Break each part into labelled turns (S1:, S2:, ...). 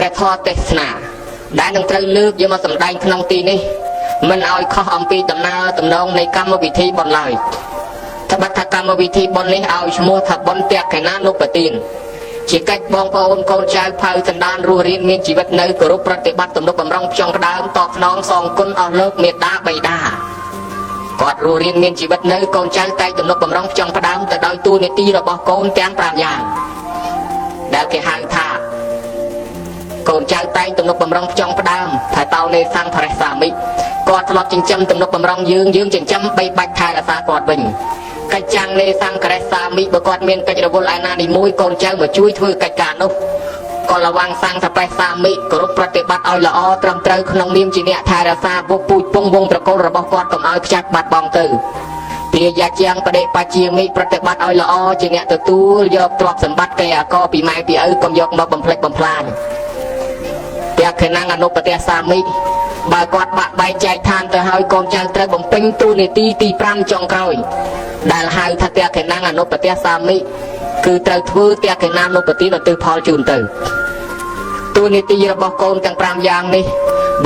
S1: ព្រះធម៌ទេសនាដែលនឹងត្រូវលើកយកមកសម្ដែងក្នុងទីនេះមិនឲ្យខុសអំពីដំណើរទំនងនៃកម្មវិធីបុណ្យឡើយត្បិតថាកម្មវិធីបុណ្យនេះឲ្យឈ្មោះថាបុណ្យទក្ខិណានុបទានជាកិច្ចបងប្អូនកូនចៅផៅសន្តានរស់រានមានជីវិតនៅគោរពប្រតិបត្តិទំនុកបំរុងផ្ចង់ផ្ដើមតបស្នងសងគុណអស់លោកមេដាបៃតាគាត់រស់រានមានជីវិតនៅកូនចៅតែងទំនុកបំរុងផ្ចង់ផ្ដើមទៅដោយតួនាទីរបស់កូនទាំង5យ៉ាងដែលគេហៅថាកូនចៅតែងទំនុកបំរុងផ្ចង់ផ្ដើមថាតោនេសង្ឃរសាមិគាត់ធ្លាប់ចិញ្ចឹមទំនុកបំរុងយើងយើងចិញ្ចឹមបីបាច់ថែរក្សាគាត់វិញកិច្ចចាំងនេសង្ឃរសាមិបើគាត់មានកិច្ចរវល់ឯណានីមួយកូនចៅមកជួយធ្វើកិច្ចការនោះក៏លវាងសង្ឃបេសាមិគោរពប្រតិបត្តិឲ្យល្អត្រឹមត្រូវក្នុងនាមជាអ្នកថែរក្សាវពូជពងវងត្រកូលរបស់គាត់កុំឲ្យខ្ចាត់បាត់បង់ទៅទាយាជាងបដិបជាមិប្រតិបត្តិឲ្យល្អជាអ្នកទទួលយកទ្រព្យសម្បត្តិគេអកពីម៉ែពីឪកុំយកមកបំផ្លិចបំផ្លាញទក្ខិណងអនុបទសាមិបើគាត់បាក់បែកចែកឋានទៅហើយកូនចៅត្រូវបំពេញតួនាទីទី5ចុងក្រោយដែលហៅថាទក្ខិណងអនុបទសាមិគឺត្រូវធ្វើទក្ខិណានុបទានឧទ្ទិសផលជូនទៅតួនាទីរបស់កូនទាំង5យ៉ាងនេះ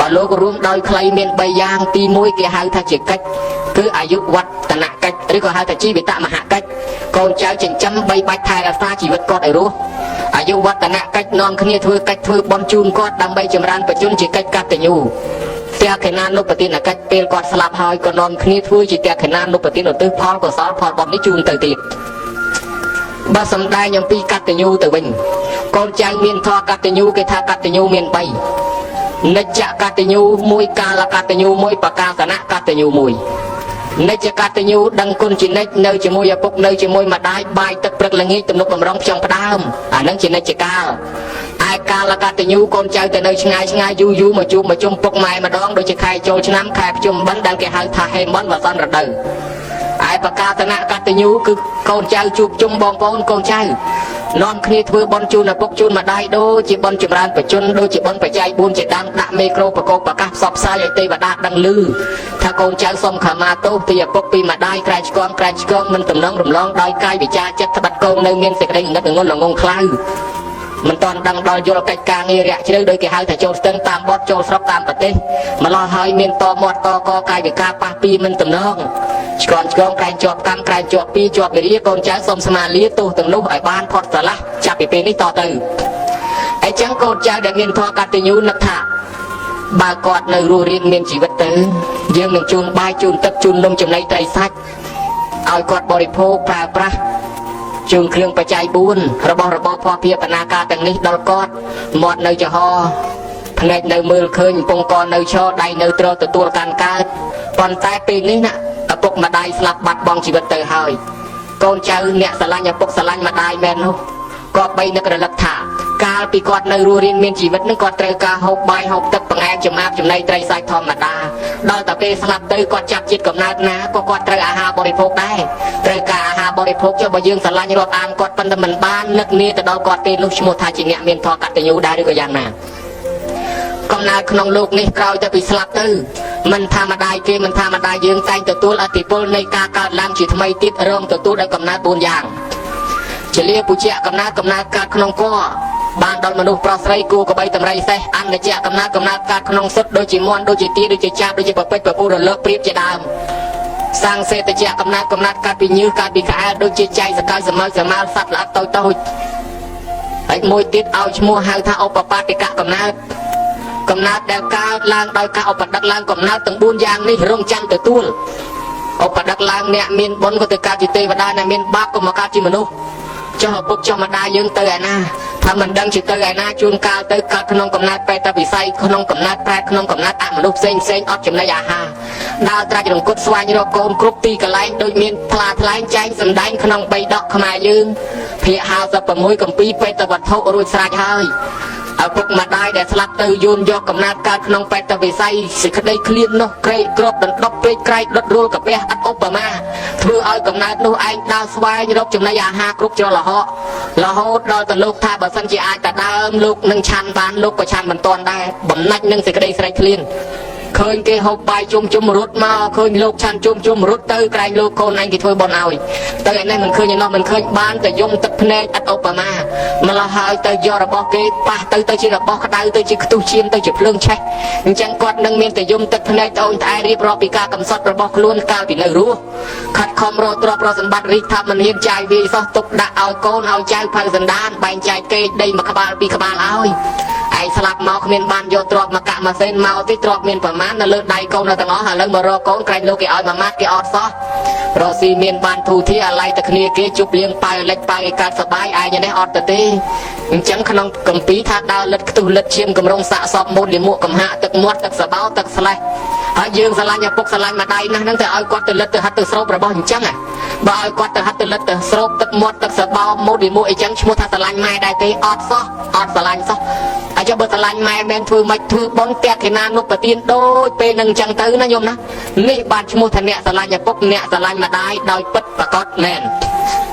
S1: បើលោករួមដោយខ្លីមាន3យ៉ាងទី1គេហៅថាជាកិច្ចគឺអាយុវឌ្ឍនកិច្ចឬក៏ហៅថាជីវិតមហកិច្ចកូនចៅចិញ្ចឹមបីបាច់ថែរក្សាជីវិតគាត់ឲ្យរស់អាយុវឌ្ឍនកិច្ចនាំគ្នាធ្វើកិច្ចធ្វើបុណ្យជូនគាត់ដើម្បីចម្រើនបច្ចុប្បន្នជាកិច្ចកតញ្ញូទក្ខិណានុបទានកិច្ចពេលគាត់ស្លាប់ហើយក៏នាំគ្នាធ្វើជាទក្ខិណានុបទានឧទ្ទិសផលកុសលផលបុណ្យនេះជូនទៅទៀតបើសម្ដែងអំពីកតញ្ញូទៅវិញកូនចៅមានធម៌កតញ្ញូគេថាកតញ្ញូមាន3និច្ចកតញ្ញូ1កាលកតញ្ញូ1បកាសនៈកតញ្ញូ1និច្ចកតញ្ញូដឹងគុណជានិច្ចនៅជាមួយឪពុកនៅជាមួយម្ដាយបាយទឹកព្រឹកល្ងាចទំនុកបំរុងផ្ចង់ផ្ដើមអានឹងជានិច្ចកាលឯកាលកតញ្ញូកូនចៅទៅនៅឆ្ងាយឆ្ងាយយូរយូរមកជួបមកជុំពុកម៉ែម្ដងដូចជាខែចូលឆ្នាំខែភ្ជុំបិណ្ឌដែលគេហៅថាហេមន្តវសន្តរដូវឯបកាសនៈកតញ្ញូគឺកូនចៅជួបជុំបងប្អូនកូនចៅនាំគ្នាធ្វើបុណ្យជូនឪពុកជូនម្ដាយដូចជាបុណ្យចម្រើនបច្ចុប្បន្នដូចជាបុណ្យបច្ច័យ4ជាដើមដាក់មេក្រូប្រកបប្រកាសផ្សព្វផ្សាយឲ្យទេវតាដឹងឮថាកូនចៅសុំខមាទោសពីឪពុកពីម្ដាយក្រែងឆ្គាំក្រែងឆ្គងមិនតំណងរំលងដោយកាយវិចារចិត្តត្បិតកូននៅមានសេចក្តីងងឹតងន់ល្ងងខ្លៅមិនតាន់ដឹងដល់យល់កិច្ចការងាររាក់ជ្រៅដោយគេហៅថាចូលស្ទឹងតាមបត់ចូលស្រុកតាមប្រទេសម្លោះហើយមានតមាត់តកកាយវិការប៉ះពីមិនតំណងឆ្កនឆ្កងក្រែងជាប់កម្មក្រែងជាប់ពីជាប់វិរិយកូនចៅសូមស្មាលាទោសទាំងនោះឲ្យបានផុតស្រឡះចាប់ពីពេលនេះតទៅអញ្ចឹងកូនចៅដែលមានធម៌កតញ្ញូនឹកថាបើគាត់នៅរស់រានមានជីវិតទៅយើងនឹងជូនបាយជូនទឹកជូននំចំណីត្រីសាច់ឲ្យគាត់បរិភោគប្រើប្រាស់ជូនគ្រឿងបច្ច័យ4របស់របរភស្តុភារបនាការទាំងនេះដល់គាត់មាត់នៅចំហភ្នែកនៅមើលឃើញកំពុងកនៅឈរដៃនៅទ្រទទួលកាន់កើតប៉ុន្តែពេលនេះណាឪពុកម្ដាយស្លាប់បាត់បង់ជីវិតទៅហើយកូនចៅអ្នកស្រឡាញ់ឪពុកស្រឡាញ់ម្ដាយមែននោះក៏បីនឹករលឹកថាកាលពីគាត់នៅរស់រានមានជីវិតនឹងគាត់ត្រូវការហូបបាយហូបទឹកបង្អែមចំអាបចំណីត្រីសាច់ធម្មតាដល់តែពេលស្លាប់ទៅគាត់ចាប់ជាតិកំណើតណាក៏គាត់ត្រូវអាហារបរិភោគដែរត្រូវការអាហារបរិភោគចុះបើយើងស្រឡាញ់រាប់អានគាត់ប៉ុន្តែមិនបាននឹកនាទៅដល់គាត់ទេនោះឈ្មោះថាជាអ្នកមានធម៌កតញ្ញូដែរឬក៏យ៉ាងណាកំណើតក្នុងលោកនេះក្រោយទៅពីស្លាប់ទៅមិនថាម្ដាយគេមិនថាម្ដាយយើងតែងទទួលអធិពលនៃការកើតឡើងជាថ្មីទៀតរងទទួលដោយកំណើត4យ៉ាងជាលាពុជៈកំណើតកំណើតកើតក្នុងកបានដល់មនុស្សប្រុសស្រីគូកបីតម្រៃសេះអន្តជាកំណើតកំណើតកើតក្នុងសុទ្ធដូចជាមន់ដូចជាទាដូចជាចាបដូចជាប្រពេចប្រពូរលកព្រៀបជាដើមសាំងសេតជាកំណើតកំណើតកើតពីញើសកើតពីក្អែលដូចជាចៃសកលសម័យសម័យសត្វល្អិតតូចតូចហើយមួយទៀតឲ្យឈ្មោះហៅថាឧបបាទិកកំណើតកំណើតដែលកើតឡើងដោយការឧបដឹកឡើងកំណើតទាំង4យ៉ាងនេះរងចាំទទួលឧបដឹកឡើងអ្នកមានបុណ្យក៏ទៅកើតជាទេវតាអ្នកមានបាបក៏មកកើតជាមនុស្សចុះឪពុកចុះម្ដាយយើងទៅឯណាថាមិនដឹងជាទៅឯណាជួនកាលទៅកើតក្នុងកំណើតបេតវិស័យក្នុងកំណើតប្រែតក្នុងកំណើតអមនុស្សផ្សេងផ្សេងអត់ចំណីអាហារដើរត្រាច់រង្គត់ស្វែងរកកូនគ្រប់ទីកន្លែងដូចមានថ្លាថ្លែងចែងសម្ដែងក្នុងបីដកខ្មែរយើងភាគ56កម្ពីបេតវត្ថុរួចស្រេចហើយឪពុកម្ដាយដែលស្លាប់ទៅយូនយកកំណើតកើតក្នុងបេតវិស័យសេចក្តីឃ្លាននោះក្រេកក្របដណ្ដប់ពេកក្រែកដុតរលកាពះអត់ឧបមាធ្វើឲ្យកំណើតនោះឯងដើរស្វែងរកចំណីអាហារគ្រប់ច្រកល្ហករហូតដល់ទៅលោកថាបើសិនជាអាចតែដើមលោកនឹងឆាន់បានលោកក៏ឆាន់មិនទាន់ដែរបំណាច់នឹងសេចក្តីស្រេកឃ្លាន ឃើញគេហូបបាយជុំជុំរត់មកឃើញលោកឆាន់ជុំជុំរត់ទៅក្រែងលោកកូនឯងគេធ្វើបុណ្យឲ្យទៅឯនេះមិនឃើញឯនោះមិនឃើញបានតែយំទឹកភ្នែកឥតឧបមាម្ល៉េះហើយទៅយករបស់គេប៉ះទៅទៅជារបស់ក្តៅទៅជាខ្ទុះឈាមទៅជាភ្លើងឆេះអញ្ចឹងគាត់នឹងមានតែយំទឹកភ្នែកត្អូញត្អែរៀបរាប់ពីការកំសត់របស់ខ្លួនកាលពីនៅរស់ខិតខំរកទ្រព្យរកសម្បត្តិរីកថាមិនហ៊ានចាយវាយសោះទុកដាក់ឲ្យកូនឲ្យចៅផៅសន្តានបែងចែកគេដីមួយក្បាលពីរក្បាលឲ្យឯងស្លាប់មកគ្មានបានយកទ្រព្យមកកាក់មកសេនមកទេទ្រព្យមានប្រមាណនៅលើដៃកូននៅទាំងអស់ឥឡូវមករកកូនក្រែងលោកគេឲ្យមួយម៉ាត់គេអត់សោះរកស៊ីមានបានធូធាអាឡ័យតែគ្នាគេជប់លៀងប៉ាវលិចប៉ាវឯកាត់សបាយឯងនេះអត់ទៅទេអញ្ចឹងក្នុងកម្ពីថាដើរលិតខ្ទុះលិតឈាមកម្រងសាក់សពមូលលិមួកកំហាក់ទឹកមាត់ទឹកសបោទឹកស្លេះហើយយើងស្រឡាញ់ឪពុកស្រឡាញ់ម្ដាយណាស់ហ្នឹងទៅឲ្យគាត់ទៅលិតទៅហាត់ទៅស្រូបរបស់អញ្ចឹងបើឲ្យគាត់ទៅហាត់ទៅលិតទៅស្រូបទឹកមាត់ទឹកសបោមូលលិមួកអីចឹងឈ្មោះថាស្រឡាញ់ម៉ែដែរទេអត់សោះអត់ស្រឡាញ់សោះហើយចុះបើស្រឡាញ់ម៉ែមែនធ្វើម៉េចធ្វើបុណ្យតេខិណានុបទានដូចពេលនឹងអញ្ចឹងទៅណាញោមណានេះបានឈ្មោះថាអ្នកស្រឡាញ់ឪពុកអ្នកស្រឡាញ់ម្ដាយដោយពិតប្រាកដមែន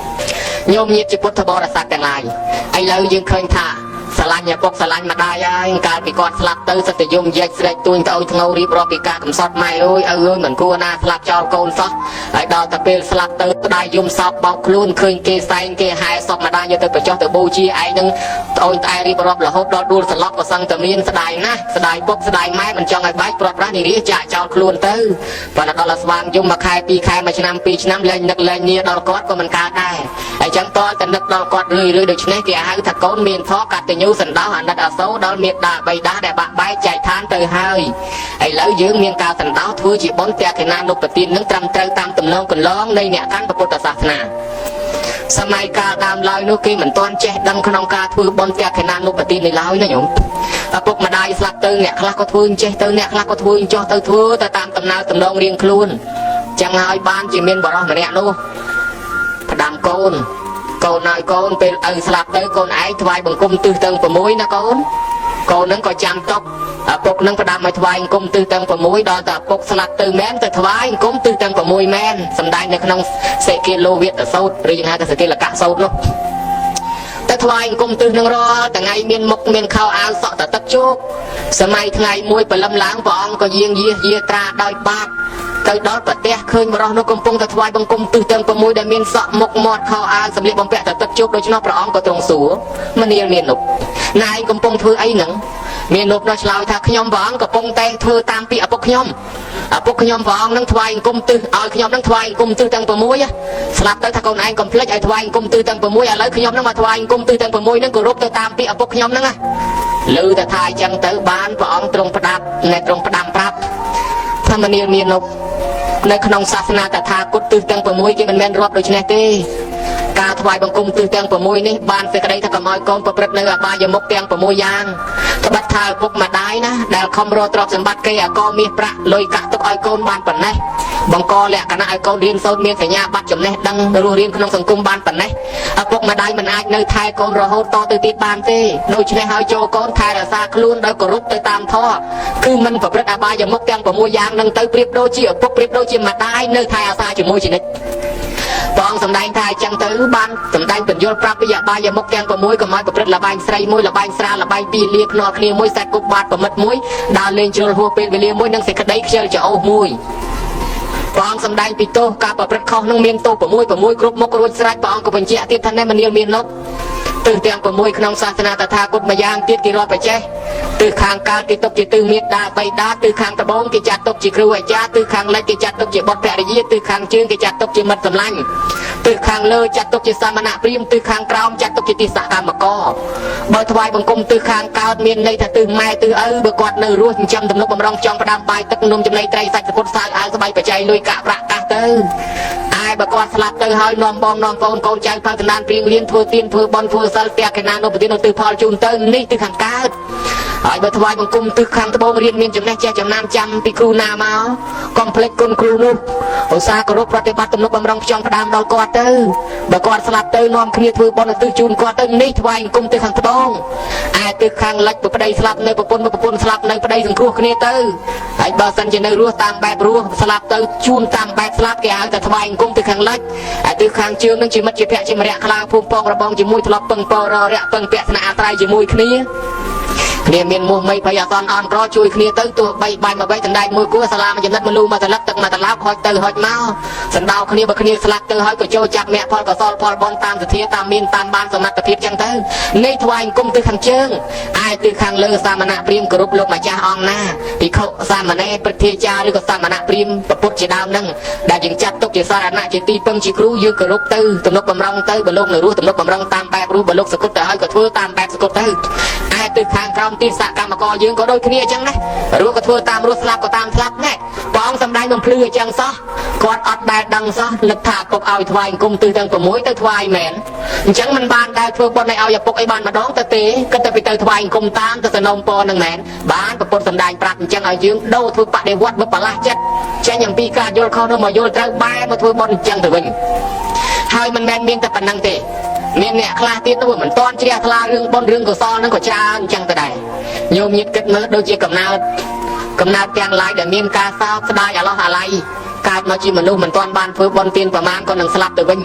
S1: ញោមញាតិជាពុទ្ធបរិស័ទទាំងឡាយឥឡូវយើងឃើញថាស្រឡាញ់ឪពុកស្រឡាញ់ម្ដាយហើយកាលពីគាត់ស្លាប់ទៅសត្វតែយំយែកស្រែកទួញត្អូញធ្ងោរៀបរាប់ពីការកំសត់ម៉ែអើយឪអើយមិនគួរណាស្លាប់ចោលកូនសោះហើយដល់តែពេលស្លាប់ទៅស្ដាយយំសោកបោកខ្លួនឃើញគេសែងគេហែសពម្ដាយយកទៅបញ្ចុះទៅបូជាឯងនឹងត្អូញត្អែរៀបរាប់រហូតដល់ដួលសន្លប់ក៏សឹងតែមានស្ដាយណាស់ស្ដាយពុកស្ដាយម៉ែមិនចង់ឲ្យបែកព្រាត់ប្រាសនិរាចាក់ចោលខ្លួនទៅប៉ុន្តែដល់ស្វាងយំមួយខែពីរខែមួយឆ្នាំពីរឆ្នាំលែងនឹកលែងនីដល់គាត់ក៏មិនកើតដែរហើយចឹងតតែនឹកដល់គាត់រឿយរឿយដូច្នេះគេហៅថាកូនមានធម៌កតញ្ញូសន្តោសអាណិតអាសូរដល់មេដាបៃតាដែលបាក់បែកចែកឋានទៅហើយឥឡូវយើងមានការសន្តោសធ្វើជាបុណ្យតេខិណានុបទាននឹងត្រឹមត្រូវតាមទំនងកន្លងនៃអ្នកកាន់ពុទ្ធសាសនាសម័យកាលដើមឡើយនោះគេមិនទាន់ចេះដឹងក្នុងការធ្វើបុណ្យតេខិណានុបទាននេះឡើយណាញោមឪពុកម្ដាយស្លាប់ទៅអ្នកខ្លះក៏ធ្វើអញ្ចេះទៅអ្នកខ្លះក៏ធ្វើអញ្ចោះទៅធ្វើទៅតាមដំណើរទំនងរៀងខ្លួនចឹងហើយបានជាមានបរិសម្នាក់នោះផ្ដាំកូនកូនហើយកូនពេលឪស្លាប់ទៅកូនឯងថ្វាយបង្គំទិសទាំង6ណាកូនកូននឹងក៏ចាំទុកឪពុកនឹងផ្ដាំឲ្យថ្វាយបង្គំទិសទាំង6ដល់តែឪពុកស្លាប់ទៅមែនទៅថ្វាយបង្គំទិសទាំង6មែនសំដែងនៅក្នុងសេគាលោវិតសោតឬយើងហៅថាសេគាលកៈសោតនោះតែថ្វាយអង្គមទិសនឹងរាល់ថ្ងៃមានមុខមានខោអាវសក់តទឹកជោគសម័យថ្ងៃមួយព្រលឹមឡើងព្រះអង្គក៏យាងយាយាត្រាដោយបាតទៅដល់ប្រទេសឃើញបរោះនោះកំពុងតែថ្វាយបង្គំទិសទាំង6ដែលមានសក់មុខមាត់ខោអាវសម្លៀកបំពាក់តទឹកជោគដូច្នោះព្រះអង្គក៏ទ្រង់សួរមនាលមាននុបណែឯងកំពុងធ្វើអីហ្នឹងមាននុបនោះឆ្លើយថាខ្ញុំព្រះអង្គកំពុងតែធ្វើតាមពីឪពុកខ្ញុំឪពុកខ្ញុំព្រះអង្គនឹងថ្វាយអង្គមទិសឲ្យខ្ញុំនឹងថ្វាយអង្គមទិសទាំង6ស្លាប់ទៅថាកូនឯងកុំភ្លេចឲ្យថ្វាយអង្គមទិសទាំង6ឥឡូវខ្ញុំនឹងមកថ្វាយអង្គមទិសទាំង6នឹងគោរពទៅតាមពីឪពុកខ្ញុំហ្នឹងណាឮតែថាអញ្ចឹងទៅបានព្រះអង្គទ្រង់ផ្ដាប់ណែទ្រង់ផ្ដាំប្រាប់ថាមនាលមាននុបនៅក្នុងសាសនាតថាគតទិសទាំង6គេមិនមែនរាប់ដូច្នេះទេការថ្វាយបង្គំទិសទាំង6នេះបានសេចក្តីថាកុំឲ្យកូនប្រព្រឹត្តនៅអបាយមុខទាំង6យ៉ាងត្បិតថាឪពុកម្ដាយណាដែលខំរកទ្រព្យសម្បត្តិគេអាកមាសប្រាក់លុយកាក់ទុកឲ្យកូនបានប៉ុណ្ណេះបង្កលក្ខណៈឲ្យកូនរៀនសូត្រមានសញ្ញាបត្រចំណេះដឹងរស់រៀនក្នុងសង្គមបានប៉ុណ្ណេះឪពុកម្ដាយមិនអាចនៅថែកូនរហូតតទៅទៀតបានទេដូច្នេះហើយចូលកូនថែរក្សាខ្លួនដោយគោរពទៅតាមធម៌គឺមិនប្រព្រឹត្តអបាយមុខទាំង6យ៉ាងនឹងទៅប្រៀបដូចជាឪពុកប្រៀបដូចជាម្ដាយនៅថែអាសាជាមួយជានិច្ចព្រះអង្គសម្ដែងថាអញ្ចឹងទៅបានសម្ដែងបញ្យលប្រាប់ពីអបាយមុខទាំង6កុំឲ្យប្រព្រឹត្តលបែងស្រីមួយលបែងស្រាលបែងពីលាភ្នាល់គ្នាមួយសែតគប់បាតប្រមិតមួយដើរលេងជ្រុលហួសពេលវេលាមួយនិងសេចក្តីខ្ជិលច្អូសមួយព្រះអង្គសម្ដែងពីទោសការប្រព្រឹត្តខុសនឹងមានទោស6 6គ្រប់មុខរួចស្រេចព្រះអង្គក៏បញ្ជាក់ទៀតថានេះមនាលមាននុបទិសទាំង6ក្នុងសាសនាតថាគតម្យ៉ាងទៀតគេរាប់បច្ចេះទិសខាងកើតគេទុកជាទិសមេត្តាបិតាទិសខាងត្បូងគេចាត់ទុកជាគ្រូអាចារ្យទិសខាងលិចគេចាត់ទុកជាបុត្រភរិយាទិសខាងជើងគេចាត់ទុកជាមិត្តសម្លាញ់ទិសខាងលើចាត់ទុកជាសមណៈព្រាហ្មណ៍ទិសខាងក្រោមចាត់ទុកជាទិសកម្មករបើថ្វាយបង្គំទិសខាងកើតមានន័យថាទិសម៉ែទិសឪបើគាត់នៅរស់ចិញ្ចឹមទំនុកបំរុងចង់ផ្ដាំបាយទឹកនំចំណីត្រីសាច់សពុតសៅអាវស្បៃបច្ច័យលុយកាក់ប្រាក់កាសទៅឯបើគាត់ស្លាប់ទៅហើយនាំបងនាំប្អូនកូនចៅផៅសន្តានព្រៀងលៀនធ្វើទានធ្វើបុណ្យធ្វើសិលផ្ទះកណានុបទានទិសផលជូនទៅនេះទិសខាងកើតហើយបើថ្វាយបង្គំទិសខាងត្បូងរៀនមានចំណេះចេះចំណានចាំពីគ្រូណាមកកុំភ្លេចគុណគ្រូនោះឧស្សាហ៍គោរពប្រតិបត្តិទំនុកបំរុងចង់ផ្ដើមដល់គាត់ទៅបើគាត់ស្លាប់ទៅនាំគ្នាធ្វើបុណ្យឧទ្ទិសជូនគាត់ទៅនេះថ្វាយបង្គំទិសខាងត្បូងឯទិសខាងលិចប្តីស្លាប់នៅប្រពន្ធប្រពន្ធស្លាប់នៅប្តីសង្គ្រោះគ្នាទៅហើយបើសិនជានៅរស់តាមបែបរស់ស្លាប់ទៅជូនតាមបែបស្លាប់គេហៅថាថ្វាយបង្គំទិសខាងលិចឯទិសខាងជើងនឹងជាមិត្តជាភ័ក្រជាមរៈខ្លាភូមិពងរបងជាមួយធ្លាប់ពឹងពររយៈពឹងពាក់ស្នាក់អាស្រ័យជាមួយគ្នា គ្នាមានមោះមីភ័យអសន្នអន់ក្រជួយគ្នាទៅទោះបីបាយមកបីដណ្ដែកមួយគួរសាលាមួយចំណិតមួយលូមួយសន្លឹកទឹកមួយត្រឡោកហុចទៅហុចមកសណ្ដោគ្នាបើគ្នាស្លាប់ទៅហើយក៏ចូលចាប់មគ្គផលកុសលផលបុណ្យតាមសទ្ធាតាមមានតាមបានសមត្ថភាពចឹងទៅនេះថ្វាយអង្គមទិសខាងជើងឯទិសខាងលើសាមណៈព្រាហ្មណ៍គោរពលោកម្ចាស់អង្គណាភិក្ខុសាមណេរព្រឹទ្ធាចារ្យឬក៏សាមណៈព្រាហ្មណ៍ពុទ្ធជាដើមហ្នឹងដែលយើងចាត់ទុកជាសារណៈជាទីពឹងជាគ្រូយើងគោរពទៅទំនុកបំរុងទៅបើលោកនៅរស់ទំនុកបំរុងតាមបែបរស់បើលោកសគត់ទៅហើយក៏ធ្វើតាមបែបសគត់ទៅឯទិសខាងក្រោមទីសកម្មករយើងក៏ដូចគ្នាអញ្ចឹងដែររស់ក៏ធ្វើតាមរស់ស្លាប់ក៏តាមស្លាប់ដែរព្រះអង្គសម្ដែងបំភ្លឺអញ្ចឹងសោះគាត់អត់ដែលដឹងសោះនឹកថាឪពុកឲ្យថ្វាយអង្គមទិសទាំង6ទៅថ្វាយមែនអញ្ចឹងមិនបានដែលធ្វើបុណ្យឲ្យឪពុកអីបានម្ដងទៅទេគិតតែពីទៅថ្វាយអង្គមតាមទៅសនំពរនឹងមែនបានប្រពុតសម្ដែងប្រាប់អញ្ចឹងឲ្យយើងដូរធ្វើបដិវត្តន៍បលាស់ចិត្តចេញអំពីការយល់ខុសនោះមកយល់ត្រូវបែរមកធ្វើបុណ្យអញ្ចឹងទៅវិញហើយមិនមែនមានតែប៉ុណ្្នឹងទេមានអ្នកខ្លះទៀតនោះមិនតន់ជ្រះថ្លារឿងបុណ្យរឿងកុសលហ្នឹងក៏ច្រើនអញ្ចឹងទៅដែរញោមញាតគិតមើលដូចជាកំណើតកំណើតទាំងឡាយដែលមានការសោកស្ដាយអាឡោះអាល័យកើតមកជាមនុស្សមិនទាន់បានធ្វើបុណ្យទានប្រមាណក៏នឹងស្លាប់ទៅវិញ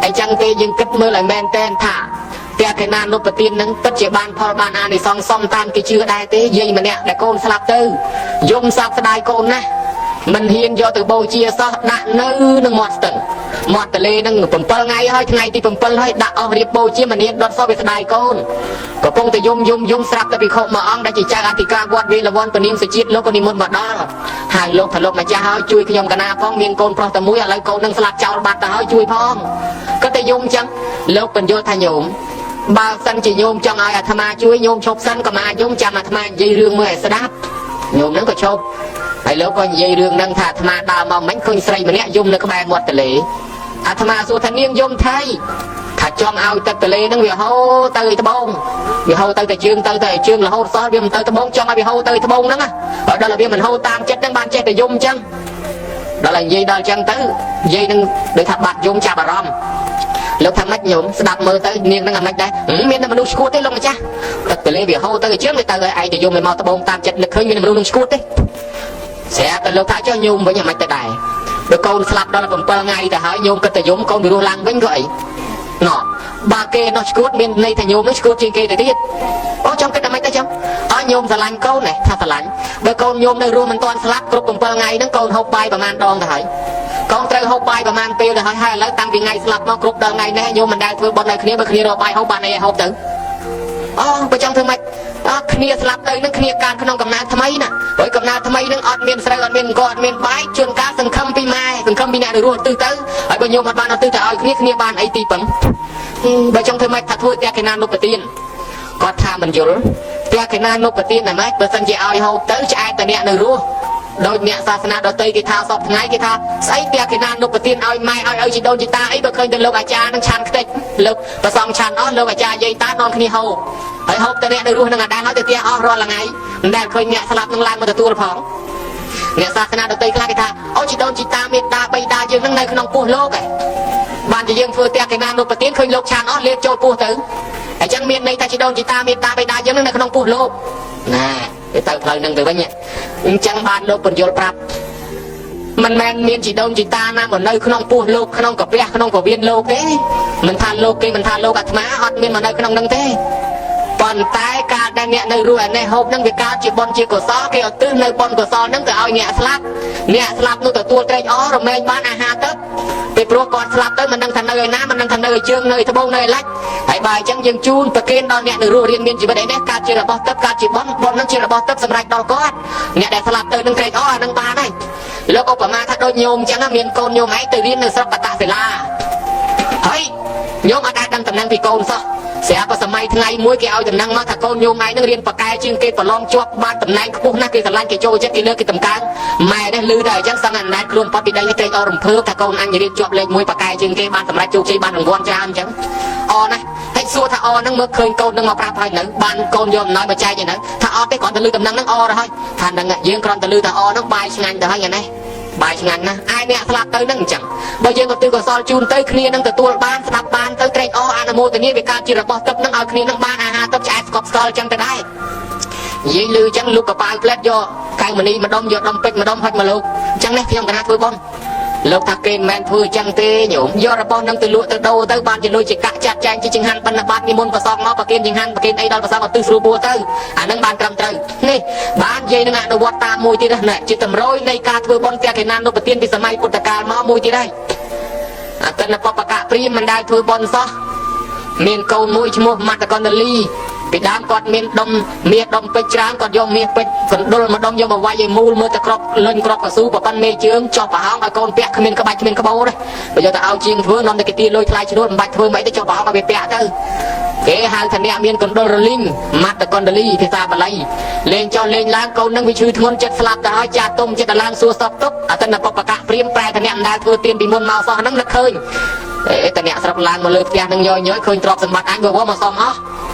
S1: អញ្ចឹងទេយើងគិតមើលឲ្យមែនតែនថាទក្ខិណានុបទាននឹងពិតជាបានផលបានអានិសង្សសមតាមគេជឿដែរទេយាយម្នាក់ដែលកូនស្លាប់ទៅយំសោកស្ដាយកូនណាស់មិនហ៊ានយកទៅបូជាសោះដាក់នៅនឹងមាត់ស្ទឹងមាត់ទលេនឹង7ថ្ងៃហើយថ្ងៃទី7ហើយដាក់អស់រៀបបូជាមិនហ៊ានដុតសោះវាស្ដាយកូនកំពុងតែយំយំយំស្រាប់តែភិក្ខុមួយអង្គដែលជាចៅអធិការវត្តវេលវ័នពនាមសុជាតិលោកក៏និមន្តមកដល់ហើយលោកថាលោកម្ចាស់ហើយជួយខ្ញុំកណាផងមានកូនប្រុសតែមួយឥឡូវកូននឹងស្លាប់ចោលបាត់ទៅហើយជួយផងក៏តែយំអញ្ចឹងលោកបញ្យល់ថាញោមបើសិនជាញោមចង់ឲ្យអាត្មាជួយញោមឈប់សិនកុំអាចយំចាំអាត្មានិយាយរឿងមួយឲ្យស្ដាប់ញោមហ្នឹងក៏ឈប់ហើយលោកក៏និយាយរឿងហ្នឹងថាអាត្មាដើរមកមិញឃើញស្រីម្នាក់យំនៅក្បែរមាត់ទន្លេអាត្មាសួរថានាងយំថៃថាចង់ឲ្យទឹកទន្លេហ្នឹងវាហូរទៅឲ្យត្បូងវាហូរទៅតែជើងទៅតែជើងរហូតសោះវាមិនទៅត្បូងចង់ឲ្យវាហូរទៅត្បូងហ្នឹងហើយដល់វាមិនហូរតាមចិត្តហ្នឹងបានចេះតែយំអញ្ចឹងដល់តែនិយាយដល់អញ្ចឹងទៅនិយាយហ្នឹងដូចថាបាត់យំចាប់អារម្មណ៍លោកថាម៉េចញោមស្ដាប់មើលទៅនាងនឹងអាម៉េចដែរមានតែមនុស្សឈួតទេលោកម្ចាស់ទឹកទន្លេវាហូរទៅជើងវាទៅឲ្យឯងទៅយំឲ្យមកត្បូងតាមចិត្តនឹកឃើញមានមនុស្សនឹងឈួតទេស្រាប់តែលោកថាចុះញោមវិញអាម៉េចទៅដែរបើកូនស្លាប់ដល់7ថ្ងៃទៅហើយញោមគិតតែយំកូនវារស់ឡើងវិញក៏អីណោះបើគេនោះឈួតមានន័យថាញោមនោះឈួតជាងគេទៅទៀតអូចង់គិតអាម៉េចទៅចឹងអើញោមស្រឡាញ់កូនណាថាស្រឡាញ់បើកូនញោមនៅរស់មិនទាន់ស្លាប់គ្រប់7ថ្ងៃហ្នឹងកូនហូបបាយប្រហែលដងទៅហើយកូនត្រូវហូបបាយប្រហែលពេលទៅហើយហើយឥឡូវតាំងពីថ្ងៃស្លាប់មកគ្រប់ដល់ថ្ងៃនេះញោមមិនដែលធ្វើបុណ្យឲ្យគ្នាបើគ្នារកបាយហូបបានអីឲ្យហូបទៅអូបើចង់ធ្វើម៉េចអើគ្នាស្លាប់ទៅនឹងគ្នាកានក្នុងកំណើតថ្មីណាហើយកំណើតថ្មីនឹងអត់មានស្រូវអត់មានអង្គអត់មានបាយជួនកាលសង្ឃឹមពីម៉ែសង្ឃឹមពីអ្នកនៅរស់ទិសទៅហើយបើញោមអត់បានអត់ទិសទៅឲ្យគ្នាគ្នាបានអីទីពឹងបើចង់ធ្វើម៉េចថាធ្វើទក្ខិណានុបទានគាត់ថាមិនយល់ទក្ខិណានុបទានតែម៉េចបើសិនជាឲ្យហូបទៅឆ្អែតតែអ្នកនៅរស់ដោយអ្នកសាសនាដទៃគេថាសពថ្ងៃគេថាស្អីទក្ខិណានុបទានឲ្យម៉ែឲ្យឪជីដូនជីតាអីបើឃើញតែលោកអាចារ្យនឹងឆាន់ខ្ទេចលោកប្រសងឆាន់អស់លោកអាចារ្យយាយតានាំគ្នាហូបហើយហូបតែអ្នកនៅរស់នឹងអាដានហើយទៅផ្ទះអស់រាល់ថ្ងៃមិនដែលឃើញអ្នកស្លាប់នឹងឡើងមកទទួលផងអ្នកសាសនាដទៃខ្លះគេថាអូជីដូនជីតាមេតាបៃតាយើងនឹងនៅក្នុងពោះលោកឯងបានជាយើងធ្វើទក្ខិណានុបទានឃើញលោកឆាន់អស់លេបចូលពោះទៅអញ្ចឹងមានន័យថាជីដូនជីតាមេតាបៃតាយើងនឹងនៅក្នុងពោះលោកណាទៅទៅផ្លូវនឹងទៅវិញអញ្ចឹងបានលោកបញ្យល់ប្រាប់មិនមែនមានជីដូនជីតាណាមកនៅក្នុងពោះលោកក្នុងកាពះក្នុងពវៀនលោកទេមិនថាលោកគេមិនថាលោកអាត្មាអត់មានមកនៅក្នុងនឹងទេប៉ុន្តែការដែលអ្នកនៅរស់ឯនេះហូបនឹងវាកើតជាបុណ្យជាកុសលគេឧទ្ទិសនៅបុណ្យកុសលនឹងទៅឲ្យអ្នកស្លាប់អ្នកស្លាប់នោះទទួលត្រេកអររមែងបានអាហារទៅពីព្រោះគាត់ស្លាប់ទៅមិនដឹងថានៅឯណាមិនដឹងថានៅឯជើងនៅឯត្បូងនៅឯឡាច់ហើយបើអញ្ចឹងយើងជូនប្រគេនដល់អ្នកនៅរស់រៀនមានជីវិតឯនេះកើតជារបស់ទឹកកើតជាបុណ្យបុណ្យនឹងជារបស់ទឹកសម្រាប់ដល់គាត់អ្នកដែលស្លាប់ទៅនឹងត្រេកអរអានឹងបានហើយលោកឧបមាថាដូចញោមអញ្ចឹងមានកូនញោមឯងទៅរៀននៅស្រុកបតសិលាហើយញោមអត់ដែលដឹងតំណែងពីកូនសោះស្រាប់តែសម័យថ្ងៃមួយគេឲ្យតំណែងមកថាកូនញោមឯងនឹងរៀនប៉កែជាងគេប្រឡងជាប់បានតំណែងខ្ពស់ណាស់គេស្រឡាញ់គេចូលចិត្តគេលើកគេតម្កើងម៉ែនេះលឺតែអញ្ចឹងសឹងអណ្ដែតខ្លួនផុតពីដីឲ្យត្រេកអររំភើបថាកូនអញរៀនជាប់លេខ1ប៉កែជាងគេបានសម្រេចជោគជ័យបានរង្វាន់ច្រើនអញ្ចឹងអណាស់ហើយសួរថាអហ្នឹងមើលឃើញកូននឹងមកប្រាប់ហើយនៅបានកូនយកអំណោយមកចែកឯនៅថាអត់ទេគ្រាន់តែលឺតំណែងហ្នឹងអរហើយថាហ្នឹងយើងគ្រាន់តែលឺថាអហ្នឹងបាយឆ្ងាញ់ទៅហើយណាបាយឆ្ងាញ់ណាស់ឯអ្នកស្លាប់ទៅនឹងអញ្ចឹងបើយើងក៏ទិសកុសលជូនទៅគ្នានឹងទទួលបានស្ដាប់បានទៅត្រេកអរអនុមោទនាវាកើតជារបស់ទឹកនឹងឲ្យគ្នានឹងបានអាហារទឹកឆ្អែតស្កប់ស្កល់អញ្ចឹងទៅដែរនិយាយលឺអញ្ចឹងលោកកប៉ាវផ្លែតយកកៅមនីម្ដុំយកដុំពេជ្រម្ដុំហុចមកលោកអញ្ចឹងនេះខ្ញុំកណាធ្វើបុណ្យ លោកថាគេមិនមែនធ្វើអញ្ចឹងទេញោមយករបស់នឹងទៅលក់ទៅដូរទៅបានជាលុយជាកាក់ចាត់ចែងជាចង្ហាន់បណ្ឌបាតនិមន្តប្រសងមកប្រគេនចង្ហាន់ប្រគេនអីដល់ប្រសងអត់ទិសស្រួលពួរទៅអានឹងបានត្រឹមត្រូវនេះបាននិយាយនឹងអនុវត្តតាមមួយទៀតណាជាតម្រុយនៃការធ្វើបុណ្យទក្ខិណានុប្រទានពីសម័យពុទ្ធកាលមកមួយទៀតហើយអតិនបបកៈព្រាមមិនដែលធ្វើបុណ្យសោះមានកូនមួយឈ្មោះមត្តកណ្ដលីពីដើមគាត់មានដុំមាសដុំពេជ្រច្រើនគាត់យកមាសពេជ្រកណ្ដុលមកដុំយកមកវាយឲ្យមូលមើលតែក្របលិញក្របកស៊ូប្រប៉ុនមេជើងចោះប្រហោងឲ្យកូនពាក់គ្មានក្បាច់គ្មានក្បូរទេបើយកទៅឲ្យជាងធ្វើនាំតែគេទាលុយថ្លៃឈ្នួលមិនបាច់ធ្វើមិនអីទេចោះប្រហោងឲ្យវាពាក់ទៅគេហៅថាអ្នកមានកណ្ដុលរលីងមត្តកណ្ដលីភាសាបាលីលេងចោះលេងឡើងកូននឹងវាឈឺធ្ងន់ចិត្តស្លាប់ទៅហើយចាស់ទុំចិត្តឡើងសួរសពទុកអតិនបបកៈព្រាមប្រែថាអ្នកមិនដែលធ្វើទៀនពីមុនមកសោះហ្នឹងនឹកឃើញអេតអ្នកស្រុកឡើងមកលើផ្ទះនឹងញយញយឃើញទ្រព្យសម្បត្តិអញវាមកសុំអស់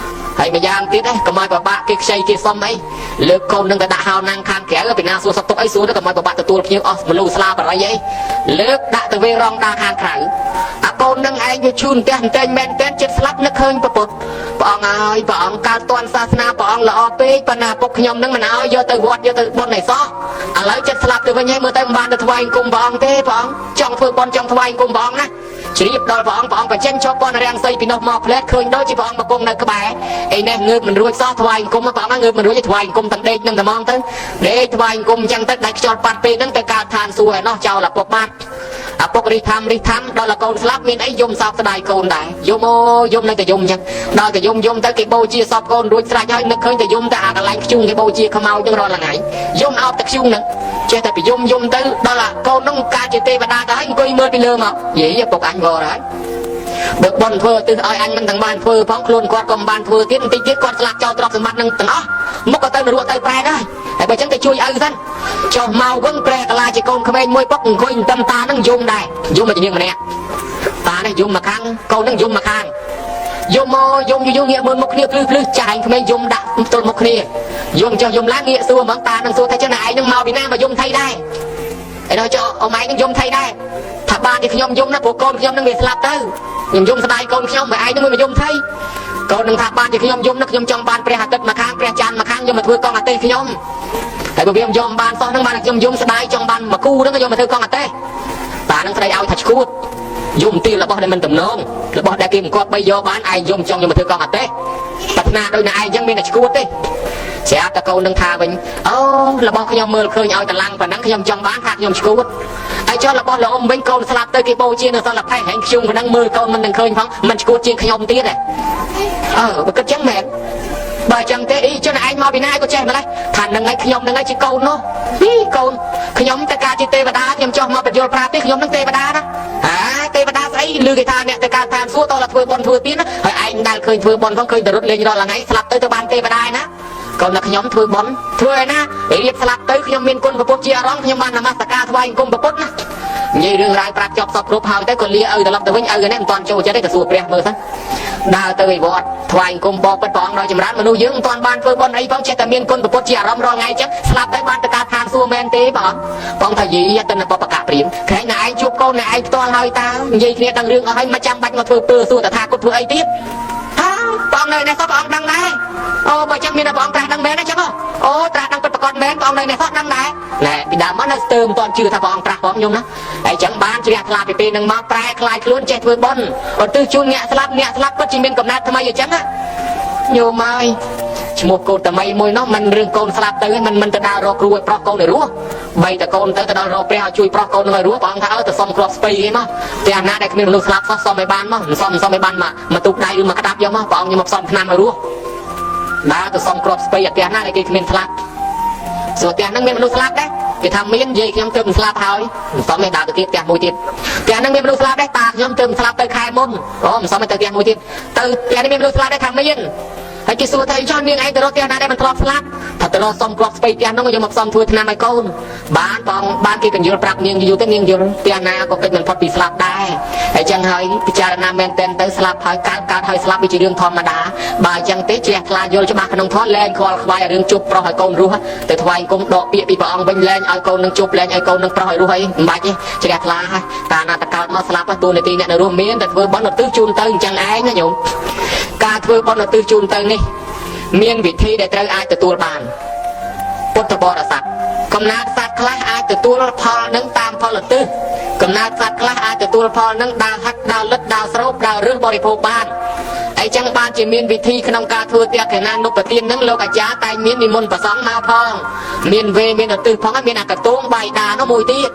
S1: ហើយម្យ៉ាងទៀតកុំឲ្យប្របាក់គេខ្ចីគេសុំអីលើកកូននឹងទៅដាក់ហៅណាំងខាងក្រៅពីណាសួរសពទុកអីសួរទៅកុំឲ្យប្របាក់ទទួលភ្ញៀវអស់មលូស្លាបរិយអីលើកដាក់ទៅវេរងដាខាងក្រៅអាកូននឹងឯងវាឈូនផ្ទះតែមែនតែចិត្តស្លាប់នឹកឃើញប្រពុតព្រះអង្គហើយព្រះអង្គកើតតន់សាសនាព្រះអង្គល្អពេកប៉ុន្តែពុកខ្ញុំនឹងមិនឲ្យយកទៅវត្តយកទៅបុណ្យអីសោះឥឡូវចិត្តស្លាប់ទៅវិញហើយមើលទៅមិនបានទៅថ្វាយគុំព្រះអង្គទេព្រះអង្គចង់ធ្វើបុណ្យចង់ថ្វាយគុំព្រះអង្គណាជ្រាបដល់ព្រះអង្គព្រះអង្គបញ្ចេញជាប់ប៉ុនរាំងសីពីនោះមកផ្លែតឃើញដូចជាព្រះអង្គមកគង់នៅក្បែរអីនេះងើបមិនរួចសោះថ្វាយគុំព្រះអង្គងើបមិនរួចថ្វាយគុំទាំងដេកនឹងតែហ្មងទៅដេកថ្វាយគុំអញ្ចឹងទៅដាច់ខ្យល់ប៉ាត់ពេលហ្នឹងទៅកើតឋានសួគ៌ឯណោះចោលឪពុកបាត់ឪពុករិះធម្មដល់កូនស្លាប់មានអីយំសោកស្ដាយកូនដែរយំអូយំនៅតែយំអញ្ចឹងដល់តែយំយំទៅគេបូជាសពកូនរួចស្រេចហើយនឹកឃើញតែយំតែអាកន្លែងខ្ជុងគេបូជាខ្មោចហ្នឹងរាល់ថ្ងៃយំអោបតែខ្ជុងហ្នឹងចេះតែពីយំយំទៅដល់អាកូនហ្នឹងកើតជាទេវតាទៅហើយអង្គុយមើលពីលើមកយីឪពុកអញវរហើយបើប៉ុនធ្វើទិសឲ្យអញមិនទាំងបានធ្វើផងខ្លួនគាត់ក៏មិនបានធ្វើទៀតបន្តិចទៀតគាត់ស្លាប់ចោលទ្រព្យសម្បត្តិនឹងទាំងអស់មុខក៏ទៅនរកទៅប្រែដែរហើយបើចឹងទៅជួយឪសិនចុះមកវិញប្រែកាឡាជាកូនក្មេងមួយពុកអង្គុយតំតានឹងយំដែរយំមកជានាងម្នាក់តានេះយំមកខាងកូននឹងយំមកខាងយំមកយំយូរងាកមើលមុខគ្នាភ្លឺភ្លឺចាស់ឯងក្មេងយំដាក់ទល់មុខគ្នាយំចុះយំឡើងងាកសួរហ្មងតានឹងសួរថាចឹងឯងនឹងមកពីណាមកយំថៃដែរឯនោះចុះអ៊ំឯងនឹងយំថៃដែរថាបានទីខ្ញុំយំណាព្រោះកូនខ្ញុំនឹងវាស្លាប់ទៅខ្ញុំយំស្ដាយកូនខ្ញុំបើឯងនឹងមកយំថៃកូននឹងថាបានទីខ្ញុំយំណាខ្ញុំចង់បានព្រះអាទិត្យមកខាងព្រះច័ន្ទមកខាងខ្ញុំមកធ្វើកង់អាទិត្យខ្ញុំហើយបើវាយំបានសោះនឹងបានខ្ញុំយំស្ដាយចង់បានមកគូនឹងយកមកធ្វើកង់អាទិត្យតានឹងស្ដីឲ្យថាឈួតយំទីរបស់ដែលមិនតំណងរបស់ដែលគេមិនគាត់បីយកបានឯងយំចង់យកមកធ្វើកង់អាទិត្យប្រាថ្នាដូចណាឯងអញ្ចឹងមានតែឈួតទេស្រាប់តែកូននឹងថាវិញអូរបស់ខ្ញុំមើលឃើញឲ្យតឡាំងប៉ុណ្ណឹងខ្ញុំចង់បានថាខ្ញុំឈួតហើយចុះរបស់លោកអ៊ំវិញកូនស្លាប់ទៅគេបូជានៅសន្លផេះហែងខ្ជុំប៉ុណ្ណឹងមើលកូនមិននឹងឃើញផងមិនឈួតជាងខ្ញុំទៀតទេអើបើគិតចឹងមែនបើចឹងទេអីចុះឯងមកពីណាឯងក៏ចេះម្ល៉េះថានឹងឯងខ្ញុំនឹងឯងជាកូននោះហីកូនខ្ញុំតែការជាទេវតាខ្ញុំចោះមកបញ្យល់ប្រាប់ទេខ្ញុំនឹងទេវតាណាហាទេវតាស្អីឮគេថាអ្នកទៅកើតឋានសួគ៌តោះតែធ្វើបុណ្យធ្វើទានហើយឯងដែលឃើញធ្វើបុណ្យផងឃើញតែរត់លេងរាល់ថ្ងៃស្លាប់ទៅទៅបានទេវតាឯណាកូនតែខ្ញុំធ្វើបុណ្យធ្វើឯណារៀបស្លាប់ទៅខ្ញុំមានគុណព្រះពុទ្ធជាអារម្មណ៍ខ្ញុំបាននមស្ការថ្វាយអង្គមព្រះពុទ្ធណានិយាយរឿងរ៉ាវប្រាប់ចប់សពគ្រប់ហើយទៅក៏លាឪត្រឡប់ទៅវិញឪនេះមិនទាន់ចូលចិត្តទេទៅសួរព្រះមើលសិនដើរទៅឯវត្តថ្វាយអង្គមបបិទ្ធព្រះអង្គដោយចម្រើនមនុស្សយើងមិនទាន់បានធ្វើបុណ្យអីផងចេះតែមានគុណព្រះពុទ្ធជាអារម្មណ៍រាល់ថ្ងៃចឹងស្លាប់ទៅបានទៅកើតឋានសួគ៌មែនទេព្រះអង្គបងថាយីអតិនបបកៈព្រាមក្រែងណាឯងជួបកូនណាឯងផ្ទាល់ហើយតើនិយាយគ្នាដឹងរឿងអស់ហើយមិនចាំបាច់មកធ្វើពើសួរតថាគតធ្វើអីទៀតហាព្រះអង្គនៅនេះសោះព្រះអង្គដឹងដែរអូបើចឹងមានតែព្រះអង្គត្រាស់ដឹងមែនទេចឹងអូត្រាស់ដឹងពិតប្រាកដមែនព្រះអង្គនៅនេះសោះដឹងដែរណែពីដើមមកនៅស្ទើរមិនទាន់ជឿថាព្រះអង្គត្រាស់ផងខ្ញុំណាហើយចឹងបានជ្រះថ្លាពីពេលនឹងមកប្រែคลายខ្លួនចេះធ្វើបុណ្យឧទ្ទិសជូនអ្នកស្លាប់អ្នកស្លាប់ពិតជាមានកំណើតថ្មីអញ្ចឹងណាញោមហើយឈ្មោះកូនតមីមួយនោះមិនរឿងកូនស្លាប់ទៅមិនទៅដើររកគ្រូឲ្យប្រុសកូនឲ្យរស់បីតកូនទៅដល់រកព្រះឲ្យជួយប្រុសកូនឲ្យរស់ព្រះអង្គថាអើទៅសុំគ្រាប់ស្ពៃគេមកផ្ទះណាដែលគ្មានមនុស្សស្លាប់សោះសុំឲ្យបានមកមិនសុំឲ្យបានមកទូកដៃឬមកក្តាប់យកមកព្រះអង្គយកមកផ្សំថ្នាំឲ្យរស់ដើរទៅសុំគ្រាប់ស្ពៃអាផ្ទះណាដែលគេគ្មានស្លាប់សួរផ្ទះហ្នឹងមានមនុស្សស្លាប់ដែរគេថាមានយាយខ្ញុំទៅស្លាប់ហើយមិនសមទេដើរទៅទៀតផ្ទះមួយទៀតផ្ទះហ្នឹងមានមនុស្សស្លាប់ដែរតាខ្ញុំទៅស្លាប់ទៅខែមុនអូមិនសមទេទៅផ្ទះមួយទៀតទៅផ្ទះនេះមានមនុស្សស្លាប់ដែរថាមានហើយគេសួរថាចុះនាងឯងទៅរកផ្ទះណាដែលមិនធ្លាប់ស្លាប់ថាទៅរកសុំគ្រាប់ស្ពៃផ្ទះហ្នឹងយកមកផ្សំធ្វើថ្នាំឲ្យកូនបានបងបានគេកញ្យល់ប្រាប់នាងយូរទៅនាងយល់ផ្ទះណាក៏កិច្ចមិនផុតពីស្លាប់ដែរហើយចឹងហើយពិចារណាមែនទែនទៅស្លាប់ហើយកើតហើយស្លាប់វាជារឿងធម្មតាបើចឹងទេជ្រះថ្លាយល់ច្បាស់ក្នុងធម៌លែងខ្វល់ខ្វាយរឿងជប់ប្រុសឲ្យកូនរស់ទៅថ្វាយគុំដកពាក្យពីព្រះអង្គវិញលែងឲ្យកូននឹងជប់លែងឲ្យកូននឹងប្រុសឲ្យរស់អីមិនបាច់ទេជ្រះថ្លាហើយកាលណាតកើតមកស្លាប់តួនាទីអ្នកនៅរស់មានតែធ្វើបុណ្យឧទ្ទិសជូនទៅអញ្ចឹងឯងណាញោមការធ្វើបុណ្យឧទ្ទិសជូនទៅនេះមានវិធីដែលត្រូវអាចទទួលបានពុទ្ធបរិស័ទកំណើតសត្វខ្លះអាចទទួលផលនឹងតាមផ ផលឧទ្ទិសកំណើតសត្វខ្លះអាចទទួលផលនឹងដើរហិតដើរលិតដើរស្រោបដើររើសបរិភោគបានអីចឹងបានជាមានវិធីក្នុងការធ្វើទក្ខិណានុបទាននឹងលោកអាចារ្យតែងមាននិមន្តប្រសង់មកផងមានវេមានឧទ្ទិសផងហើយមានអាកតងបាយដានោះមួយទៀត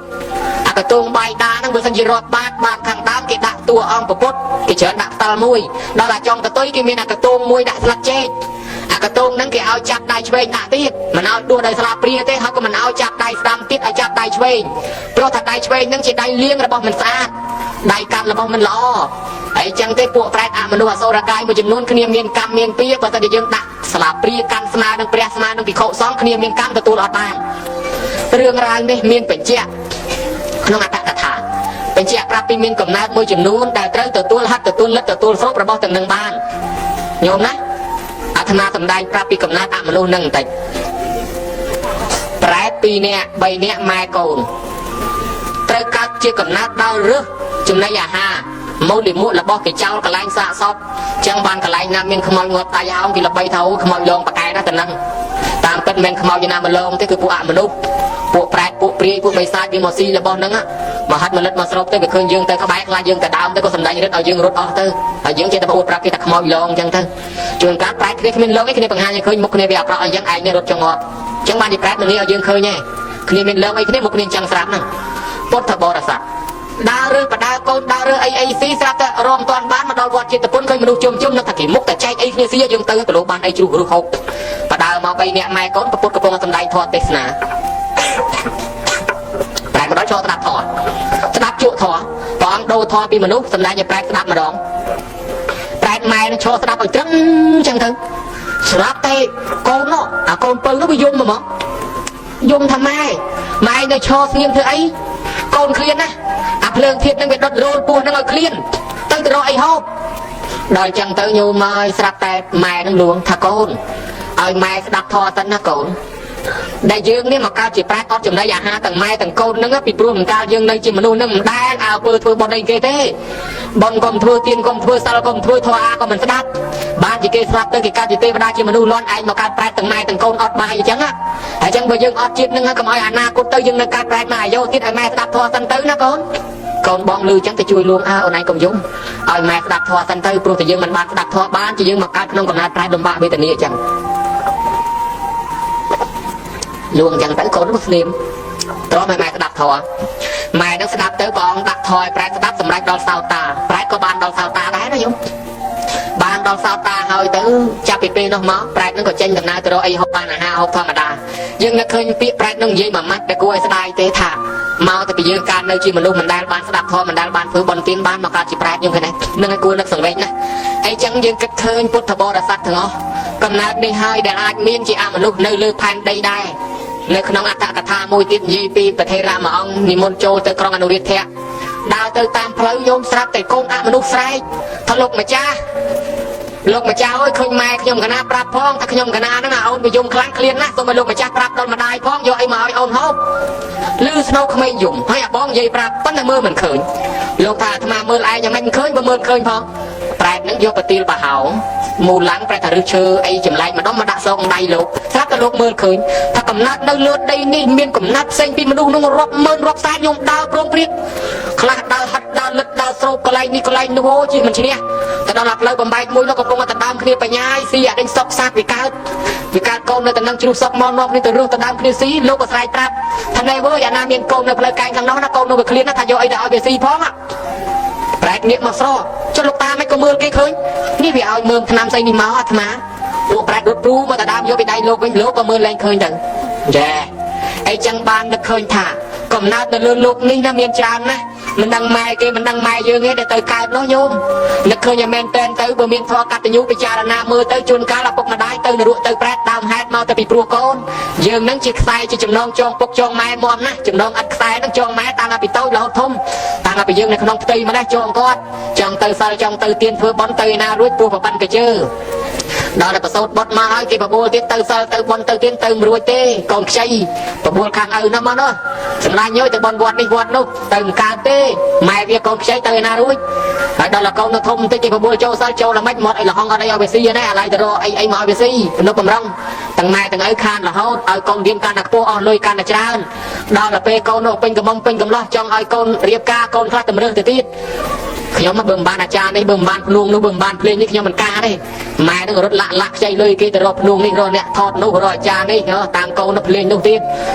S1: អាកតងបាយដាហ្នឹងបើសិនជារាប់បាតបាតខាងដើមគេដាក់តួអង្គពុទ្ធគេច្រើនដាក់ផ្តិលមួយដល់អាចុងកតុយគេមានអាកតងមួយដាក់ស្លឹកចេកអាកតងហ្នឹងគេឲ្យចាប់ដៃឆ្វេងដាក់ទៀតមិនឲ្យដួសដោយស្លាបព្រាទេហើយក៏មិនឲ្យចាប់ដៃស្ដាំទៀតឲ្យចាប់ដៃឆ្វេងព្រោះថាដៃឆ្វេងហ្នឹងជាដៃលាងរបស់មិនស្អាតដៃកាន់របស់មិនល្អហើយចឹងទេពួកប្រែតអមនុស្សអសុរកាយមួយចំនួនគ្នាមានកម្មមានពៀបើតែយើងដាក់ស្លាបព្រាកាន់ស្មើនឹងព្រះស្មើនឹងភិក្ខុសង្ឃគ្នាមានកម្មទទួលអត់បានរឿងរ៉ាវនេះមានបញ្ជាក់ក្នុងអត្ថកថាបញ្ជាក់ប្រាប់ពីមានកំណើតមួយចំនួនដែលត្រូវទទួលហັດទទួលលិតទទួលស្រូបរបស់ទាំងនឹងបានញោមណាអាត្មាសម្ដែងប្រាប់ពីកំណើតអមនុស្សនឹងបន្តិចប្រែត2នាក់3នាក់ម៉ែកូនត្រូវកើតជាកំណើតដោយរើសចំណីអាហារមូលិមួករបស់គេចោលកន្លែងសាកសពចឹងបានកន្លែងណាមានខ្មោចងាប់ដៃហោងគេល្បីថាអូខ្មោចលងប៉កែណាស់តែនឹងតាមពិតមិនខ្មោចណាមកលងទេគឺពួកអមនុស្សពួកប្រែតពួកព្រាយពួកបិសាចវាមកស៊ីរបស់ហ្នឹងមកហាត់មកលិតមកស្រូបទៅវាឃើញយើងទៅក្បែរខ្លាចយើងទៅដើមទៅក៏សម្ដែងរិទ្ធឲ្យយើងរត់អស់ទៅហើយយើងចេះតែប្អូនប្រាប់គេថាខ្មោចលងចឹងទៅជួនកាលប្រែតគ្នាគ្មានលងឯគ្នាបង្ហាញឲ្យឃើញមុខគ្នាវាអាក្រក់អញ្ចឹងឯងនេះរត់ចងងាប់ចឹងបានទីប្រែតមិននេះឲ្យយើងឃើញទេគ្នាមានលងអីគ្នាមុខគ្នាចឹងស្រាប់ហ្នឹងពុទ្ធបរិស័ទដើររើបដើកូនដើររើអីអីស៊ីស្រាប់តែរមតាន់បានមកដល់វត្តជាតិពុនឃើញមនុស្សជុំជុំនឹកថាគេមុខតែចែកអីគ្នាស៊ីយើងទៅក៏លោកបានអីជ្រុះរុះហូបបដើមក3នាក់ម៉ែកូនពុទ្ធកំពុងសម្ដែងធម៌ទេសនាប្រែមកដល់ចូលស្ដាប់ធម៌ស្ដាប់ជក់ធម៌ព្រះអង្គដូរធម៌ពីមនុស្សសម្ដែងឲ្យប្រែស្ដាប់ម្ដងប្រែម៉ែនឹងឈរស្ដាប់ឲ្យត្រឹមចឹងទៅស្រាប់តែកូននោះអាកូនពៅនោះវាយំហ្មងយំថាម៉ែម៉ែនៅឈរស្ងៀមធ្វើអីកូនឃ្លានណាអាភ្លើងធាតនឹងវាដុតរោលពោះនឹងឲ្យឃ្លានទៅទៅរកអីហូបដល់ចឹងទៅញោមឲ្យស្រាប់តែម៉ែនឹងលួងថាកូនឲ្យម៉ែស្ដាប់ធម៌សិនណាកូនដែលយើងនេះមកកើតជាប្រែតអត់ចំណីអាហារទាំងម៉ែទាំងកូនហ្នឹងពីព្រោះមិនកាលយើងនៅជាមនុស្សហ្នឹងមិនដែលអើពើធ្វើបុណ្យអីគេទេបុណ្យកុំធ្វើទានកុំធ្វើសិលកុំធ្វើធម៌អាក៏មិនស្ដាប់បានជាគេស្លាប់ទៅគេកើតជាទេវតាជាមនុស្សលន់ឯងមកកើតប្រែតទាំងម៉ែទាំងកូនអត់បាយអញ្ចឹងហើយអញ្ចឹងបើយើងអត់ជាតិហ្នឹងកុំឲ្យអនាគតទៅយើងនៅកើតប្រែតមកអាយុទៀតឲ្យម៉ែស្ដាប់ធម៌សិនទៅណាកូនកូនបងលឺអញ្ចឹងទៅជួយលួងអើអូនឯងកុំយំឲ្យម៉ែស្ដាប់ធម៌សិនទៅព្រោះតែយើងមិនបានស្ដាប់ធម៌បានជាយើងមកកើតក្នុងកំណើតប្រែតលំបាកវេទនាអញ្ចឹងលួងអញ្ចឹងទៅកូននោះស្ងៀមទ្រាំឲ្យម៉ែស្ដាប់ធម៌ម៉ែនឹងស្ដាប់ទៅព្រះអង្គដាក់ធម៌ឲ្យប្រែតស្ដាប់សម្រេចដល់សោតាប្រែតក៏បានដល់សោតាដែរណាញោមបានដល់សោតាហើយទៅចាប់ពីពេលនោះមកប្រែតនឹងក៏ចេញដំណើរទៅរកអីហូបបានអាហារហូបធម្មតាយើងនឹកឃើញពាក្យប្រែតនឹងនិយាយមួយម៉ាត់ដែលគួរឲ្យស្ដាយទេថាមកតែពីយើងកើតនៅជាមនុស្សមិនដែលបានស្ដាប់ធម៌មិនដែលបានធ្វើបុណ្យទានបានមកកើតជាប្រែតយើងឃើញទេនឹងឲ្យគួរនឹកសង្វេគណាអីចឹងយើងគិតឃើញពុទ្ធបរិស័ទទាំងអស់កំណើតនេះហើយដែលអាចមានជាអមនុស្សនៅលើផែនដីដែរនៅក្នុងអត្ថកថាមួយទៀតនិយាយពីប្រធេរៈមួយអង្គនិមន្តចូលទៅក្រុងអនុរាធៈដើរទៅតាមផ្លូវញោមស្រាប់តែកូនអមនុស្សស្រែកថាលោកម្ចាស់លោកម្ចាស់អើយឃើញម៉ែខ្ញុំកណាប្រាប់ផងថាខ្ញុំកណាហ្នឹងអាអូនវាយំខ្លាំងឃ្លានណាស់សូមឲ្យលោកម្ចាស់ប្រាប់ដល់ម្ដាយផងយកអីមកឲ្យអូនហូបឮស្នូក្មេងយំហើយអាបងនិយាយប្រាប់ប៉ុន្តែមើលមិនឃើញលោកថាអាត្មាមើលឯងយ៉ាងម៉េចមិនឃើញបើមើលឃើញផងប្រែតហ្នឹងយកប្រទាលប្រហោងមូឡាំងប្រែថារឹសឈើអីចម្លែកម្ដុំមកដាក់សងដៃលោកស្រាប់តែលោកមើលឃើញថាកំណត់នៅលើដីនេះមានកំណត់ផ្សេងពីមនុស្សនោះរាប់ម៉ឺនរាប់សែនញោមដើរព្រមព្រៀងខ្លះដើរហិតដើរលិតដើរស្រូបកន្លែងនេះកន្លែងនោះអូជាមិនឈ្នះទៅដល់ផ្លូវបំបែកមួយនោះកំពុងតែដើមគ្នាបញ្ញាយស៊ីអាដេញសុកសាកវាកើតវាកើតកូននៅតែនឹងជ្រុះសុកមកនាំគ្នាទៅរស់ទៅដើមគ្នាស៊ីលោកក៏ស្រែកប្រាប់ថាណែវើយអាណាមានកូននៅផ្លូវកែងខាងនោះណាកូននោះវាឃ្លានណាថាយកអីទៅឲ្យវាស៊ីផងប្រែតងាកមកស្រចុះលោកតាមិនក៏មើលគេឃើញនេះវាឲ្យមើមថ្នាំស្អីនេះមកអាត្មាពួកប្រែតរត់ព្រូមកទៅដើមយកពីដៃលោកវិញលោកក៏មើលលែងឃើញទៅចាអីចឹងបាននឹកឃើញថាកំណើតនៅលើលោកនេះណាមានច្រើនណាស់មិនដឹងម៉ែគេមិនដឹងម៉ែយើងទេដែលទៅកើតនោះញោមនឹកឃើញឲ្យមែនតែនទៅបើមានធម៌កតញ្ញូពិចារណាមើលទៅជួនកាលឪពុកម្ដាយទៅនរកទៅប្រែតដើមហេតុមកតែពីព្រោះកូនយើងនឹងជាខ្សែជាចំណងចងពុកចងម៉ែមណាស់ចំណងឥតខ្សែនឹងចងម៉ែតាំងពីតូចរហូតធំតាំងពីយើងនៅក្នុងផ្ទៃម្លេះចងគាត់ចង់ទៅសិលចង់ទៅទៀនធ្វើបុណ្យទៅឯណារួចព្រោះប្រប៉ិនកជើ ដល់តែប្រសូតបុតមកហើយគេបបួលទៀតទៅសិលទៅបនទៅទៀតទៅមិនរួចទេកូនខ្ចីបបួលខាងឪណាមកនោះសម្លាញ់យទៅបនវត្តនេះវត្តនោះទៅមិនកើតទេម៉ែវាកូនខ្ចីទៅឯណារួចហើយដល់តែកូននៅធំបន្តិចគេបបួលចូលសិលចូលល្មិចមកអីលហងអត់អីឲ្យវាស៊ីណាអាឡ័យទៅរកអីអីមកឲ្យវាស៊ីទំនុកបំរុងទាំងម៉ែទាំងឪខានរហូតឲ្យកូនរៀនកាន់តែខ្ពស់អស់លុយកាន់តែច្រើនដល់ទៅពេលកូននោះពេញកំមុំពេញកំឡោះចង់ឲ្យកូនរៀបការកូនខ្លះតម្រើសទៅទៀតខ្ញុំបើមិនបានអាចារ្យនេះបើមិនបានភ្នួងនោះបើមិនបានភ្លេងនេះខ្ញុំមិនការទេម៉ែនឹងរត់លាក់លាក់ខ្ចីលុយគេទៅរកភ្នួងនេះរកអ្នកថតនោះរកអាចារ្យនេះតាមកូននោះភ្លេងនោះទៀត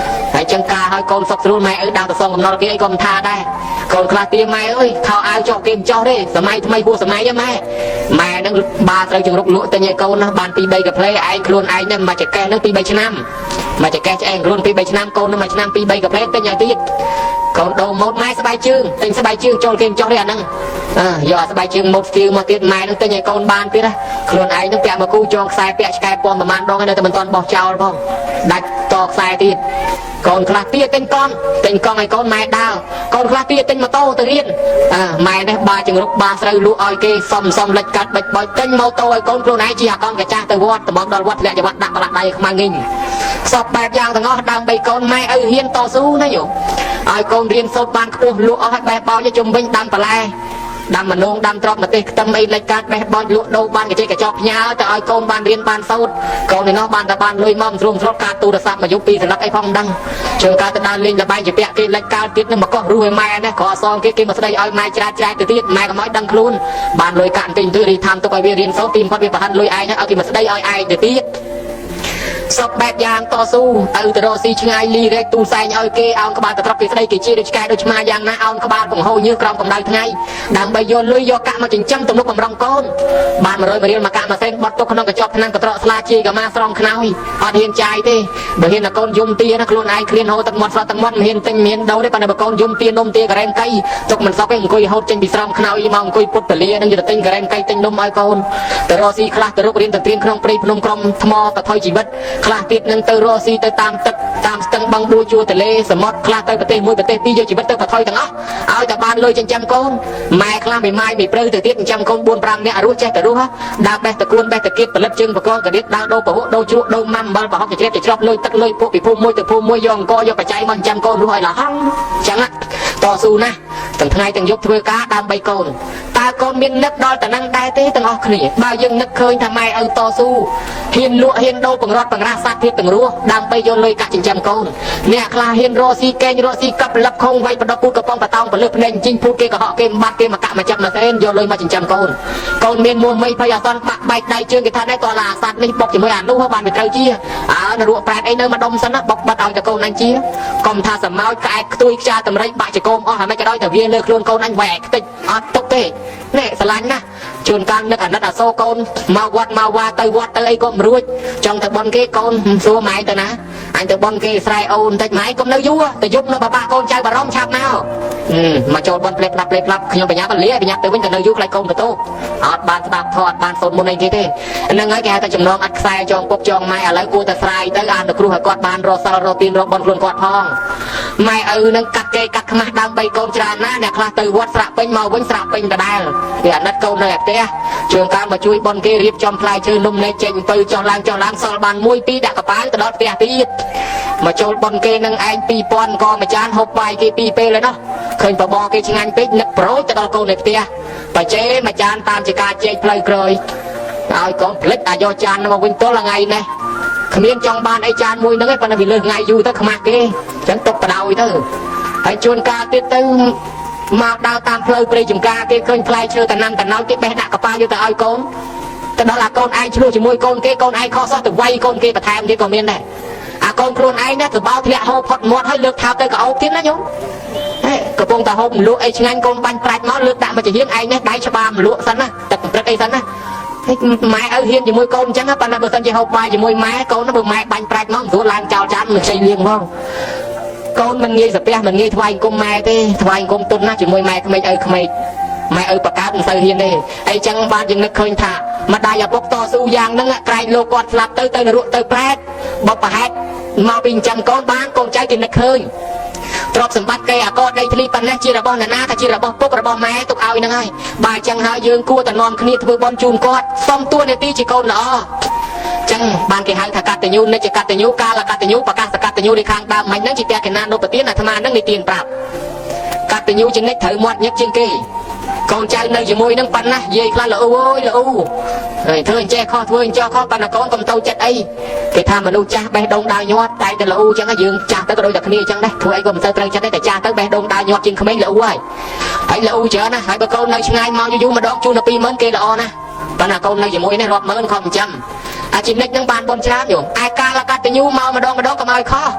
S1: ហើយចឹងការឲ្យកូនសុខស្រួលម៉ែឪដើរទៅសងកំណត់គេអីក៏មិនថាដែរកូនខ្លះទៀម៉ែអើយខោអាវចុះគេមិនចុះទេសម័យថ្មីហួសសម័យហ្នឹងម៉ែម៉ែនឹងបាត្រូវចង្រុកលក់ទិញឲ្យកូនណាបាន2 3កាផ្លេឯងខ្លួនឯងហ្នឹងមកចកេះហ្នឹង2 3ឆ្នាំមកចកេះឆ្អែងខ្លួន2 3ឆ្នាំកូនហ្នឹងមួយឆ្នាំ2 3កាផ្លេទិញឲ្យទៀតកូនដូរម៉ូតម៉ែស្បែកជើងទិញស្បែកជើងចូលគេមិនចុះទេអាហ្នឹងអើយកអាស្បែកជើងម៉ូតស្ទៀវមកទៀតម៉ែនឹងទិញឲ្យកូនបានទៀតណាខ្លួនឯងនឹងពាក់មកគូចងខ្សែពាក់ឆ្កែពំប្រហែលដងហើយនៅតែមិនទាន់បោះចោលផងដាច់តខ្សែទៀតកូនខ្លះទៀតទិញកង់ទិញកង់ឲ្យកូនម៉ែដើរកូនខ្លះទៀតទិញម៉ូតូទៅរៀនអើម៉ែនេះបាចង្រុកបាស្រូវលក់ឲ្យគេសំសំលិចកាត់បិចបោចទិញម៉ូតូឲ្យកូនខ្លួនឯងជិះអាកង់កាចាស់ទៅវត្តតម្ដល់វត្តធ្លាក់ចង្វាក់ដាក់ប្រឡាក់ដៃខ្មៅងីងសពបែបយ៉ាងទាំងអស់ដើម្បីកូនម៉ែឪហ៊ានតស៊ូណាយោឲ្យកូនរៀនសូត្របានខ្ពស់លក់អស់ឲ្យបេះបោចជុំវិញដាំបន្លែដាំមនោងដាំត្រប់ម្ទេសខ្ទឹមអីលិចកាត់បេះបោចលក់ដូរបានកញ្ចេកញ្ចក់ផ្ញើទៅឲ្យកូនបានរៀនបានសូត្រកូននេះនោះបានតែបានលុយមកស្រួលស្រុតការទូរស័ព្ទមកយុគពីរសន្លឹកអីផងមិនដឹងជើងការទៅដើរលេងលបែងជាពាក់គេលិចកាលទៀតនឹងមកកោះរស់ឲ្យម៉ែនេះក៏អសងគេគេមកស្ដីឲ្យម៉ែច្រាតច្រាតទៅទៀតម៉ែក៏មកដឹងខ្លួនបានលុយកាក់បន្តិចបន្តួចរីថាមទុកឲ្យវារៀនសូត្រទីបំផុតវាប្រហិនលុយឯងឲ្យគេមកស្ដីឲ្យឯងទៅទៀតសពបែបយ៉ាងតស៊ូទៅទៅរកស៊ីឆ្ងាយលីរែកទូសែងឲ្យគេអោនក្បាលទៅត្រាប់គេស្ដីគេជាដូចឆ្កែដូចឆ្មាយ៉ាងណាអោនក្បាលបង្ហូរញើសក្រោមកម្ដៅថ្ងៃដើម្បីយកលុយយកកាក់មកចិញ្ចឹមទំនុកបំរុងកូនបាន100រៀលមកកាក់មួយសេនបត់ទុកក្នុងកញ្ចប់ថ្នាំកត្រកស្លាជាយកាម៉ាស្រង់ខ្នើយអត់ហ៊ានចាយទេបើហ៊ានតែកូនយំទាណាខ្លួនឯងឃ្លានហូរទឹកមាត់ស្រស់ទឹកមាត់មិនហ៊ានទិញមិនហ៊ានដូរទេប៉ុន្តែបើកូនយំទានំទាការ៉េមកៃទុកមិនសក់ទេអង្គុយហូតចេញពីស្រង់ខ្នើយមកអង្គុយពុតពលានឹងយកទៅទិញការ៉េមកៃទិញនំឲ្យកូនទៅរកស៊ីខ្លះទៅរុករៀនទៅត្រៀមក្នុងព្រៃភ្នំក្រំថ្មបថុយជីវិតខ្លះទៀតនឹងទៅរកស៊ីទៅតាមទឹកតាមស្ទឹងបឹងបួជួរទលេសមុទ្រខ្លះទៅប្រទេសមួយប្រទេសពីរយកជីវិតទៅបថុយទាំងអស់ឲ្យតែបានលុយចិញ្ចឹមកូនម៉ែខ្លះមួយម៉ាយមួយព្រៅទៅទៀតចិញ្ចឹមកូន4 5នាក់រស់ចេះតែរស់ដើរបេះតកួនបេះតគៀតផលិតជើងបកករៀតដើរដូរពហុដូរជ្រក់ដូរម៉ាំអំបិលប្រហុកជ្រាបជ្រប់លុយទឹកលុយពួកពីភូមិមួយទៅភូមិមួយយកអង្គយកបច្ច័យមកចិញ្ចឹមកូនរស់ឲ្យលហងចឹងតស៊ូណាស់ទាំងថ្ងៃទាំងយប់ធ្វើការដើម្បីកូនតើកូនមាននឹកដល់តំណែងដែរទេទាំងអស់គ្នាបើយើងនឹកឃើញថាម៉ែឪតស៊ូហ៊ានលក់ហ៊ានដូរបង្រត់បង្រាសសត្វទៀតទាំងរស់ដើម្បីយកលុយកាក់ចិញ្ចឹមកូនអ្នកខ្លះហ៊ានរកស៊ីកេងរកស៊ីកັບលឹបខងវាយបដកពូតកំប៉ុងបតោងពលឹះភ្នែកជីងពូតគេកុហកគេបាត់គេមកកាក់មកចាប់មកសេនយកលុយមកចិញ្ចឹមកូនកូនមានមួមីភ័យអសន្នបាក់បែកដៃជើងគេថានេះតឡាសត្វនេះបុកជាមួយអានោះបានវាត្រូវជាអើនរកប្រែតអីនៅម្ដុំសិនណាបុកបាត់ឲ្យតកូនអញជាកុំថាសមោចក្អែកខ្ទួយខ្យាតម្រៃបាក់ចកោមអស់ហើយមិនក៏ដោយតែវាលើខ្លួនកូនអញវែកខ្ទេចអត់ទុកទេនេះស្រឡាញ់ណាស់ជួនកាលនឹកអាណិតអាសូរកូនមកវត្តមកវ៉ាទៅវត្តទៅអីក៏មិនរួចចង់ទៅបន់គេកូនសួរម៉ែទៅណាអញទៅបន់គេស្រែអូនតិចម៉ែកុំនៅយូរទៅយប់នៅបាបាកូនចៅបារម្ភឆាប់មកមកចូលបន់ផ្លេផ្លាប់ផ្លេផ្លាប់ខ្ញុំបញ្ញាបលាបញ្ញាទៅវិញទៅនៅយូរខ្លាចកូនបន្ទោអត់បានស្ដាប់ធម៌អត់បានសូត្រមុនអីគេទេហ្នឹងហើយគេហៅថាចំណងអត់ខ្សែចងពុកចងម៉ែឥឡូវគួរតែស្រាយទៅអានគ្រោះឲ្យគាត់បានរកសិលរកទានរកបន់ខ្លួនគាត់ផងម៉ែឪនឹងកាត់គេកាត់ខ្មាស់ដើម្បីកូនច្រើនណាស់អ្នកខ្លះទៅវត្តស្រាក់ពេញមកវិញស្រាក់ពេញដដែលវាអាណិតកូននៅឯផ្ទះជួនកាលមកជួយបន់គេរៀបចំផ្លែឈើនំនេះចេញទៅចុះឡើងចុះឡើងសល់បាន1 2ដាក់កប៉ាល់ទៅដល់ផ្ទះទៀតមកចូលបន់គេនឹងឯង2000ក៏មួយចានហូបបាយគេ2ពេលហើយណោះឃើញបបរគេឆ្ងាញ់ពេកនឹកប្រូចទៅដល់កូននៅផ្ទះបច្ចេមួយចានតាមជាការជែកផ្លូវក្រោយឲ្យកូនផ្លិចអាយកចានមកវិញទល់ថ្ងៃនេះគ្មានចង់បានអីចានមួយហ្នឹងឯងប៉ុន្តែវាលើសថ្ងៃយូរទៅខ្មាស់គេអញ្ចឹងទុកបដ ாய் ទៅហើយជួនកាលទៀតទៅមកដើរតាមផ្លូវព្រៃចំការគេឃើញផ្លែឈើតំណាំតំណោចគេបេះដាក់កប៉ាល់យកទៅឲ្យកូនទៅដល់អាកូនឯងឆ្លោះជាមួយកូនគេកូនឯងខកសោះទៅវាយកូនគេបន្ថែមទៀតក៏មានដែរអាកូនខ្លួនឯងណាទៅបោធ្លាក់ហូបផុតមាត់ហើយលើកថោបទៅកោបទៀតណាញោមហេកំពុងតែហូបមលក់អីឆ្ងាញ់កូនបាញ់ប្រាច់មកលើកដាក់មកជាហៀងឯងនេះដៃច្បាមលក់សិនណាទឹកព្រឹកអីសិនណាម៉ែឪហ៊ានជាមួយកូនអញ្ចឹងប៉ុន្តែបើសិនជាហូបបាយជាមួយម៉ែកូនបើម៉ែបាញ់ប្រាច់មកស្រួលឡើងចោលចានមិនខ្ចីលៀងផងកូនមិនងាយសាពះមិនងាយថ្វាយអង្គមម៉ែទេថ្វាយអង្គមទុនណាជាមួយម៉ែក្មេកឪក្មេកម៉ែឪបកើតមិនសូវហ៊ានទេអីចឹងបានយើងនឹកឃើញថាម្ដាយឪពុកតស៊ូយ៉ាងហ្នឹងក្រែងលោកគាត់ស្លាប់ទៅទៅនរកទៅប្រែតបបប្រហែតមកពីចិញ្ចឹមកូនបានកូនចៅគេនឹកឃើញ ទ្រព្យសម្បត្តិគេអាកដីធ្លីប៉ុណ្ណេះជារបស់អ្នកណាថាជារបស់ពុករបស់ម៉ែទុកឲ្យហ្នឹងហើយបើអញ្ចឹងហើយយើងគួរតែនាំគ្នាធ្វើបុណ្យជូនគាត់សុំតួនាទីជាកូនល្អចឹងបានគេហៅថាកតញ្ញូនិច្ចកតញ្ញូកាលកតញ្ញូប្រកាសកតញ្ញូនៃខាងដើមមិញហ្នឹងជាតេកណានុបទានអាត្មាហ្នឹងនិទានប្រាប់កតញ្ញូជានិច្ចត្រូវមាត់ញឹកជាងគេកូនចៅនៅជាមួយនឹងប៉ុណ្ណាយាយខ្លះល្អអើយល្អហើយធ្វើអញ្ចេះខុសធ្វើអញ្ចោះខុសប៉ុន្តែកូនកុំទៅចិត្តអីគេថាមនុស្សចាស់បេះដូងដើរញាត់តែល្អអញ្ចឹងយើងចាស់ទៅក៏ដូចតែគ្នាអញ្ចឹងដែរធ្វើអីក៏មិនសូវត្រូវចិត្តដែរតែចាស់ទៅបេះដូងដើរញាត់ជាងក្មេងល្អហើយហើយល្អច្រើនណាស់ហើយបើកូននៅឆ្ងាយមកយូរៗម្ដងជូនទៅ20000គេល្អណាស់ប៉ុន្តែកូននៅជាមួយនេះរាប់ម៉ឺនខំចិញ្ចឹមអាជីនិចនឹងបានបុណ្យច្រើនយោឯកាលកតញ្ញូមកម្ដងម្ដងកុំឲ្យខុស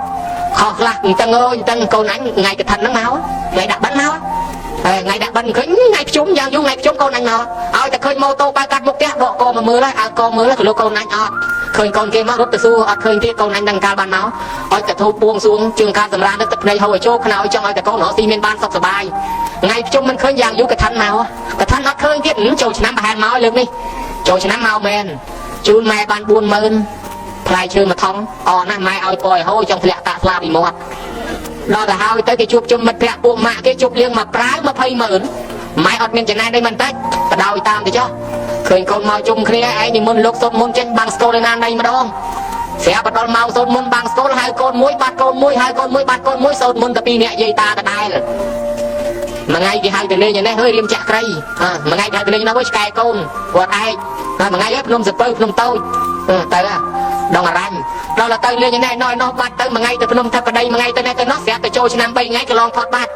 S1: ខុសខ្លះអញ្ចឹងអើយអញ្ចឹងកូនអញថ្ងៃកឋិនហ្នឹងមកថ្ងៃដាក់បិណ្ឌមកហើយថ្ងៃដាក់បិណ្ឌឃើញថ្ងៃភ្ជុំយ៉ាងយូរថ្ងៃភ្ជុំកូនអញមកឲ្យតែឃើញម៉ូតូបើកាត់មុខផ្ទះដកកមកមើលហើយអើកមើលក៏លោកកូនអញអត់ឃើញកូនគេមករត់ទៅសួរអត់ឃើញទៀតកូនអញនឹងកាលបានមកឲ្យតែធូបពួងសួងជើងការសម្រានទឹកភ្នែកហូរឲ្យចូលខ្នើយចង់ឲ្យតែកូនរកស៊ីមានបានសុខសប្បាយថ្ងៃភ្ជុំមិនឃើញយ៉ាងយូរកឋិនមកកឋិនអត់ឃើញទៀតចូលឆ្នាំប្រហែលមកលើកនេះចូលឆ្នាំមកមែនជូនម៉ែបាន40000ផ្លែឈើមួយថងអណាស់ម៉ែឲ្យពយហូរចង់ធ្លាក់តាក់ស្លាពីមាត់ដល់ទៅហើយទៅគេជួបជុំមិត្តភក្តិពួកម៉ាក់គេជប់លៀងមកប្រាវ200,000ម៉ែអត់មានចំណេះដីមិនតិចបដោយតាមទៅចុះឃើញកូនមកជុំគ្នាឯងនិមន្តលោកសូត្រមុនចេញបាំងស្គលឯណាណៃម្ដងស្រាប់បដល់មកសូត្រមុនបាំងស្គលហៅកូនមួយបាត់កូនមួយហៅកូនមួយបាត់កូនមួយសូត្រមុនតែពីរនាក់យាយតាដដែលមួយថ្ងៃគេហៅទៅលេងឯនេះហើយរៀមចាក់ក្រៃមួយថ្ងៃគេហៅទៅលេងនោះវិញឆ្កែកូនវត្តឯកមួយថ្ងៃភ្នំសពៅភ្នំតូចទៅដងអរញ្ញដល់ទៅលេងឯនេះណោះបាត់ទៅមួយថ្ងៃទៅភ្នំថបដីមួយថ្ងៃទៅនេះទៅនោះស្រាប់ទៅចូលឆ្នាំ3ថ្ងៃក៏ឡងផុតបាត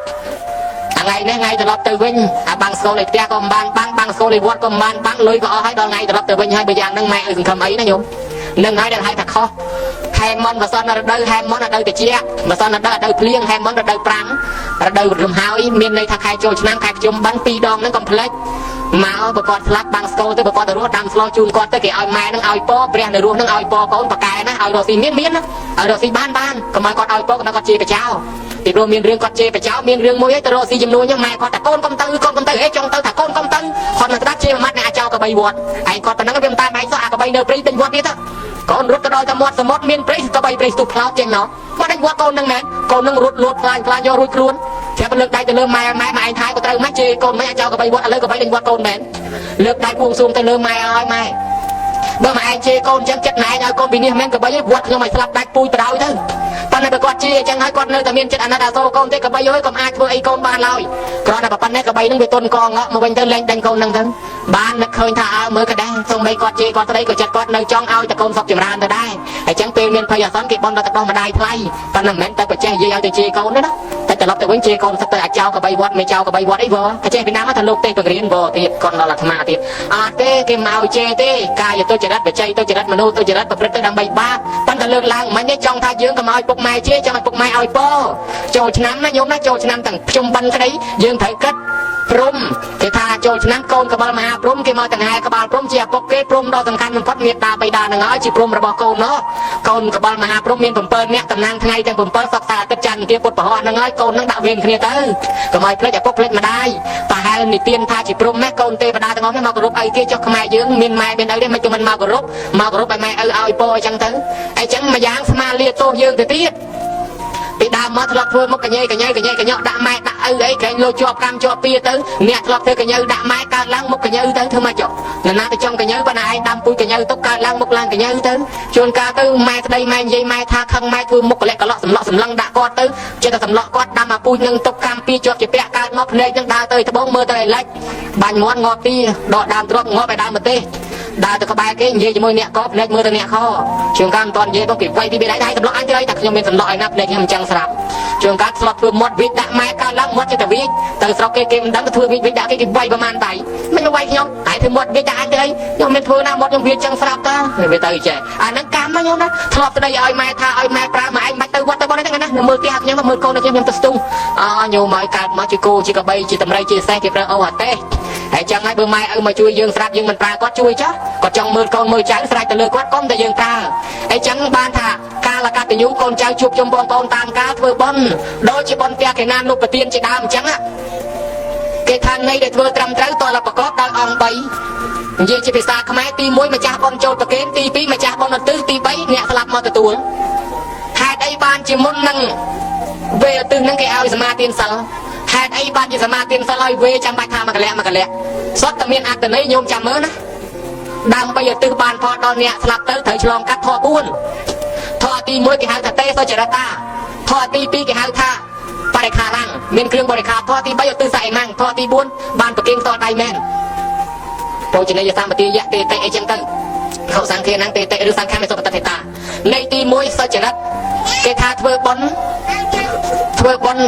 S1: ់ថ្ងៃនេះថ្ងៃត្រឡប់ទៅវិញអាបាំងស្គលឯផ្ទះក៏មិនបានបាំងបាំងស្គលឯវត្តក៏មិនបានបាំងលុយក៏អស់ហើយដល់ថ្ងៃត្រឡប់ទៅវិញហើយបើយ៉ាងហ្នឹងម៉ែឲ្យសង្ឃឹមអីណាញោមនឹងហើយដែលហៅថាខុសហែមន់វសន្តរដូវហែមន់រដូវត្រជាក់វសន្តរដូវរដូវភ្លៀងហែមន់រដូវប្រាំងរដូវរំហើយមានន័យថាខែចូលឆ្នាំខែភ្ជុំបិណ្ឌពីរដងហ្នឹងកុំភ្លេចមកបើគាត់ស្លាប់បាំងស្គលទៅបើគាត់ទៅរស់ដាំស្លជូនគាត់ទៅគេឲ្យម៉ែនឹងឲ្យពព្រះនៅរស់នឹងឲ្យពកូនប៉កែណាឲ្យរស់ស៊ីមានមានណាឲ្យរស់ស៊ីបានបានកុំឲ្យគាត់ឲ្យពកុំឲ្យគាត់ជេរបចោពីព្រោះមានរឿងគាត់ជេរបចោមានរឿងមួយឯងទៅរកស៊ីជំនួញហ្នឹងម៉ែគាត់ថាកូនកុំទៅកូនកុំទៅហេចង់ទៅថាកូនកុំទៅគាត់នឹងស្ដាប់ជេរមួយម៉ាត់អ្នកអាចោកបីវត្តឯងគាត់ប៉ុណ្ណឹងវាមិនតាមឯងសោះអាកបីនៅព្រៃទិញវត្តទៀតកូនរត់ទៅដល់តែមាត់សមុទ្រមានព្រៃកបីព្រៃស្ទុះផ្លោតចេញមកមកដេញវត្តកូនហ្នឹងមែនកូនហ្នឹងរត់លួតខ្លាញ់ខ្លាញ់យករួចខ្លួនស្រាប់លើកដៃទៅលើម៉ែម៉ែម៉ែឯងថៃក៏ត្រូវម៉េចជេរកូនម៉េចអាចោកបីវត្តឥឡូវកបីដេញវត្តកូនមែនលើកដៃពួងសួងទៅលើម៉ែឲ្យម៉ែបើម៉ែឯងជេរកូនចឹងចិត្តណែឯងឲ្យកូនពីនេះមែនកបីវត្តខ្ញុំឲ្យស្លាប់ដាច់ពូជបដ ாய் ទៅប៉ុន្តែបើគាត់ជេរអញ្ចឹងហើយគាត់នៅតែមានចិត្តអាណិតអាសូរកូនទេកបីអើយកុំអាចធ្វើអីកូនបានឡើយគ្រាន់តែប៉ុណ្ណេះកបីនឹងវាទុនកងងក់មកវិញទៅលែងដេញកូននឹងទៅបាននឹកឃើញថាអើមើលក៏ដែរសូម្បីគាត់ជេរគាត់ស្ដីក៏ចិត្តគាត់នៅចង់ឲ្យតែកូនសុខចម្រើនទៅដែរអញ្ចឹងពេលមានភ័យអាសន្នគេបន់ដល់ទឹកដោះម្ដាយថ្លៃប៉ុន្តែមិនមែនតែបច្ចេះនិយាយឲ្យទៅជេរកូនទេណាតែត្រឡប់ទៅវិញជេរកូនសឹកទៅអាចោកបីវត្តមិនចោកបីវត្តអីវបច្ចេះពីណាមកថាលោកទេបង្រៀនវទៀតកូនដល់អាត្មាទៀតអត់ទេគេមកជេរទេកាយទុច្ចរិតបច្ចេយទុច្ចរិតមនុស្សទុច្ចរិតប្រព្រឹត្តទៅដើម្បីបាបប៉ុន្តែលើកឡើងមិនទេចង់ថាយើងកុំឲ្យពុកម៉ែជេរចង់ឲ្យពុកម៉ែឲ្យពចូលឆ្នាំណាញោមណាចូលឆ្នាំទាំងភ្ជុំបិណ្ឌក្តីយើងត្រូវគិតព្រំគេថាចូលឆ្នាំកូនកបលមហាព្រំគេមកទាំងហែក្បាលព្រំជាឪពុកគេព្រំដ៏សំខាន់បំផុតមេត្តាបិតានឹងហើយជាព្រំរបស់កូននោះកូនកបលមហាព្រំមាន7នាក់តំណាងថ្ងៃទាំង7សុកសាអាទិត្យច័ន្ទអង្គារពុទ្ធពហុហ្នឹងហើយកូននឹងដាក់វេនគ្នាទៅកុំឲ្យភ្លេចឪពុកភ្លេចម្ដាយប្រហែលនិទានថាជាព្រំណាកូនទេវតាទាំងអស់នេះមកគោរពអីគេចុះខ្មែរយើងមានម៉ែមានឪទេមិនក៏មិនមកគោរពមកគោរពឲ្យម៉ែឪឲ្យពរអញ្ចឹងទៅអញ្ចឹងមួយយ៉ាងស្មាលាទោសយើងទៅទៀតពីដើមមកធ្លាប់ធ្វើមុខកញ៉េកញ៉េកញ៉េកញ៉ក់ដាក់ម៉ែដាក់ឪអីក្រែងលោជាប់កម្មជាប់ពៀទៅអ្នកធ្លាប់ធ្វើកញ៉ៅដាក់ម៉ែកើតឡើងមុខកញ៉ៅទៅធ្វើម៉េចចុះនរណាទៅចង់កញ៉ៅប៉ុន្តែឯងដាំពូជកញ៉ៅទុកកើតឡើងមុខឡើងកញ៉ៅទៅជួនកាលទៅម៉ែស្ដីម៉ែនិយាយម៉ែថាខឹងម៉ែធ្វើមុខកលៈកលក់សម្លក់សម្លឹងដាក់គាត់ទៅចេះតែសម្លក់គាត់ដាំអាពូជនឹងទុកកម្មពៀជាប់ជាពាក់កើតមកភ្នែកនឹងដើរទៅត្បូងមើលទៅឲ្យលិចបាញ់មាត់ងាប់ទីដកដើមទ្របងាប់ឲ្យដើមម្ទេសដើរទៅក្បែរគេនិយាយជាមួយអ្នកកភ្នែកមើលទៅអ្នកខជួនកាលមិនតន់និយាយទៅគេវាយពីបេដៃសម្លក់អញទៅតែខ្ញុំមានសម្លក់ឯណាភ្នែកខ្ញុំអញ្ចឹងស្រាប់ជួនកាលស្លាប់ធ្វើមាត់វិចដាក់ម៉ែកើតឡើងមាត់ចេះតែវិចទៅស្រុកគេគេមិនដឹងទៅធ្វើវិចវិចដាក់គេគេវាយប្រហែលដៃមិនមកវាយខ្ញុំតែធ្វើមាត់វិចដាក់អញទៅអីខ្ញុំមិនធ្វើណាមាត់ខ្ញុំវាចឹងស្រាប់តាវាទៅចេះអាហ្នឹងកម្មណាខ្ញុំណាធ្លាប់ស្ដីឲ្យម៉ែថាឲ្យម៉ែប្រើម៉ែឯងបាច់ទៅវត្តទៅបនហ្នឹងណាមើលផ្ទះខ្ញុំមើលកូនខ្ញុំខ្ញុំទៅស្ទុះអញោមឲ្យកើតមកជាគោជាកបីជាតម្រៃជាសេះគេប្រើអូអាទេហើយចឹងហើយបើម៉ែឪមកជួយយើងស្រាប់យើងមិនប្រើគាត់ជួយចុះគាត់ចង់មើលកូនមើលចៅស្រេចទៅលើគាត់កុំតែយើងប្រើហើយចឹងបានថាកាលកតញ្ញូកូនចៅជួបជុំបងប្អូនតាមកាលធ្វើបុណ្យដូចជាបុណ្យផ្ទះកេណានុបទានជាដើមអញ្ចឹងគេថានៃដែលធ្វើត្រឹមត្រូវតលប្រកបដោយអង្គ3និយាយជាភាសាខ្មែរទី1ម្ចាស់បុណ្យចូលប្រគេនទី2ម្ចាស់បុណ្យឧទ្ទិសទី3អ្នកស្លាប់មកទទួលហេតុអីបានជាមុននឹង វេឧទ្ទិសហ្នឹងគេឲ្យសមាទានសិលហេតុអីបានជាសមាទានសិលឲ្យវេចាំបាច់ថាមកកលៈមកកលៈសុទ្ធតែមានអត្តន័យញោមចាំមើលណាដើម្បីឧទ្ទិសបានផលដល់អ្នកស្លាប់ទៅត្រូវឆ្លងកាត់ធម៌4ធម៌ទី1គេហៅថាទេសចរិតាធម៌ទី2គេហៅថាបរិខារាំងមានគ្រឿងបរិខាធម៌ទី3ឧទ្ទិសសៃម៉ាំងធម៌ទី4បានប្រគេនផ្ទាល់ដៃមែនពោជនីយសម្បទាយៈទេតិអីចឹងទៅខុសសង្ឃានំទេតិឬសង្ឃាមេសុបតិតានៃទី1សុចរិតគេថាធ្វើបុណ្យធ្វើបុណ្យ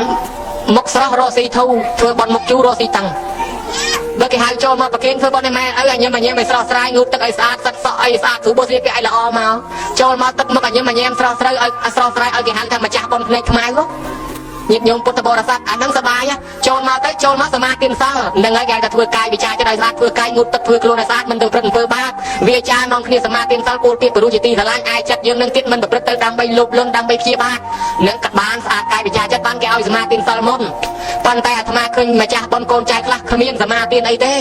S1: មុខស្រស់រកស៊ីធូធ្វើបុណ្យមុខជូររកស៊ីតាំងបើគេហៅចូលមកប្រគេនធ្វើបុណ្យឲ្យម៉ែឪឲ្យញ៉ាំឲ្យញ៉ាំឲ្យស្រស់ស្រាយងូតទឹកឲ្យស្អាតសិតសក់ឲ្យស្អាតស្រួលបោះស្លៀកពាក់ឲ្យល្អមកចូលមកទឹកមុខឲ្យញ៉ាំឲ្យញ៉ាំស្រស់ស្រាយឲ្យស្រស់ស្រាយឲ្យគេហៅថាម្ចាស់បុណ្យភ្នែកខ្មៅញាតិញោមពុទ្ធបរិស័ទអានឹងសបាយចូលមកទៅចូលមកសមាទានសិលនឹងហើយគេហៅថាធ្វើកាយវិចារចិត្តឲ្យស្អាតធ្វើកាយងូតទឹកធ្វើខ្លួនឲ្យស្អាតមិនទៅព្រឹត្តអំពើបាបវាចានាំគ្នាសមាទានសិលពោលពាក្យព្រោះជាទីស្រឡាញ់ឯចិត្តយើងនឹងទៀតមិនប្រព្រឹត្តទៅដើម្បីលោភលន់ដើម្បីព្យាបាទនឹងក៏បានស្អាតកាយវិចារចិត្តបានគេឲ្យសមាទានសិលមុនប៉ុន្តែអាត្មាឃើញម្ចាស់បុណ្យកូនចៅខ្លះគ្មានសមាទានអីទ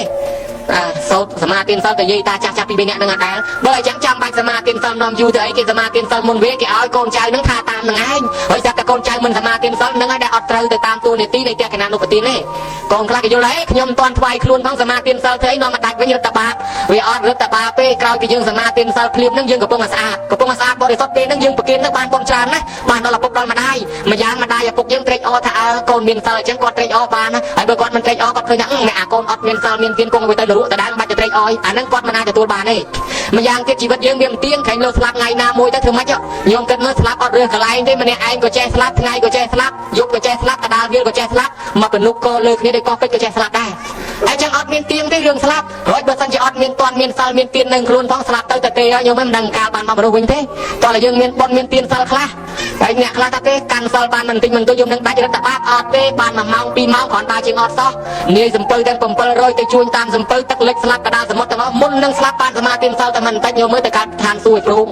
S1: េសូត្រសមាទានសិលទៅយាយតាចាស់ចាស់ពីរនាក់នឹងអត់ដែលបើអញ្ចឹងចាំបាច់សមាទានសិលនាំយូរទៅអីគេសមាទានសិលមុនវាគេឲ្យកូនចៅនឹងថាតាមនឹងឯងហើយស្រាប់តែកូនចៅមិនសមាទានសិលនឹងឯងដែលអត់ត្រូវទៅតាមតួនាទីនៃតេកណានុបទានទេកូនខ្លះគេយល់ហេខ្ញុំមិនទាន់ថ្វាយខ្លួនផងសមាទានសិលធ្វើអីនាំមកដាច់វិញរត់តបាបវាអត់រត់តបាបទេក្រោយពីយើងសមាទានសិលភ្លាមនឹងយើងកំពុងតែស្អាតកំពុងតែស្អាតបរិសុទ្ធពេលនឹងយើងប្រគេននឹងបានបុណ្យច្រើនណាស់បានដល់ឪពុកដល់ម្ដាយម្យ៉ាងម្ដាយឪពុកយើងត្រេកអរថាអើកូនមានសិលអញ្ចឹងគាត់ត្រេកអរបានណាហើយបើគាត់មិនត្រេកអរគាត់ឃើញថាម៉ែអាកូនអត់មានសិលមានទានគង់វាទៅលក់តដើមបាច់ទៅត្រេកអរអាហ្នឹងគាត់មិនអាចទទួលបានទេម្យ៉ាងទៀតជីវិតយើងវាមិនទៀងខែងលោស្លាប់ថ្ងៃណាមួយទៅធ្វើម៉េចញោមគិតមើលស្លាប់អត់រើសកន្លែងទេម្នាក់ឯងក៏ចេះស្លាប់ថ្ងៃក៏ចេះស្លាប់យប់ក៏ចេះស្លាប់កដាលវាលក៏ចេះស្លាប់មកពនុកក៏លើគ្នាដូចកោះពេជ្រក៏ចេះស្លាប់ដែរហើយចឹងអត់មានទៀងទេរឿងស្លាប់ហើយបើសិនជាអត់មានទាន់មានសិលមានទាននឹងខ្លួនផងស្លាប់ទៅតែទេហើយញោមមិនដឹងកាលបានមកមនុស្សវិញទេតោះតែយើងមានបុណ្យមានទានសិលខ្លះហើយអ្នកខ្លះថាទេកាន់សិលបានមិនតិចមិនទួចយំនឹងដាច់រត់តបាបអត់ទេបាន1ម៉ោង2ម៉ោងគ្រាន់បើជាងអត់សោះនាយសំពៅទាំង700ទៅជួញតាមសំពៅទឹកលិចស្លាប់កដាលសមុទ្រទាំងអស់មុននឹងស្លាប់បានសមាធិសិលតែមិនតិចញោមមើលទៅកើតឋានសួគ៌ព្រម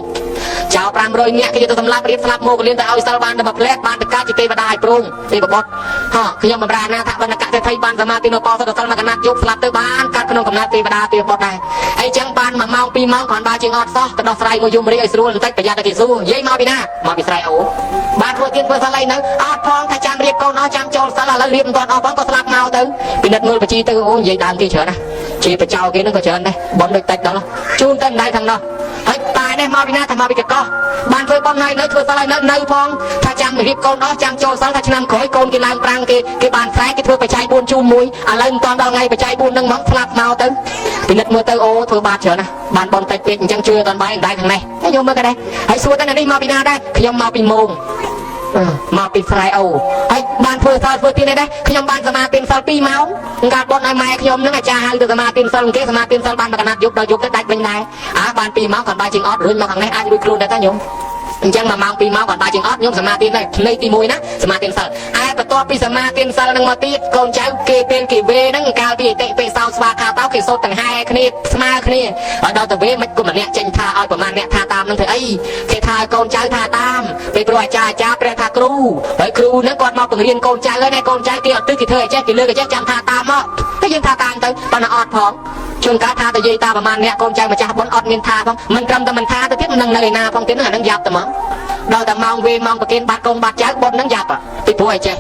S1: ចៅ500នាក់គេទៅសម្លាប់រៀបស្លាប់មកលៀនទៅឲ្យសិលបានតែមួយផ្លែបានទៅកើតជាទេវតាឲ្យព្រមទេវបុត្រហ៎ខ្ញុំបំរើណាថាបណ្ឌកសេដ្ឋីបានសមាធិនៅបោសុទ្ធសិលមកកណាត់យកស្លាប់ទៅបានកើតក្នុងកំណើតទេវតាទេវបុត្រដែរអីចឹងបាន1ម៉ោង2ម៉ោងគ្រាន់បើជាងអត់សោះទៅដោះស្រាយមួយយំរីឲ្យស្រួលបន្តិចប្រយ័ត្នតែគេសួរយាយមកពីណាមកពីស្រែអូបានធ្វើទៀនធ្វើសិលអីនៅអត់ផងថាចាំរៀបកូនអស់ចាំចូលសិលឥឡូវរៀបមិនទាន់អស់ផងក៏ស្លាប់មកទៅពិនិត្យមើលបញ្ជីទៅអូនិយាយដើមគេច្រើនណាស់ជាបចោគេនឹងក៏ច្រើនដែរបនដូចតិចដល់ជូនទៅម្ដាយខាងនោះហើយតែនេះមកពីណាថាមកពីកកោះបានធ្វើបំណៃនៅធ្វើសិលឲ្យនៅនៅផងថាចាំរៀបកូនអស់ចាំចូលសិលថាឆ្នាំក្រោយកូនគេឡើងប្រាំងគេគេបានស្រែគេធ្វើបច្ច័យ4ជូមួយឥឡូវមិនទាន់ដល់ថ្ងៃបច្ច័យ4នឹងមកស្លាប់មកទៅពិនិត្យមើលទៅអូធ្វើបាបច្រើនណាស់បានបនតិចពេកអញ្ចឹងជួយអត់ទាន់បាយម្ដាយខាងនេះហើយយកមើលក៏ដែរហើយសួរទៅនេះមកពីណាដែរខ្ញុំមកពីមងមកពីស្រែអូហើយបានធ្វើសិលធ្វើទានដែរខ្ញុំបានសមាធិសិល2ម៉ោងកាលបនឲ្យម៉ែខ្ញុំនឹងអាចារ្យហៅទៅសមាធិសិលគេសមាធិសិលបានមកកណាត់យប់ដល់យប់ទៅដាច់វិញដែរអើបាន2ម៉ោងគាត់បាយជាងអត់រួចមកខាងនេះអាចរួចខ្លួនដែរតាញោមអញ្ចឹង1ម៉ោង2ម៉ោងគាត់បាយជាងអត់ញោមសមាធិដែរនៃទី1ណាសមាធិសិលឯបន្ទាប់ពីសមាធិសិលនឹងមកទៀតកូនចៅគេពេលគេវេហ្នឹងកាលពីអតិពេសោស្វាខាតោគេសូត្រទាំងហែគ្នាស្មើគ្នាហើយដល់ទៅវេមិនគុំម្នាក់ចេញថាឲ្យប្រមាណអ្នកថាតាមនឹងធ្វើអីគេថាឲ្យកូនចៅថាតាមពេលព្រោះអាចារ្យអាចារ្យព្រះថាគ្រូហើយគ្រូហ្នឹងគាត់មកបង្រៀនកូនចៅហើយណាកូនចៅគេអត់ទឹះគេធ្វើអីចេះគេលើកអីចេះចាំថាតាមមកតែយើងថាតាមទៅប៉ុន្តែអត់ផងជួនកាលថាទៅយាយតាប្រមាណអ្នកកូនចៅម្ចាស់បុណ្យអត់មានថាផងមិនត្រឹមតែមិនថាទៅទៀតមិននឹងនៅឯណាផងទៀតហ្នឹងអាហ្នឹងយ៉ាប់ទៅមកដល់តែម៉ោងវេម៉ោងប្រគេនបាត់កូនបាត់ចៅបុណ្យហ្នឹងយ៉ាប់ពីព្រោះអីចេះ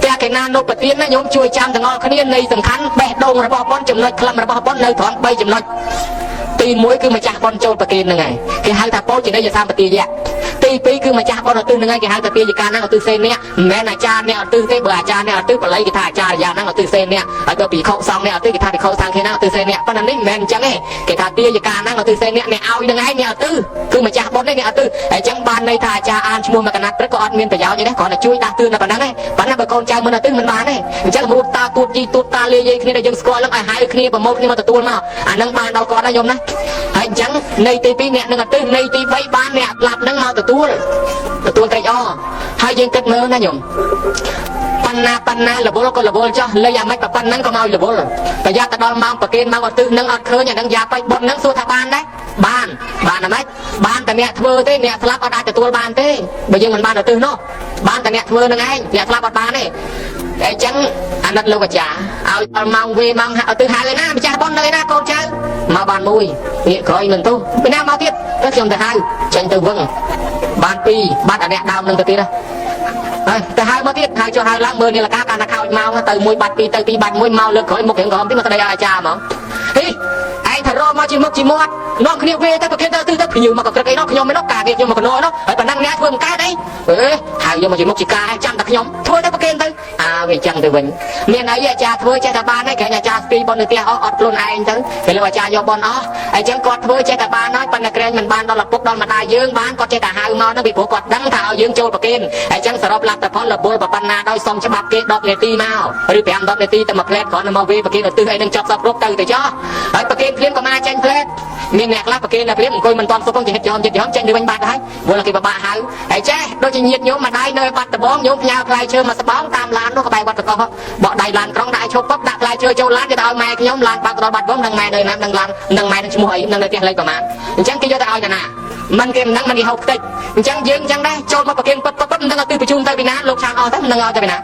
S1: តែកេណានុបទានណាញោមជួយចាំទាំងអស់គ្នានៃសំខាន់បេះដូងរបស់បុណ្យចំណុចខ្លឹមរបស់បុណ្យនៅត្រង់3ចំណុចទី1គឺម្ចាស់បុណ្យចូលប្រគេនហ្នឹងឯងគេហៅថាពោជនីយសម្បទាយៈទី2គឺម្ចាស់បុណ្យឧទ្ទិសហ្នឹងឯងគេហៅថាទាយកាហ្នឹងឧទ្ទិសសេនៈមិនមែនអាចារ្យអ្នកឧទ្ទិសទេបើអាចារ្យអ្នកឧទ្ទិសបល័យគេថាអាចារ្យាហ្នឹងឧទ្ទិសសេនៈហើយបើភិក្ខុសង្ឃអ្នកឧទ្ទិសគេថាភិក្ខុសង្ឃគេហ្នឹងឧទ្ទិសសេនៈប៉ុន្តែនេះមិនមែនអញ្ចឹងទេគេថាទាយកាហ្នឹងឧទ្ទិសសេនៈអ្នកឲ្យហ្នឹងឯងអ្នកឧទ្ទិសគឺម្ចាស់បុណ្យនេះអ្នកឧទ្ទិសហើយអញ្ចឹងបានន័យថាអាចារ្យអានឈ្មោះមកកណាត់ព្រឹកក៏អត់មានប្រយោជន៍ទេគ្រាន់តែជួយដាស់តឿនតែប៉ុណ្្នឹងឯងប៉ុន្តែបើកូនចៅមិនឧទ្ទិសមិនបានទេអញ្ចឹងរូបតាទួតយីទួតតាលាយាយគ្នាដែលយើងស្គាល់ហ្នឹងឲ្យហៅគ្នាប្រមូលគ្នាមកទទួលមកអាហ្នឹងបានដល់គាត់ណាញោមណាហើយអញ្ចឹងនៃទី2អ្នកនឹងឧទ្ទិសនៃទី3បានអ្នកស្លាប់ហ្នឹងមកទទួលទទួលត្រេកអរហើយយើងគិតមើលណាញោមបណ្ណាបណ្ណារវល់ក៏រវល់ចោះលេងអាម៉េចប៉ុណ្ណឹងក៏មករវល់ប្រយ័ត្នទៅដល់ម៉ោងប្រគេនម៉ោងឧទ្ទិសនឹងអត់ឃើញអានឹងយ៉ាប់បាច់បុណ្យនឹងសួរថាបានដែរបានបានអាម៉េចបានតែអ្នកធ្វើទេអ្នកស្លាប់អត់អាចទទួលបានទេបើយើងមិនបានឧទ្ទិសនោះបានតែអ្នកធ្វើនឹងឯងអ្នកស្លាប់អត់បានទេអញ្ចឹងអាណិតលោកអាចារ្យឲ្យដល់ម៉ោងវេម៉ោងឧទ្ទិសហៅឯណាម្ចាស់បុណ្យនៅឯណាកូនចៅមកបានមួយងាកក្រោយមិនទោះពីណាមកទៀតទៅខ្ញុំទៅហៅចេញទៅវឹងបាន2បាត់អាអ្នកដើមនឹងទៅទៀតណា ហើយទៅហៅមកទៀតហៅចុះហៅឡើងមើលនាឡិកាកាលណាខោចម៉ោងទៅមួយបាត់ពីរទៅពីរបាត់មួយមកលើកក្រោយមុខរៀងក្រហមទៀតមកស្ដីឲ្យអាចារ្យហ្មងហីឯងថារកមកជាមុខជាមាត់នាំគ្នាវេទៅប្រគេនទៅទិទៅភ្ញៀវមកក៏ក្រឹកអីនោះខ្ញុំមិននោះការងារខ្ញុំមកកណោនោះហើយប៉ុណ្ណឹងអ្នកធ្វើមិនកើតអីអេហៅយកមកជាមុខជាការចាំតែខ្ញុំធ្វើទៅប្រគេនទៅអាវាចឹងទៅវិញមានអីអាចារ្យធ្វើចេះតែបានហើយក្រែងអាចារ្យស្ពីប៉ុននៅផ្ទះអស់អត់ខ្លួនឯងទៅពេលលោកអាចារ្យយកប៉ុនអស់អញ្ចឹងគាត់ធ្វើចេះតែបានហើយប៉ុន្តែក្រែងមិនបានដល់ឪពុកដល់ម្ដាយយើងបានគាត់ចេះតែហៅមកហ្នឹងពីព្រោះគាត់ដឹងថាឲ្យយើងចូលប្រគេនអញ្ចឹងសរុបលទ្ធផលរវល់ប៉ុណ្ណាដោយសុំច្បាប់គេ10នាទីមកឬ5 10នាទីតែមួយផ្លែតគ្រាន់តែមកវេប្រគេនឧទ្ទិសអីនឹងចប់សពគ្រប់ទៅទៅចោះហើយប្រគេនភ្លាមក៏មកចេញផ្លែតមានអ្នកខ្លះប្រគេនតែភ្លាមអង្គុយមិនតាន់សុខផងចេះយอมចិត្តយอមចេញទៅវិញបាត់ហើយវល់គេបបាក់ហៅហើយចេះដូចជាញាតញោមម្ដាយនៅបាត់ដបងញោមផ្ញើផ្លែឈើមកស្បងតាមឡាននោះក្បែរវត្តកោះបកដៃឡានក្រុងដាក់ឲ្យឈប់ពឹបដាក់ផ្លែឈើចូលឡានគេទៅឲ្យម៉ែខ្ញុំឡានបើកដល់បាត់បងនឹងម៉ែនៅណានឹងឡាននឹងម៉ែនឹងឈ្មោះអីនឹងនៅផ្ទះលេខប្រមាណអញ្ចឹងគេយកទៅឲ្យតាណាមិនគេមិនដឹងមិនគេហូបខ្ទេចអញ្ចឹងយើងអញ្ចឹងដែរចូលមកប្រគេនពឹបពឹបពឹបមិនដឹងឲ្យទិសបញ្ជូនទៅពីណាលោកឆានអស់ទៅមិនដឹងឲ្យទៅពីណា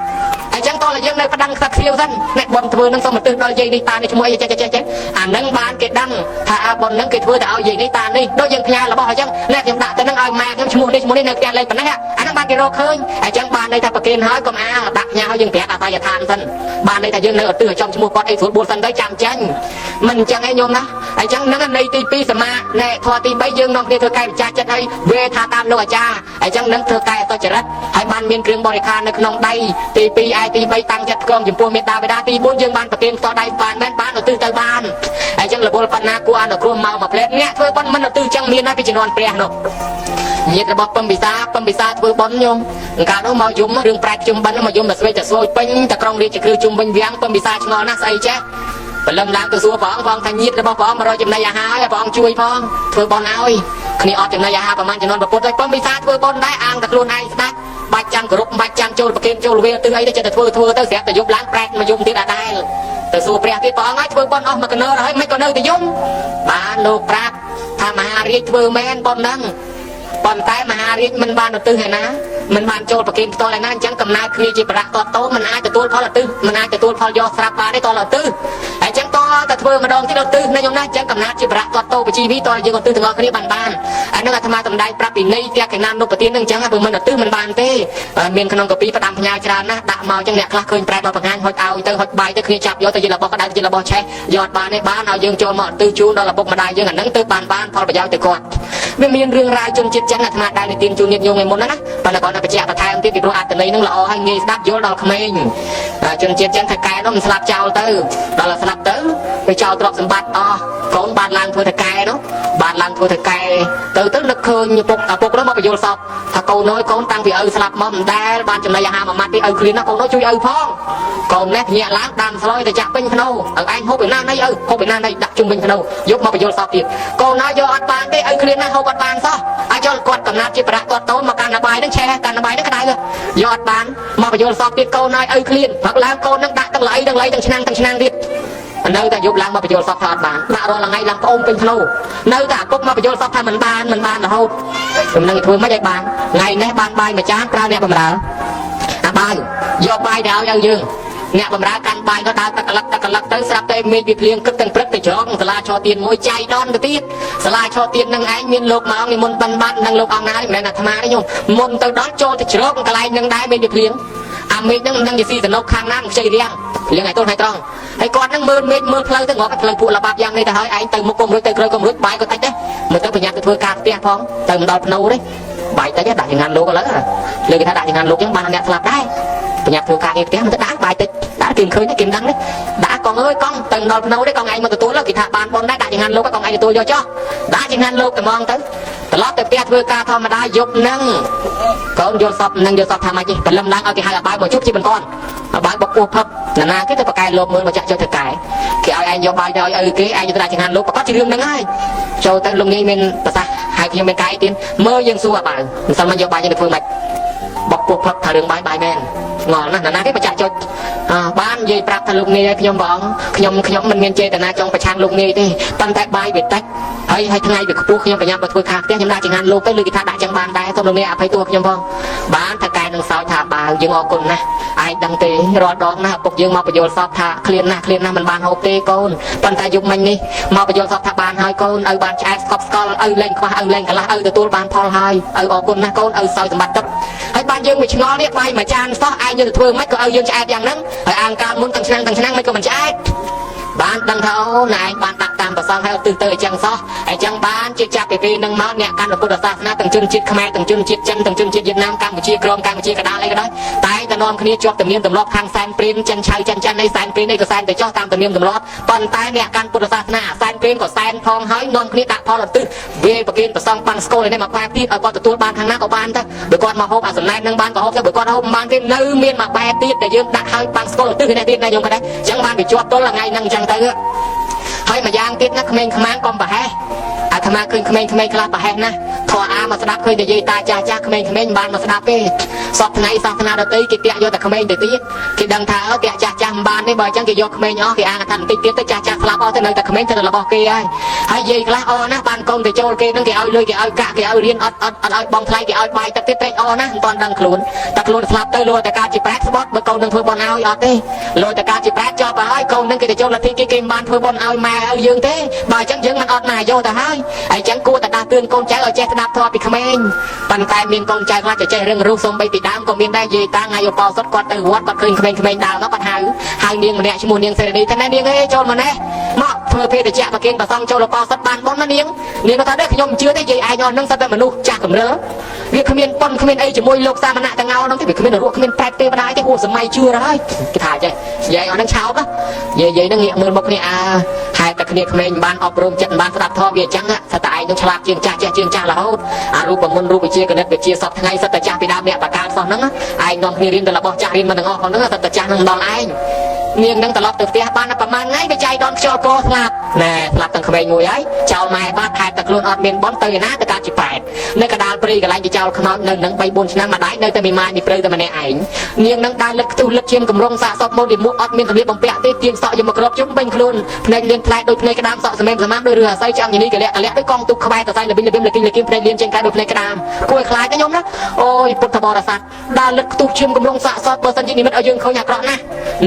S1: អញ្ចឹងតោះតែយើងនៅប្តឹងខ្សឹកខ្សៀវសិនអ្នកប៉ុនធ្វើនឹងសុំមកទិសដល់យាយនេះតានេះឈ្មោះអីចេះចេះចេះអានឹងបានគេដឹងថាអាប៉ុននឹងគេធ្វើទៅឲ្យយាយនេះតានេះដូចយើងផ្ញើរបស់អញ្ចឹងអ្នកខ្ញុំដាក់ទៅនឹងឲ្យម៉ែខ្ញុំឈ្មោះនេះឈ្មោះនេះនៅផ្ទះលេខប៉ុណ្ណេះអានឹងបានគេរកឃើញអញ្ចឹងបានន័យថាប្រគេនហើយកុំអាដាក់ផ្ញើឲ្យយើងប្រាប់អបាយឋានសិនបានន័យថាយើងនៅឧទ្ទិសឲ្យចំឈ្មោះគាត់អីស្រួលបួលសិនទៅចាំចាញ់មិនអញ្ចឹងឯងញោមណាអញ្ចឹងនឹងន័យទី2សមាណែធម៌ទី3យើងនាំគ្នាធ្វើកែវិចារចិត្តឲ្យវេថាតាមលោកអាចារ្យអញ្ចឹងនឹងធ្វើកែអសុចរិតហើយបានមានគ្រឿងបរិខារនៅក្នុងដៃទី2ឯទី3តាំងចិត្តផ្គងចំពោះមេត្តាបិតាទី4យើងបានប្រគេនផ្ទាល់ដៃបានមែនបានឧទ្ទិសទៅបានអញ្ចឹងរវល់បណ្ណាគួរអនុគ្រោះមកមួយផ្លែតអ្នកធ្វើប៉ុនមិនឧទ្ទិសចឹងមានណាពីជំនាន់ព្រះនោះញាតិរបស់ពំពិសាពំពិសាធ្វើប៉ុនញោមកាលនោះមកយំរឿងប្រែតជុំបិណ្ឌមកយំតែស្វេតតែស្រួយពេញតែក្រុងរាជគ្ឬជុំវិញវាំងពំពិសាឆ្ងល់ណាស់ស្អីចេះព្រលឹមឡើងទៅសួរព្រះអង្គព្រះអង្គថាញាតិរបស់ព្រះអង្គ100ចំណីអាហារឲ្យព្រះអង្គជួយផងធ្វើប៉ុនឲ្យគ្នាអត់ចំណីអាហារប្រហែលចំនួនពុទ្ធហើយពំពិសាធ្វើប៉ុនដែរអាងតែខ្លួនឯងស្ដាច់បាច់ចាំគោរពបាច់ចាំចូលប្រគេនចូលវេទិសអីទៅចិត្តតែធ្វើធ្វើទៅស្រាប់តែយប់ឡើងប្រែតមកយំទៀតអត់ដែរទៅសួរព្រះទៀតព្រះអង្គឲ្យធ្វើប៉ុនអស់មកកណើហើយមិនក៏នៅតែយំបានលោកប្រាប់ថាមហារាជធ្វើមែនប៉ុនហ្នឹងប៉ុន្តែមហារាជមិនបានឧទ្ទិសឯណាមិនបានចូលប្រគេនផ្ទាល់ឯណាអញ្ចឹងកំណើតគ្នាជាប្រៈតតោមិនអាចទទួលផលឧទ្ទិសមិនអាចទទួលផលយកស្រាប់បានទេតលឧទ្ទិសអញ្ចឹងតតែធ្វើម្ដងទៀតឧទ្ទិសណាញោមណាអញ្ចឹងកំណើតជាប្រៈតតោបជីវីតយើងឧទ្ទិសទាំងអស់គ្នាបានបានអានឹងអាត្មាសម្ដែងប្រាប់ពីនៃផ្ទះកណានុបទាននឹងអញ្ចឹងបើមិនឧទ្ទិសមិនបានទេមានក្នុងកាពីផ្ដាំផ្ញើច្រើនណាស់ដាក់មកអញ្ចឹងអ្នកខ្លះឃើញប្រែមកបង្ហាញហុចឲ្យទៅហុចបាយទៅគ្នាចាប់យកទៅជារបស់ក្តៅជារបស់ឆេះយកបានទេបានឲ្យយើងចូលមកឧទ្ទិសជូនដល់ឪពុកម្ដាយយើងអានឹងទៅបានបានផលប្រយោជន៍ទៅគាត់វាមានរឿងរ៉ាវជនជាតិចឹងអាត្មាដែលនិទានជូនញាតិញោមឯមុនណាប៉ុន្តែគាត់តែបញ្ជាក់បន្ថែមទៀតពីព្រោះអត្តន័យនឹងល្អហើយងាយស្ដាប់យល់ដល់ក្មេងជនជាតិចឹងថាកែនោះមិនស្លាប់ចោលទៅដល់ស្លាប់ទៅវាចោលទ្រព្យសម្បត្តិអស់កូនបានឡើងធ្វើថកែនោះបានឡើងធ្វើថកែទៅទៅនឹកឃើញឪពុកឪពុកនោះមកបញ្យល់សពថាកូនអើយកូនតាំងពីឪស្លាប់មកមិនដែលបានចំណីអាហារមួយម៉ាត់ទេឪឃ្លានណាកូនអើយជួយឪផងកូននេះភ្ញាក់ឡើងតាមស្លយទៅចាក់ពេញភ្នោឪឯងហូបឯណាណីឪហូបឯណាណីដាក់ជុំវិញភ្នោយកមកបញ្យល់សពទៀតកូនអើយយកអត់បានទេឪឃ្លានណាហូបអត់បានសោះអាចចូលគាត់កំណាត់ជាប្រាក់គាត់តូនមកកាន់បាយនឹងឆេះកាន់បាយនឹងក្តៅយកអត់បានមកបញ្យល់សពទៀតកូនអើយឪឃ្លានផឹកឡើងកូននឹងដាក់ទាំងល្អីទាំងឡីទាំងឆ្នាំងទាំងឆ្នាំងទៀតនៅតែយប់ឡើងមកបញ្យល់សពថាអត់បានដាក់រាល់ថ្ងៃឡើងប្អូនពេញភ្នោនៅតែឪពុកមកបញ្យល់សពថាមិនបានមិនបានរហូតមិននឹងធ្វើម៉េចឲ្យបានថ្ងៃនេះបានបាយមួយចានប្រើអ្នកបំរើអាបាយយកបាយទៅឲ្យយើងអ្នកបំរើកាន់បាយក៏ដើរតកលឹកតកលឹកទៅស្រាប់តែមេឃវាភ្លៀងគឹកទាំងព្រឹកទៅច្រកសាលាឆទានមួយចៃដនទៅទៀតសាលាឆទាននឹងឯងមានលោកមកនិមន្តបិណ្ឌបាត់និងលោកអង្គណាមិនមែនអាត្មាទេញោមមុនទៅដល់ចូលទៅច្រកកន្លែងនឹងដែរមេឃវាភ្លៀងអាមេឃនឹងមិនដឹងជាស៊ីសនុកខាងណាខ្ចីរាំងភ្លៀងឲ្យទល់ឲ្យត្រង់ហើយគាត់នឹងមើលមេឃមើលផ្លូវទៅងាប់ផ្លូវពួកលបាប់យ៉ាងនេះទៅហើយឯងទៅមុខកុំរួចទៅក្រោយកុំរួចបាយក៏តិចដែរមើលទៅប្រញាប់ទៅធ្វើការផ្ទះផងទៅមិនដល់ភ្នោទេបាយតិចដាក់ចង្ហាន់លោកឥឡូវលើគេថាដាក់ចង្ហាន់លោកចឹងបានអ្នកស្លាប់ដែរប្រញាប់ធ្វើការងារផ្ទះមិនទៅដាក់បាយតិចដាក់គេមិនឃើញទេគេមិនដឹងទេដាក់កងអើយកងទៅដល់ភ្នោទេកងឯងមកទទួលគេថាបានប៉ុនដែរដាក់ចង្ហាន់លោកកងឯងទទួលយកចុះដាក់ចង្ហាន់លោកតែហ្មងទៅត្រឡប់ទៅផ្ទះធ្វើការធម្មតាយប់ហ្នឹងកូនយល់សពនឹងយល់សពថាម៉េចទេព្រលឹមឡើងឲ្យគេហៅអាបាយមកជប់ជាបន្ទាន់អាបាយបុកពោះផឹកណានាគេទៅប្រកែលោកមើលមកចាក់ចុះទៅកែគេឲ្យឯងយកបាយទៅឲ្យឪគេឯងទៅដាក់ចង្ហាន់លោកប្រកាសជារឿងហ្នឹងហើយចូលទៅលោកងាយមានប្រសាសន៍ហើយខ្ញុំមានកាយទៀតមើលយើងសួរអាបាយមិនសិនមកយកបាយយើងទៅធ្វើម៉េចបុកពោះផឹកថារឿងបាយបាយមែនងល់ណាស់ណាគេបច្ចាក់ចុចបាននិយាយប្រាប់ថាលោកនាយឲ្យខ្ញុំបងខ្ញុំខ្ញុំមិនមានចេតនាចង់ប្រឆាំងលោកនាយទេប៉ុន្តែបាយវាតិចហើយហើយថ្ងៃវាខ្ពស់ខ្ញុំប្រញាប់មកធ្វើខាងផ្ទះខ្ញុំដាក់ចង្ហាន់លោកទៅលើគេថាដាក់ចឹងបានដែរសូមលោកនាយអភ័យទោសខ្ញុំផងបានថាកែនឹងសោចថាបាវយើងអរគុណណាស់ឯងដឹងទេរាល់ដងណាស់ឪពុកយើងមកបញ្យល់សពថាឃ្លានណាស់ឃ្លានណាស់មិនបានហូបទេកូនប៉ុន្តែយប់មិញនេះមកបញ្យល់សពថាបានហើយកូនឪបានឆ្អែតស្កប់ស្កល់ឪលែងខ្វះឪលែងកន្លះឪទទួលបានផលហើយឪអរគុណណាស់កូនឪសោយសម្បត្តិទឹកហើយ មិនបានយើងវាឆ្ងល់នេះបាយមួយចានសោះឯងយើងទៅធ្វើមិនក៏ឲ្យយើងឆ្អែតយ៉ាងហ្នឹងហើយអាងកាលមុនទាំងឆ្នាំងទាំងឆ្នាំងមិនក៏មិនឆ្អែតបានដឹងថាអូណែឯងបានដាក់តាមប្រសងហើយទិសទៅអញ្ចឹងសោះអញ្ចឹងបានជាចាប់ពីពេលនឹងមកអ្នកកាន់ពុទ្ធសាសនាទាំងជនជាតិខ្មែរទាំងជនជាតិចិនទាំងជនជាតិវៀតណាមកម្ពុជាក្រមកម្ពុជាកដាលអីក៏ដោយតែតែនាំគ្នាជាប់ទំនៀមទម្លាប់ខាងសែនព្រាមចិនឆៅចិនចិនអីសែនព្រាមអីក៏សែនទៅចោះតាមទំនៀមទម្លាប់ប៉ុន្តែអ្នកកាន់ពុទ្ធសាសនាសែនព្រាមក៏សែនផងហើយនាំគ្នាដាក់ផលឧទ្ទិសវាប្រគិនប្រសងប៉ាំងស្គលនេះមកបែបទៀតឲ្យគាត់ទទួលបានខាងណាក៏បានទៅបើគាត់មកហូបអាសំណែននឹងបានក៏ហូបទៅបើគាត់ហូបមិនបានទេនៅមានមកបែបទៀតដែលយើងដាក់ឲ្យប៉ាំងស្គលឧទ្ទិសនេះទៀតណាញោមគាត់ដែរអញ្ចឹងបានវាជាប់ទល់ថ្ងៃហ្នឹងអញ្ចឹងទៅហើយមួយយ៉ាងទៀតណាក្មេងខ្មាំងកុំប្រហែសអាត្មាឃើញក្មេងៗខ្លះប្រហែសណាធរអាមកស្ដាប់ឃើញតែយាយតាចាស់ចាស់ក្មេងៗមិនបានមកស្ដាប់ទេសពថ្ងៃសាសនាដទៃគេតាក់យកតែក្មេងទៅទៀតគេដឹងថាតាក់ចាស់ចាស់មិនបានទេបើអញ្ចឹងគេយកក្មេងអស់គេអាងថាបន្តិចទៀតទៅចាស់ចាស់ស្លាប់អស់ទៅនៅតែក្មេងទៅរបស់គេហើយហើយយាយខ្លះអស់ណាបានកូនទៅចូលគេនឹងគេឲ្យលុយគេឲ្យកាក់គេឲ្យរៀនអត់អត់អត់ឲ្យបងថ្លៃគេឲ្យបាយទឹកទៀតត្រេកអរណាមិនទាន់ដឹងខ្លួនតែខ្លួនស្លាប់ទៅលួចតែការជាប្រែតស្បត់បើកូននឹងធ្វើបន់ឲ្យអត់ទេលួចតែការជាប្រែតចប់ទៅហើយកូននឹងគេទៅចូលលទ្ធិគេគេមិនបានធ្វើបន់ឲ្យម៉ែឲ្យយើងទេបើអញ្ចឹងយើងមិនអត់ណាយកទៅហើយអញ្ចឹងគួរតែដាស់តឿនកូនចៅឲ្យចេះស្ដាប់ធម៌ពីក្មេងប៉ុន្តែមានកូនចៅខ្លះចេះរឿងរុះសំបីពីដើមក៏មានដែរយាយតាថ្ងៃឧបោសថគាត់ទៅវត្តគាត់ឃើញក្មេងៗដើរមកគាត់ហៅហៅនាងម្នាក់ឈ្មោះនាងសេរីថាណែនាងអេចូលមកណែមកធ្វើភេទជ្ជៈប្រគេនប្រសងចូលឧបោសថបានបុណ្យណានាងនាងគាត់ថាទេខ្ញុំមិនជឿទេយាយឯងអស់នឹងសិតតែមនុស្សចាស់កម្រិលវាគ្មានប៉ុនគ្មានអីជាមួយលោកសាមណៈទាំងអស់ហ្នឹងទេវាគ្មានរស់គ្មានប្រែតទេវតាទេហួសម័យជឿហើយគេថាចេះយាយអស់នឹងឆោតយាយយាយនឹងងាកមើលមុខគ្នាអើហេតុតែគ្នាក្មេងបានអប់រំចិត្តបានស្ដាប់ធម៌វាអញ្ចឹងសិតតែឯងនឹងឆ្លាតជាងចាស់ចេះជាងចាស់រហូតអារូបមន្តរូបវិជ្ជាគណិតវិទ្យាសពថ្ងៃសិតតែចាស់ពីដើមអ្នកបកានសោះហ្នឹងឯងនាំគ្នារៀនតែរបស់ចាស់រៀនមកទាំងអស់ផងហ្នឹងសិតតែចាស់នឹងដល់ឯងនាងនឹងត្រឡប់ទៅផ្ទះបានប្រហែលថ្ងៃវាចៃដនខ្យល់កស្លាប់ណែស្លាប់ទាំងក្មេងមួយហើយចោលម៉ែបាត់ហេតុតែខ្លួនអត់មានបន់ទៅឯណាទៅកើតជាប្រែតនៅកដាលព្រៃកន្លែងគេចោលខ្មោចនៅនឹង3 4ឆ្នាំម្ដាយនៅតែមីម៉ាយមីព្រៅតែម្នាក់ឯងនាងនឹងដើរលឹកខ្ទុះលឹកឈាមកម្រងសាកសពមកពីមុខអត់មានសម្លៀកបំពាក់ទេទៀងសក់យកមកគ្របជុំវិញខ្លួនភ្នែកលៀនផ្លែដូចភ្នែកក្តាមសក់សម្មេមសម្ាំដោយរឿងអាស័យចង់ញីកលៈកលៈដូចកងទូកក្បែរតសៃលបិញលបិមលគិញលគៀមភ្នែកលៀនចេញក្រៅដូចភ្នែកក្តាមគួរឲ្យខ្លាចណាញោមណាអូយពុទ្ធបរិស័ទដើរលឹកខ្ទុះឈាមកម្រងសាកសពបើសិនជានិមិត្តឲ្យយើងឃើញអាក្រក់ណាស់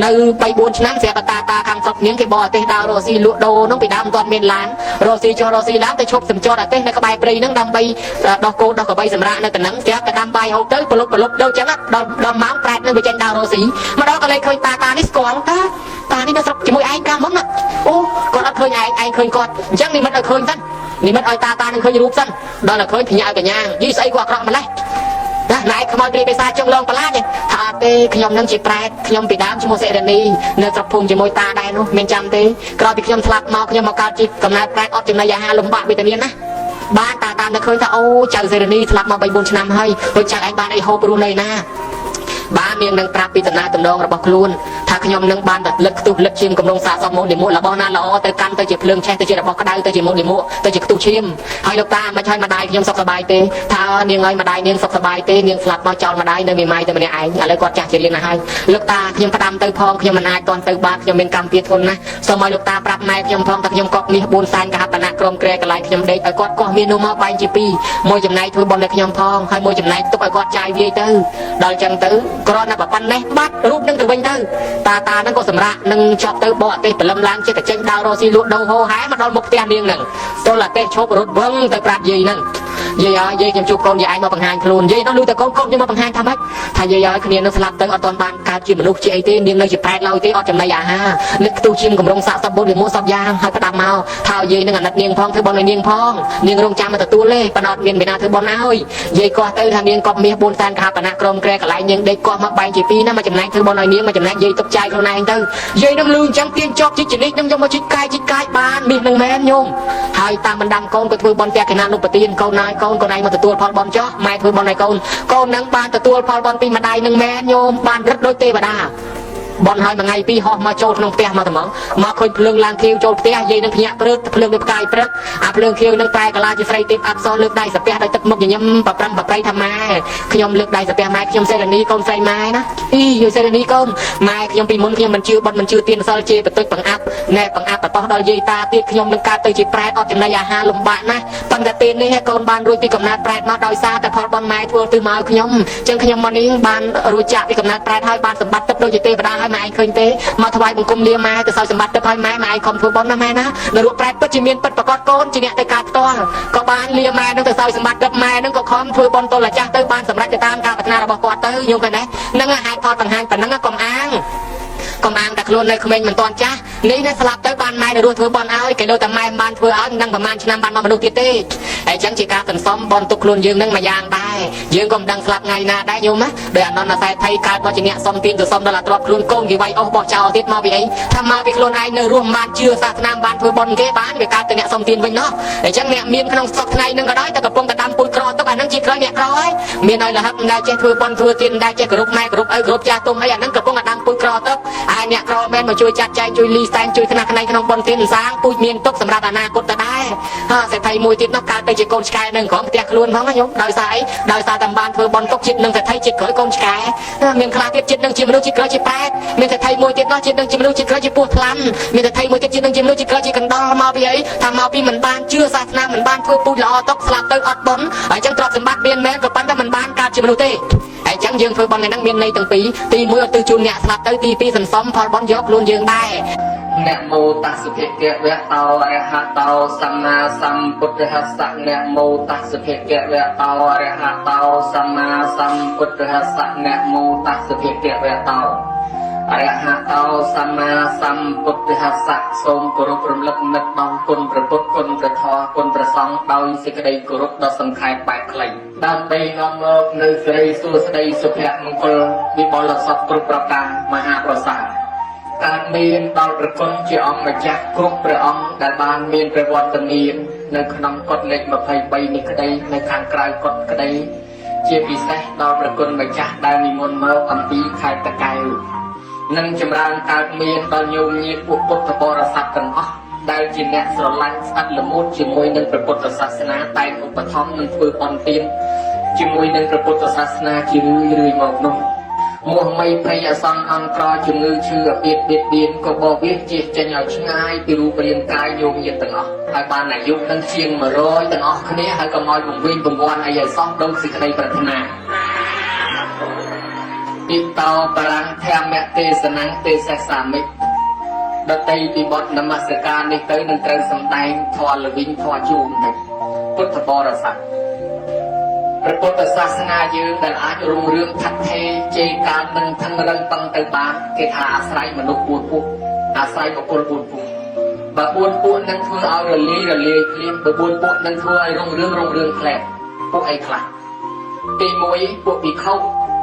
S1: នៅ3 4ឆ្នាំស្រាប់តាតាខាងស្រុកនាងគេបរទេសដើររកស៊ីលក់ដូរនោះពីដើមមិនទាន់មានឡានរកស៊ីចុះរកស៊ីឡើងទៅឈប់សំចតអាទេសនៅក្បែរព្រៃហ្នឹងដើម្បីដោះគោដោះក្របីសម្រាប់នៅតំណឹងស្រាប់តែដាំបាយហូបទៅប្រលប់ប្រលប់ដូចចឹងដល់ដល់ម៉ោងប្រែតនឹងវាចេញដើររកស៊ីមកដល់ក៏លេខឃើញតាតានេះស្គាល់តាតានេះនៅស្រុកជាមួយឯងកាលមុនណាអូគាត់អត់ឃើញឯងឯងឃើញគាត់អញ្ចឹងនិមិត្តឲ្យឃើញសិននិមិត្តឲ្យតាតានឹងឃើញរូបសិនដល់តែឃើញភ្ញាក់ឲ្យកញ្ញាយីស្អីគាត់អាក្រក់ម្លេះណាណែខ្មោចព្រាយបិសាចចុងលងប្រឡាចថាអត់ទេខ្ញុំនឹងជាប្រែតខ្ញុំពីដើមឈ្មោះសិរនីនៅស្រុកភូមិជាមួយតាដែរនោះមានចាំទេក្រោយពីខ្ញុំស្លាប់មកខ្ញុំមកកើតជាកំណើតប្រែតអត់ចំណីអាហារលំបាកវេទនាណាបានតាតាមតែឃើញថាអូចៅសិរនីស្លាប់មក3 4ឆ្នាំហើយដូចចៅឯងបានអីហូបរស់នៅណាបាននាងនឹងប្រាប់ពីដំណើរតំណងរបស់ខ្លួនថាខ្ញុំនឹងបានតែលឹកខ្ទុះលឹកឈាមកម្រងសាកសពមុខនិមួរបស់ណាល្អទៅកាន់ទៅជាភ្លើងឆេះទៅជារបស់ក្តៅទៅជាមុខនិមួទៅជាខ្ទុះឈាមហើយលោកតាមិនឲ្យម្ដាយខ្ញុំសុខសប្បាយទេថានាងឲ្យម្ដាយនាងសុខសប្បាយទេនាងស្លាប់មកចោលម្ដាយនៅមីម៉ាយតែម្នាក់ឯងឥឡូវគាត់ចាស់ជារៀនណាស់ហើយលោកតាខ្ញុំផ្ដាំទៅផងខ្ញុំមិនអាចតន់ទៅបានខ្ញុំមានកម្មពៀធនណាស់សូមឲ្យលោកតាប្រាប់ម៉ែខ្ញុំផងថាខ្ញុំកប់មាស4សែនកហបណៈក្រុមក្រែកន្លែងខ្ញុំដេកឲ្យគាត់កោះមាសនោះមកបែងជាពីរមួយចំណែកធ្វើបុណ្យឲ្យខ្ញុំផងហើយមួយចំណែកទុកឲ្យគាត់ចាយវាយទៅដល់ចឹងទៅគ្រាន់តែប៉ុណ្ណេះបាត់រូបនឹងទៅវិញទៅតាតានឹងក៏សម្រាប់នឹងចប់ទៅបកអទេសព្រលឹមឡើងចិត្តតែចេញដើររកស៊ីលក់ដូរហោហែមកដល់មុខផ្ទះនាងនឹងទល់អទេសឈប់រត់វឹងទៅប្រាប់យាយនឹងយាយឲ្យយាយខ្ញុំជួបកូនយាយឯងមកបង្ហាញខ្លួនយាយនោះលឺតែកូនកូនខ្ញុំមកបង្ហាញថាម៉េចថាយាយឲ្យគ្នានឹងស្លាប់ទៅអត់ទាន់បានកើតជាមនុស្សជាអីទេនាងនៅជាប្រែតឡើយទេអត់ចំណីអាហារនឹកខ្ទុះឈាមកម្រងសាកសពបុណ្យវិមោសពយ៉ាងហើយផ្ដាំមកថាឲ្យយាយនឹងអាណិតនាងផងធ្វើបុណ្យឲ្យនាងផងនាងរងចាំមកទទួលទេប៉ុន្តែអត់មានមេណាធ្វើបុណ្យឲ្យយាយកោះទៅថានាងកប់មាស4សែនកហបណៈក្រុមក្រែកន្លែងនាងដេកកោះមកបែងជាពីរណាមកចំណែកធ្វើបុណ្យឲ្យនាងមកចំណែកយាយទុកចាយខ្លួនឯងទៅយាយនឹងលឺអញ្ចឹងទៀងជាប់ជីកចនិចនឹងយកមកជីកកាយជីកកាយបានមាសនឹងមែនញោមហើយតាមបណ្ដាំកូនក៏ធ្វើបុណ្យផ្ទះគណៈនុបទានកូនណាយកូនកូនឯងមកទទួលផលបុណ្យចោះម៉ែធ្វើបុណ្យឲ្យកូនកូននឹងបានទទួលផលបុណ្យពីម្ដាយនឹងមែនញោមបានរឹតដូចទេវតាបនហើយមួយថ្ងៃពីរហោះមកចូលក្នុងផ្ទះមកត្មងមកឃើញភ្លើងឡើងខៀវចូលផ្ទះយាយនឹងភ្ញាក់ព្រឹកភ្លើងដូចផ្កាយព្រឹកអាភ្លើងខៀវនឹងប្រែកាឡាជាស្រីទេពអប្សរលើកដៃសាពះដោយទឹកមុខញញឹមប្រប្រាំប្រប្រៃថាម៉ែខ្ញុំលើកដៃសាពះម៉ែខ្ញុំសេរនីកូនស្រីម៉ែណាអីយសេរនីកូនម៉ែខ្ញុំពីមុនខ្ញុំមិនជឿបនមិនជឿទៀនសិលជាបន្ទុចបង្អាប់ណែបង្អាប់បតោះដល់យាយតាទៀតខ្ញុំនឹងកើតទៅជាប្រែតអត់ចំណីអាហារលំបាកណាស់ប៉ុន្តែពេលនេះកូនបានរួចពីកំណើតប្រែតមកដោយសារតែផលបនម៉ែធ្វើទិសមកឲ្យខ្ញុំអញ្ចឹងខ្ញុំមកនេះបានរួចចាកពីកំណើតប្រែតហើយបានសម្បត្តិទឹកដូចជាទេវតាហើយ ហើយម៉ែឯងឃើញទេមកថ្វាយបង្គំលាម៉ែទៅសោយសម្បត្តិទៅហើយម៉ែម៉ែឯងខំធ្វើបុណ្យណាម៉ែណានរកប្រែតពិតជាមានពិតប្រកបកូនជាអ្នកទៅកើតផ្ទាល់ក៏បានលាម៉ែនឹងទៅសោយសម្បត្តិទឹកម៉ែនឹងក៏ខំធ្វើបុណ្យទល់អាចាស់ទៅបានសម្រេចទៅតាមការប្រាថ្នារបស់គាត់ទៅញោមឃើញទេនឹងហេតុផលបង្ហាញប៉ុណ្ណឹងកុំអាងកុំអាងតែខ្លួននៅក្មេងមិនទាន់ចាស់នេះណាស្លាប់ទៅបានម៉ែនៅរស់ធ្វើបុណ្យឲ្យគេលើតែម៉ែមិនបានធ្វើឲ្យមិនដឹងប្រហែលឆ្នាំបានមកមនុស្សទៀតទេហើយអញ្ចឹងជាការសន្សំបុណ្យទុកខ្លួនយើងនឹងមួយយ៉ាងដែរយើងក៏មិនដឹងស្លាប់ថ្ងៃណាដែរញោមណាដោយអនន្តសេដ្ឋីកើតមកជាអ្នកសុំទានទៅសុំដល់អាទ្រព្យខ្លួនកូនគេវាយអស់បោះចោលទៀតមកពីអីថាមកពីខ្លួនឯងនៅរស់មិនបានជឿសាសនាមិនបានធ្វើបុណ្យគេបានវាកើតទៅអ្នកសុំទានវិញណោះអញ្ចឹងអ្នកមានក្នុងស្រុកថ្ងៃនឹងក៏ដោយតែកំពុងតែដាំពូជក្រទុកអានឹងជាក្រអ្នកក្រហើយមានឲ្យលហឹកមិនដែលចេះធ្វើបុណ្យធ្វើទានមិនដែលចេះគោរពម៉ែគោរពឪគោរពចាស់ទុំអីអានឹងកំពុងតែដាំពូជក្រទុកហើយអ្នកក្រមែនមកជួយចាត់ចែងជួយលីសែងជួយថ្នាក់ថ្នែងក្នុងបុណ្យទានសាងពូជមានទុកសម្រាប់អនាគតទៅដែរហាសេដ្ឋីមួយទៀតនោះកើតទៅជាកូនឆ្កែនឹងក្រុមផ្ទះខ្លួនផងណាញោមដោយសារអីដោយសារតែបានធ្វើបុណ្យទុកជាតិនឹងសេដ្ឋីជាតិក្រោយកូនឆ្កែមានខ្លះទៀតជាតិនឹងជាមនុស្សជាតិក្រោយជាប្រែតមានសេដ្ឋីមួយទៀតនោះជាតិនឹងជាមនុស្សជាតិក្រោយជាពស់ថ្លាន់មានសេដ្ឋីមួយទៀតជាតិនឹងជាមនុស្សជាតិក្រោយជាកណ្ដុរមកពីអីថាមកពីមិនបានជឿសាសនាមិនបានធ្វើពូជល្អទុកស្លាប់ទៅអត់បុណ្យអញ្ចឹងទ្រព្យសម្បត្តិមានមែនក៏ប៉ុន្តែមិនបានកើតជាមនុស្សទេអញ្ចឹងយើងធ្វើបុណ្យហ្នឹងមានន័យទាំងពីរទី1ឧទ្ទិសជូនអ្នកស្លាប់ទៅទី2សន្សំផលបុណ្យយកខ្លួនយើងដែរ
S2: នមោតស្សភគវៈតោអរហតោសម្មាសម្ពុទ្ធស្សៈនមោតស្សភគវៈតោអរហតោសម្មាសម្ពុទ្ធស្សៈនមោតស្សភគវៈតោអរហតោសម្មាសម្ពុទ្ធស្សៈសូមគោរពរំលឹកនឹកដល់គុណព្រះពុទ្ធគុណព្រះធម៌គុណព្រះសង្ឃដោយសេចក្តីគោរពដ៏សង្ខេបបែបខ្លីដើម្បីនាំមកនូវសិរីសួស្តីសុភមង្គលវិបុលសុខគ្រប់ប្រការមហាប្រសាទកើតមានដល់ព្រះគុណជាអង្គម្ចាស់គ្រប់ព្រះអង្គដែលបានមានព្រះវត្តមាននៅក្នុងកុដិលេខ23នេះក្តីនៅខាងក្រៅកុដិក្តីជាពិសេសដល់ព្រះគុណម្ចាស់ដែលនិមន្តមកអំពីខេត្តតាកែវនិងចម្រើនកើតមានដល់ញោមញាតិពួកពុទ្ធបរិស័ទទាំងអស់ដែលជាអ្នកស្រឡាញ់ស្អិតល្មួតជាមួយនឹងព្រះពុទ្ធសាសនាតែងឧបត្ថម្ភនិងធ្វើបុណ្យទានជាមួយនឹងព្រះពុទ្ធសាសនាជារឿយៗមកនោះមោះមីភ័យអសន្នអន្តរជំងឺឈឺអាពាធបៀតបៀនក៏បវិសជៀសចេញឲ្យឆ្ងាយពីរូបរាងកាយញោមញាតិទាំងអស់ហើយបានអាយុនឹងជាង100ទាំងអស់គ្នាហើយកុំឲ្យវង្វេងវង្វាន់អីឲ្យសោះដូចសេចក្តីប្រាថ្នាពីតោបរាំងធម្មទេសនំទេសសាមិដតីពីបទនមស្ការនេះទៅនឹងត្រូវសម្ដែងធម៌ល្វីងធម៌ជូនទៅពុទ្ធបរិស័ទព្រះពុទ្ធសាសនាយើងដែលអាចរុងរឿងថិតថេរជេរកាលនឹងថឹងរឹងតឹងទៅបានគេថាអាស្រ័យមនុស្ស4ពួកអាស្រ័យបុគ្គល4ពួកបើ4ពួកនឹងធ្វើឲ្យរលាយរលាយភ្លាមបើ4ពួកនឹងធ្វើឲ្យរុងរឿងរុងរឿងផ្លែពួកអីខ្លះទី1ពួកភិក្ខុ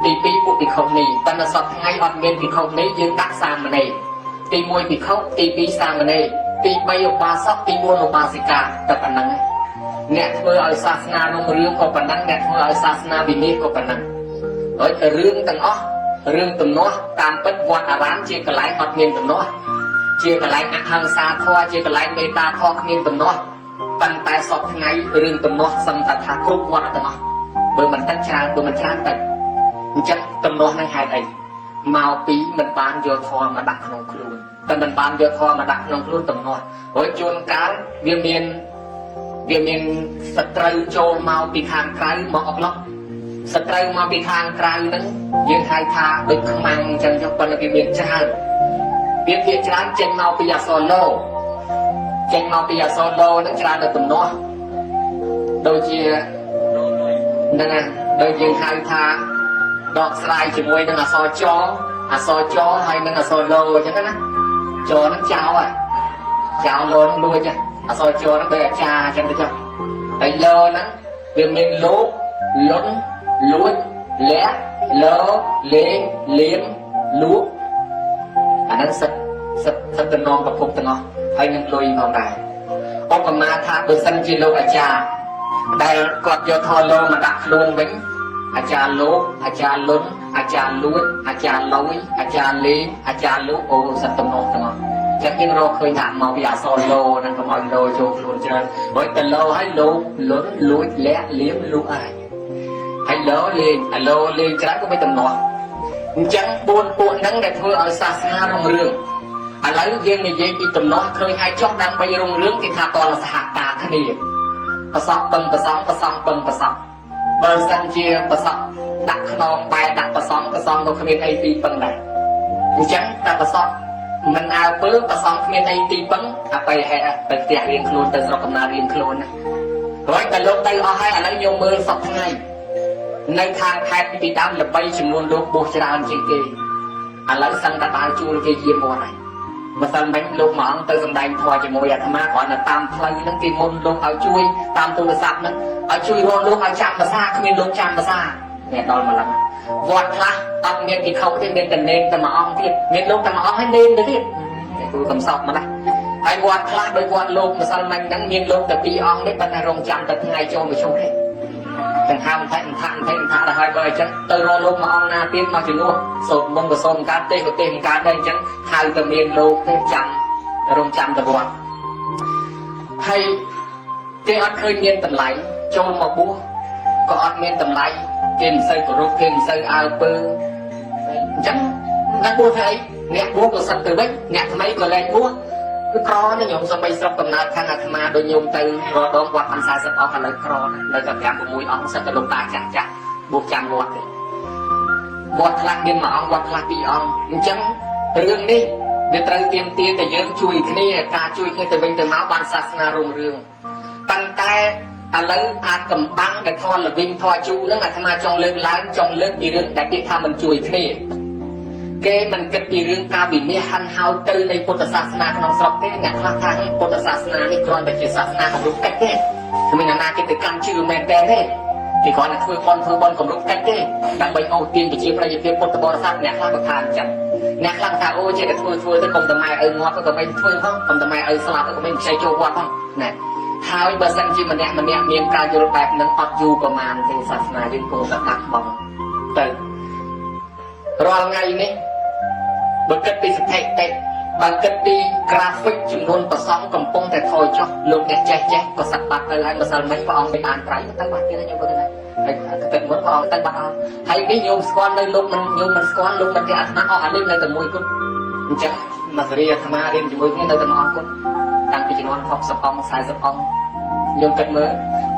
S2: ទី2ពួកភិក្ខុនីប៉ុន្តែសពថ្ងៃអត់មានភិក្ខុនីយើងដាក់សាមណេរទី1ភិក្ខុទី2សាមណេរទី3ឧបាសកទី4ឧបាសិកាតែប៉ុណ្្នឹងឯងអ្នកធ្វើឲ្យសាសនារុងរឿងក៏ប៉ុណ្ណឹងអ្នកធ្វើឲ្យសាសនាវិនិច្ឆ័យក៏ប៉ុណ្ណឹងហើយតែរឿងទាំងអស់រឿងទំនាស់តាមពិតវត្តអារាមជាកន្លែងអត់មានទំនាស់ជាកន្លែងអហិង្សាធម៌ជាកន្លែងមេត្តាធម៌គ្មានទំនាស់ប៉ុន្តែសពថ្ងៃរឿងទំនាស់សឹងតែថាគ្រប់វត្តទាំងអស់បើមិនតិចច្រើនបើមិនច្រើនតិចអញ្ចឹងទំនាស់នឹងហេតុអីមកពីមិនបានយកធម៌មកដាក់ក្នុងខ្លួនតែមិនបានយកធម៌មកដាក់ក្នុងខ្លួនទំនាស់ព្រោះជួនកាលវាមានសត្រូវចូលមកពីខាងក្រៅមកអុកឡុកសត្រូវមកពីខាងក្រៅហ្នឹងយើងហៅថាដូចខ្មាំងអញ្ចឹងចុះប៉ុន្តែវាមានច្រើនវាភាគច្រើនចេញមកពីអក្សរលោចេញមកពីអក្សរលោហ្នឹងច្រើនទៅទំនាស់ដូចជាហ្នឹងណាដូចយើងហៅថាដកស្រាយជាមួយនឹងអក្សរចអក្សរចហើយនឹងអក្សរលោអញ្ចឹងណាចហ្នឹងចោលហ่ะចោលលោហ្នឹងលួចអក្សរចហ្នឹងដូចអាចារ្យអញ្ចឹងទៅចុះហើយលោហ្នឹងវាមានលោកលុនលួចលះលោលេងលៀមលក់អាហ្នឹងសិតសិតសិតតំណងប្រភពទាំងអស់ហើយនឹងលុយផងដែរឧបមាថាបើសិនជាលោកអាចារ្យដែលគាត់យកធម៌លោមកដាក់ខ្លួនវិញអាចារ្យលោកអាចារ្យលុនអាចារ្យលួចអាចារ្យលយអាចារ្យលេងអាចារ្យលក់អូសិតតំណងទាំងអស់ចឹងយើងរកឃើញថាមកពីអក្សរលោហ្នឹងកុំឲ្យលោចូលខ្លួនច្រើនព្រោះតែលោហើយលោលុនលួចលាក់លៀមលក់ហើយហើយលោលេងអាលោលេងច្រើនក៏មិនតំណោះអញ្ចឹង4ពួកហ្នឹងដែលធ្វើឲ្យសាសនារុងរឿងឥឡូវយើងនិយាយពីតំណោះឃើញហើយចុះដើម្បីរុងរឿងគេថាតលសហការគ្នាប្រសពពឹងប្រសងប្រសងពឹងប្រសពបើសិនជាប្រសពដាក់ខ្នងបែរដាក់ប្រសងប្រសងក៏គ្មានអីទីពឹងដែរ អញ្ចឹងតែប្រសពមិនអើពើប្រសងគ្មានអីទីពឹងអបិយហេតុទៅផ្ទះរៀងខ្លួនទៅស្រុកកំណើតរៀងខ្លួនណាហើយតែលោកទៅអស់ហើយឥឡូវញោមមើលសពថ្ងៃនៅខាងខេត្តពីដើមល្បីចំនួនលោកបួសច្រើនជាងគេឥឡូវសឹងតែដើរជួលគេយាមវត្តហើយម្សិលមិញលោកមួយអង្គទៅសម្ដែងធម៌ជាមួយអាត្មាគ្រាន់តែតាមផ្លូវហ្នឹងគេមុនលោកឲ្យជួយតាមទូរស័ព្ទហ្នឹងឲ្យជួយរកលោកឲ្យចាំភាសាគ្មានលោកចាំភាសាអ្នកដល់ម្លឹងវត្តខ្លះអត់មានភិក្ខុទេមានតែនេនតែមួយអង្គទៀតមានលោកតែមួយអង្គហើយនេនទៅទៀតគ្រូកំសត់មកណាហើយវត្តខ្លះដោយវត្តលោកម្សិលមិញហ្នឹងមានលោកតែពីរអង្គទេប៉ុន្តែរងចាំតែថ្ងៃចូលមកជុំទេទាំងហាមថៃអន្ថាអន្ថៃអន្ថាដល់ហើយបើអញ្ចឹងទៅរកលោកមួយអង្គណាទៀតមកជំនួសសូត្រមន្តក៏សូមកើតទេក៏ទេមិនកើតដែរអញ្ចឹងហៅតែមានលោកទេចាំរងចាំទៅវត្តហើយគេអត់ឃើញមានតម្លៃចូលមកបួសក៏អត់មានតម្លៃគេមិនសូវគោរពគេមិនសូវអើពើអញ្ចឹងអ្នកបួសធ្វើអីអ្នកបួសក៏សឹកទៅវិញអ្នកថ្មីក៏លែងបួសគឺក្រណាស់ញោមសំបីស្រុកកំណើតខាងអាត្មាដូចញោមទៅរដងវត្តបាន40អង្គឥឡូវក្រណាស់នៅតែ5 6អង្គសិតតែលោកតាចាស់ចាស់បួសចាំវត្តទេវត្តខ្លះមានមួយអង្គវត្តខ្លះពីរអង្គអញ្ចឹងរឿងនេះវាត្រូវទៀមទាតែយើងជួយគ្នាការជួយគ្នាទៅវិញទៅមកបានសាសនារុងរឿងប៉ុន្តែឥឡូវអាចកំបាំងដែលធន់ល្វីងធွာជូហ្នឹងអាត្មាចង់លើកឡើងចង់លើកពីរឿងដែលពាក្យថាមិនជួយគ្នាគេមិនគិតពីរឿងការវិនិច្ឆ័យហិនហោចទៅនៃពុទ្ធសាសនាក្នុងស្រុកទេអ្នកខ្លះថាពុទ្ធសាសនានេះគ្រាន់តែជាសាសនាគម្រប់កិច្ចទេគ្មានអ្នកណាគេទៅកាន់ជឿមែនតើទេគេគ្រាន់តែធ្វើបន់ធ្វើបន់គម្រប់កិច្ចទេដើម្បីអូសទាញប្រជាប្រិយភាពពុទ្ធបរិស័ទអ្នកខ្លះក៏ថាអញ្ចឹងអ្នកខ្លះថាអូចេះតែធ្វើធ្វើទៅកុំតែម៉ែឪងាប់ក៏មិនធ្វើផងកុំតែម៉ែឪស្លាប់ក៏មិនខ្ចីចូលវត្តផងណែហើយបើសិនជាម្នាក់ម្នាក់មានការយល់បែបហ្នឹងអត់យូរប្រហែលទេសាសនាយើងគង់តែបាត់បង់ទៅរាល់ថ្ងៃនេះបើគិតពីស្ថិតិបើគិតពីក្រាហ្វិកចំនួនប្រសង់កំពុងតែថយចុះលោកអ្នកចេះចេះក៏សឹកបាត់ទៅហើយម្សិលមិញព្រះអង្គមិនបានប្រៃទៅបាត់ទៀតញោមគាត់ណាហើយគិតមុនព្រះអង្គទៅបាត់អស់ហើយនេះញោមស្គាល់នៅលោកមិនញោមមិនស្គាល់លោកមិនទេអាត្មាអស់អានេះនៅតែមួយគត់អញ្ចឹងមកសេរីអាត្មារៀនជាមួយគ្នានៅតែមួយអង្គគត់តាំងពីជំនាន់60អង្គ40អង្គញោមគិតមើល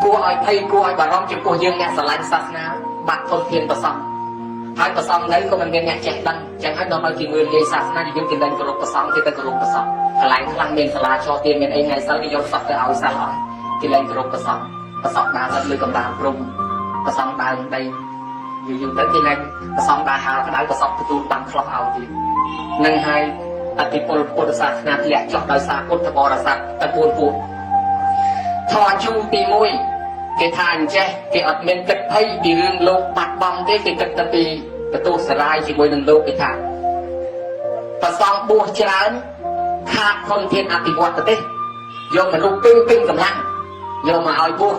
S2: គួរឲ្យភ័យគួរឲ្យបារម្ភចំពោះយើងអ្នកស្រឡាញ់សាសនាបាត់ធនធានប្រសង់ហើយប្រសង់នៅក៏មិនមានអ្នកចេះដឹងចឹងហើយដល់ឲ្យគេមើលងាយសាសនាយើងគេលែងគោរពប្រសង់គេទៅគោរពប្រសង់កន្លែងខ្លះមានសាលាចោទៀនមានអីថ្ងៃសិលគេយកសោះទៅឲ្យសិលអស់គេលែងគោរពប្រសង់ប្រសង់ដើរទៅលើកម្ដាលព្រំប្រសង់ដើរដីយូរយូរទៅគេលែងប្រសង់ដើរហាលក្តៅប្រសង់ទទួលបាំងខ្លោះឲ្យទៀតនឹងហើយអតិពលពុទ្ធសាសនាធ្លាក់ចុះដោយសារពុទ្ធបរិស័ទតពួនពួកធម៌ជូទី1គេថាអញ្ចេះគេអត់មានគិតភ័យពីរឿងលោកបាត់បង់ទេគេគិតតែពីបន្ទោសសារាយជាមួយនឹងលោកគេថាប្រសង់បួសច្រើនខាតធនធានអភិវឌ្ឍប្រទេសយកមនុស្សពេញពេញកម្លាំងយកមកឲ្យបួស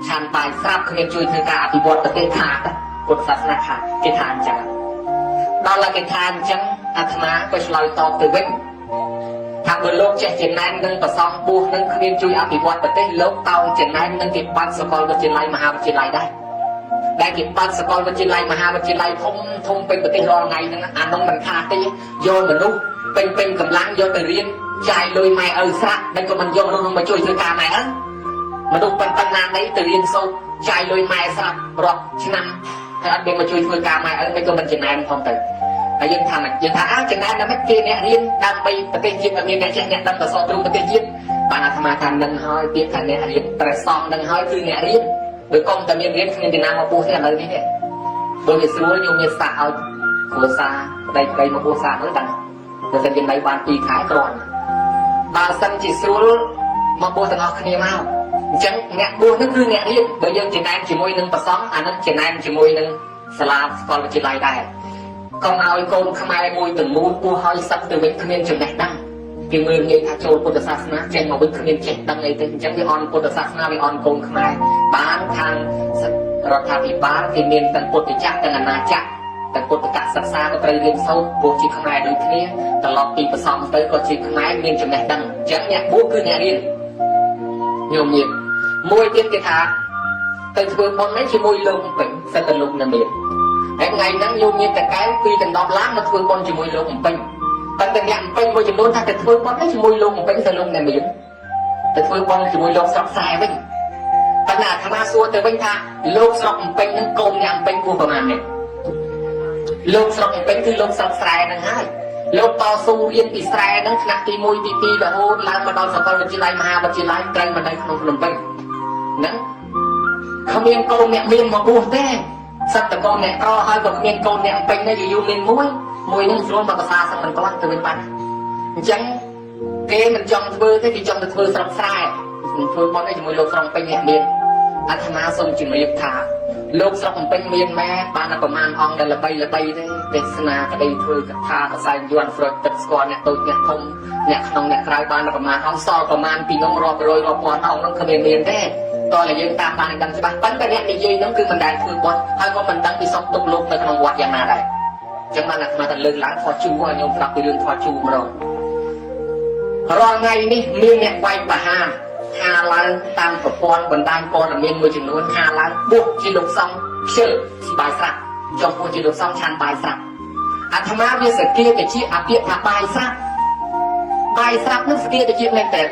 S2: ឆាន់បាយស្រាប់គ្មានជួយធ្វើការអភិវឌ្ឍប្រទេសខាតពុទ្ធសាសនាខាតគេថាអញ្ចឹងដល់តែគេថាអញ្ចឹងអាត្មាក៏ឆ្លើយតបទៅវិញថាបើលោកចេះចំណែននឹងប្រសង់បួសនឹងគ្មានជួយអភិវឌ្ឍប្រទេសលោកតោងចំណែននឹងគេបាត់សកលវិទ្យាល័យមហាវិទ្យាល័យដែរដែលគេបាត់សកលវិទ្យាល័យមហាវិទ្យាល័យធំធំពេញប្រទេសរាល់ថ្ងៃហ្នឹងអានោះមិនខាតទេយកមនុស្សពេញពេញកម្លាំងយកទៅរៀនចាយលុយម៉ែឪស្រាក់មិនក៏មិនយកមនុស្សមកជួយធ្វើការម៉ែឪមនុស្សប៉ុណ្ណានេះទៅរៀនសូត្រចាយលុយម៉ែស្រាប់រាប់ឆ្នាំហើយអត់មានមកជួយធ្វើការម៉ែឪមិនក៏មិនចំណែនផងទៅហើយយើងថាយើងថាអើចំណែនណាស់គេអ្នករៀនដើម្បីប្រទេសជាតិមានអ្នកចេះអ្នកដឹងទៅសទ្រូប្រទេសជាតិបានអាត្មាថានឹងហើយពាក្យថាអ្នករៀនព្រះសង្ឃនឹងហើយគឺអ្នករៀនបើកុំតែមានរៀនគ្មានទីណាមកពោះទេឥឡូវនេះទេបើវាស្រួលញោមមានសាក់ឲ្យគ្រួសារប្តីប្តីមកពោះសាក់មើលដឹងបើសិនជានៅបាន2ខែគ្រាន់បើសិនជាស្រួលមកពោះទាំងអស់គ្នាមកអញ្ចឹងអ្នកបួសនឹងគឺអ្នករៀនបើយើងចំណែនជាមួយនឹងប្រសង់អានឹងចំណែនជាមួយនឹងសាលាសាកលវិទ្យាល័យដែរកុំឲ្យកូនខ្មែរមួយទាំងមូលពោះឲ្យសឹកទៅវិញគ្មានចំណេះដឹងគេមើលងាយថាចូលពុទ្ធសាសនាចេញមកវិញគ្មានចេះដឹងអីទេអញ្ចឹងវាអន់ពុទ្ធសាសនាវាអន់កូនខ្មែរបានខាងរដ្ឋាភិបាលគេមានទាំងពុទ្ធចក្រទាំងអាណាចក្រទាំងពុទ្ធកសិក្សាក៏ត្រូវរៀនសូត្រព្រោះជាខ្មែរដូចគ្នាត្រឡប់ពីប្រសំទៅក៏ជាខ្មែរមានចំណេះដឹងអញ្ចឹងអ្នកបួសគឺអ្នករៀនញោមញាតមួយទៀតគេថាទៅធ្វើបុណ្យនេះជាមួយលោកពេញសិតតែលោកនៅមានហើយថ្ងៃហ្នឹងញោមញាតតកែវពីដណ្ដប់ឡានមកធ្វើបុណ្យជាមួយលោកពេញប៉ុន្តែអ្នកពេញមួយចំនួនថាទៅធ្វើបុណ្យនេះជាមួយលោកពេញទៅលោកអ្នកមានទៅធ្វើបុណ្យជាមួយលោកស្រុកខ្សែវិញប៉ុន្តែអាត្មាសួរទៅវិញថាលោកស្រុកពេញហ្នឹងកូនអ្នកពេញពោះប្រហែលនេះលោកស្រុកពេញគឺលោកស្រុកស្រែហ្នឹងហើយ លោកតស៊ូរៀនពីស្រែហ្នឹងថ្នាក់ទី1ទី2រហូតឡើងមកដល់សាកលវិទ្យាល័យមហាវិទ្យាល័យត្រូវមកនៅក្នុងភ្នំពេញហ្នឹងគ្មានកូនអ្នកមានមកបួសទេសិតតកូនអ្នកក្រហើយក៏គ្មានកូនអ្នកពេញដែរយូរៗមានមួយមួយនឹងស្រួលមកភាសាសឹងមិនទាន់ទៅវិញបាត់អញ្ចឹងគេមិនចង់ធ្វើទេគេចង់ទៅធ្វើស្រុកស្រែធ្វើបុណ្យអីជាមួយលោកស្រុកពេញអ្នកមានអាត្មាសូមជម្រាបថាលោកស្រុកពេញមានម៉ែបានតែប្រមាណអង្គដែលល្បីល្បីទេទេសនាក្តីធ្វើកថាកសែងយន់ស្រោចទឹកស្គាល់អ្នកតូចអ្នកធំអ្នកក្នុងអ្នកក្រៅបានតែប្រមាណអង្គសល់ប្រមាណពីនោះរាប់រយរាប់ពាន់អង្គនោះគ្មានមានទេតើយើងតាមបានដឹងច្បាស់ប៉ុន្តែអ្នកនិយាយនោះគឺមិនដែលធ្វើបុណ្យហើយក៏មិនដឹងពីសុខទុក្ខលោកនៅក្នុងវត្តយ៉ាងណាដែរអញ្ចឹងបានអាត្មាតែលើកឡើងធေါ်ជូឲ្យញោមប្រាប់ពីរឿងធေါ်ជូម្ដងរាល់ថ្ងៃនេះមានអ្នកវាយប្រហារថាឡើងតាមប្រព័ន្ធបណ្ដាញព័ត៌មានមួយចំនួនថាឡើងបុកជាលោកសង្ឃខ្ជិលស៊ីបាយស្រាប់ចុះពួកជាលោកសង្ឃឆាន់បាយស្រាប់អាត្មាវាសគាទៅជាអាពាក្យថាបាយស្រាប់បាយស្រាប់នឹងសគាទៅជាមែនតើ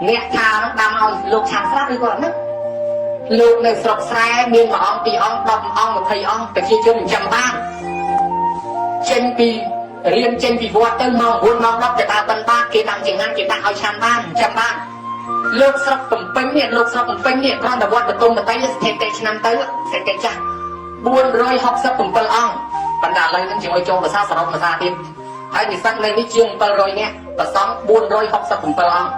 S2: អ្នកថានឹងដាំឲ្យលោកឆាន់ស្រាប់ឬក៏អត់ណាលោកនៅស្រុកស្រែមានមួយអង្គពីរអង្គ10អង្គ20អង្គប្រជាជនចាំបានចេញពីរៀនចេញពីវត្តទៅម៉ោង9ម៉ោង10ទៅដើរបិណ្ឌបាតគេដាំចង្ហាន់គេដាក់ឲ្យឆាន់បានចាំបានលោកស្រុកកំពេញនេះលោកស្រុកកំពេញនេះគ្រាន់តែវត្តបទុមបតីស្ថិតិឆ្នាំទៅស្ថិតិចាស់467អង្គបណ្ដាឥឡូវហ្នឹងជាមួយចូលភាសាសរុបភាសាទៀតហើយនិស្សិតនៅនេះជាង700នាក់ប្រសង់467អង្គ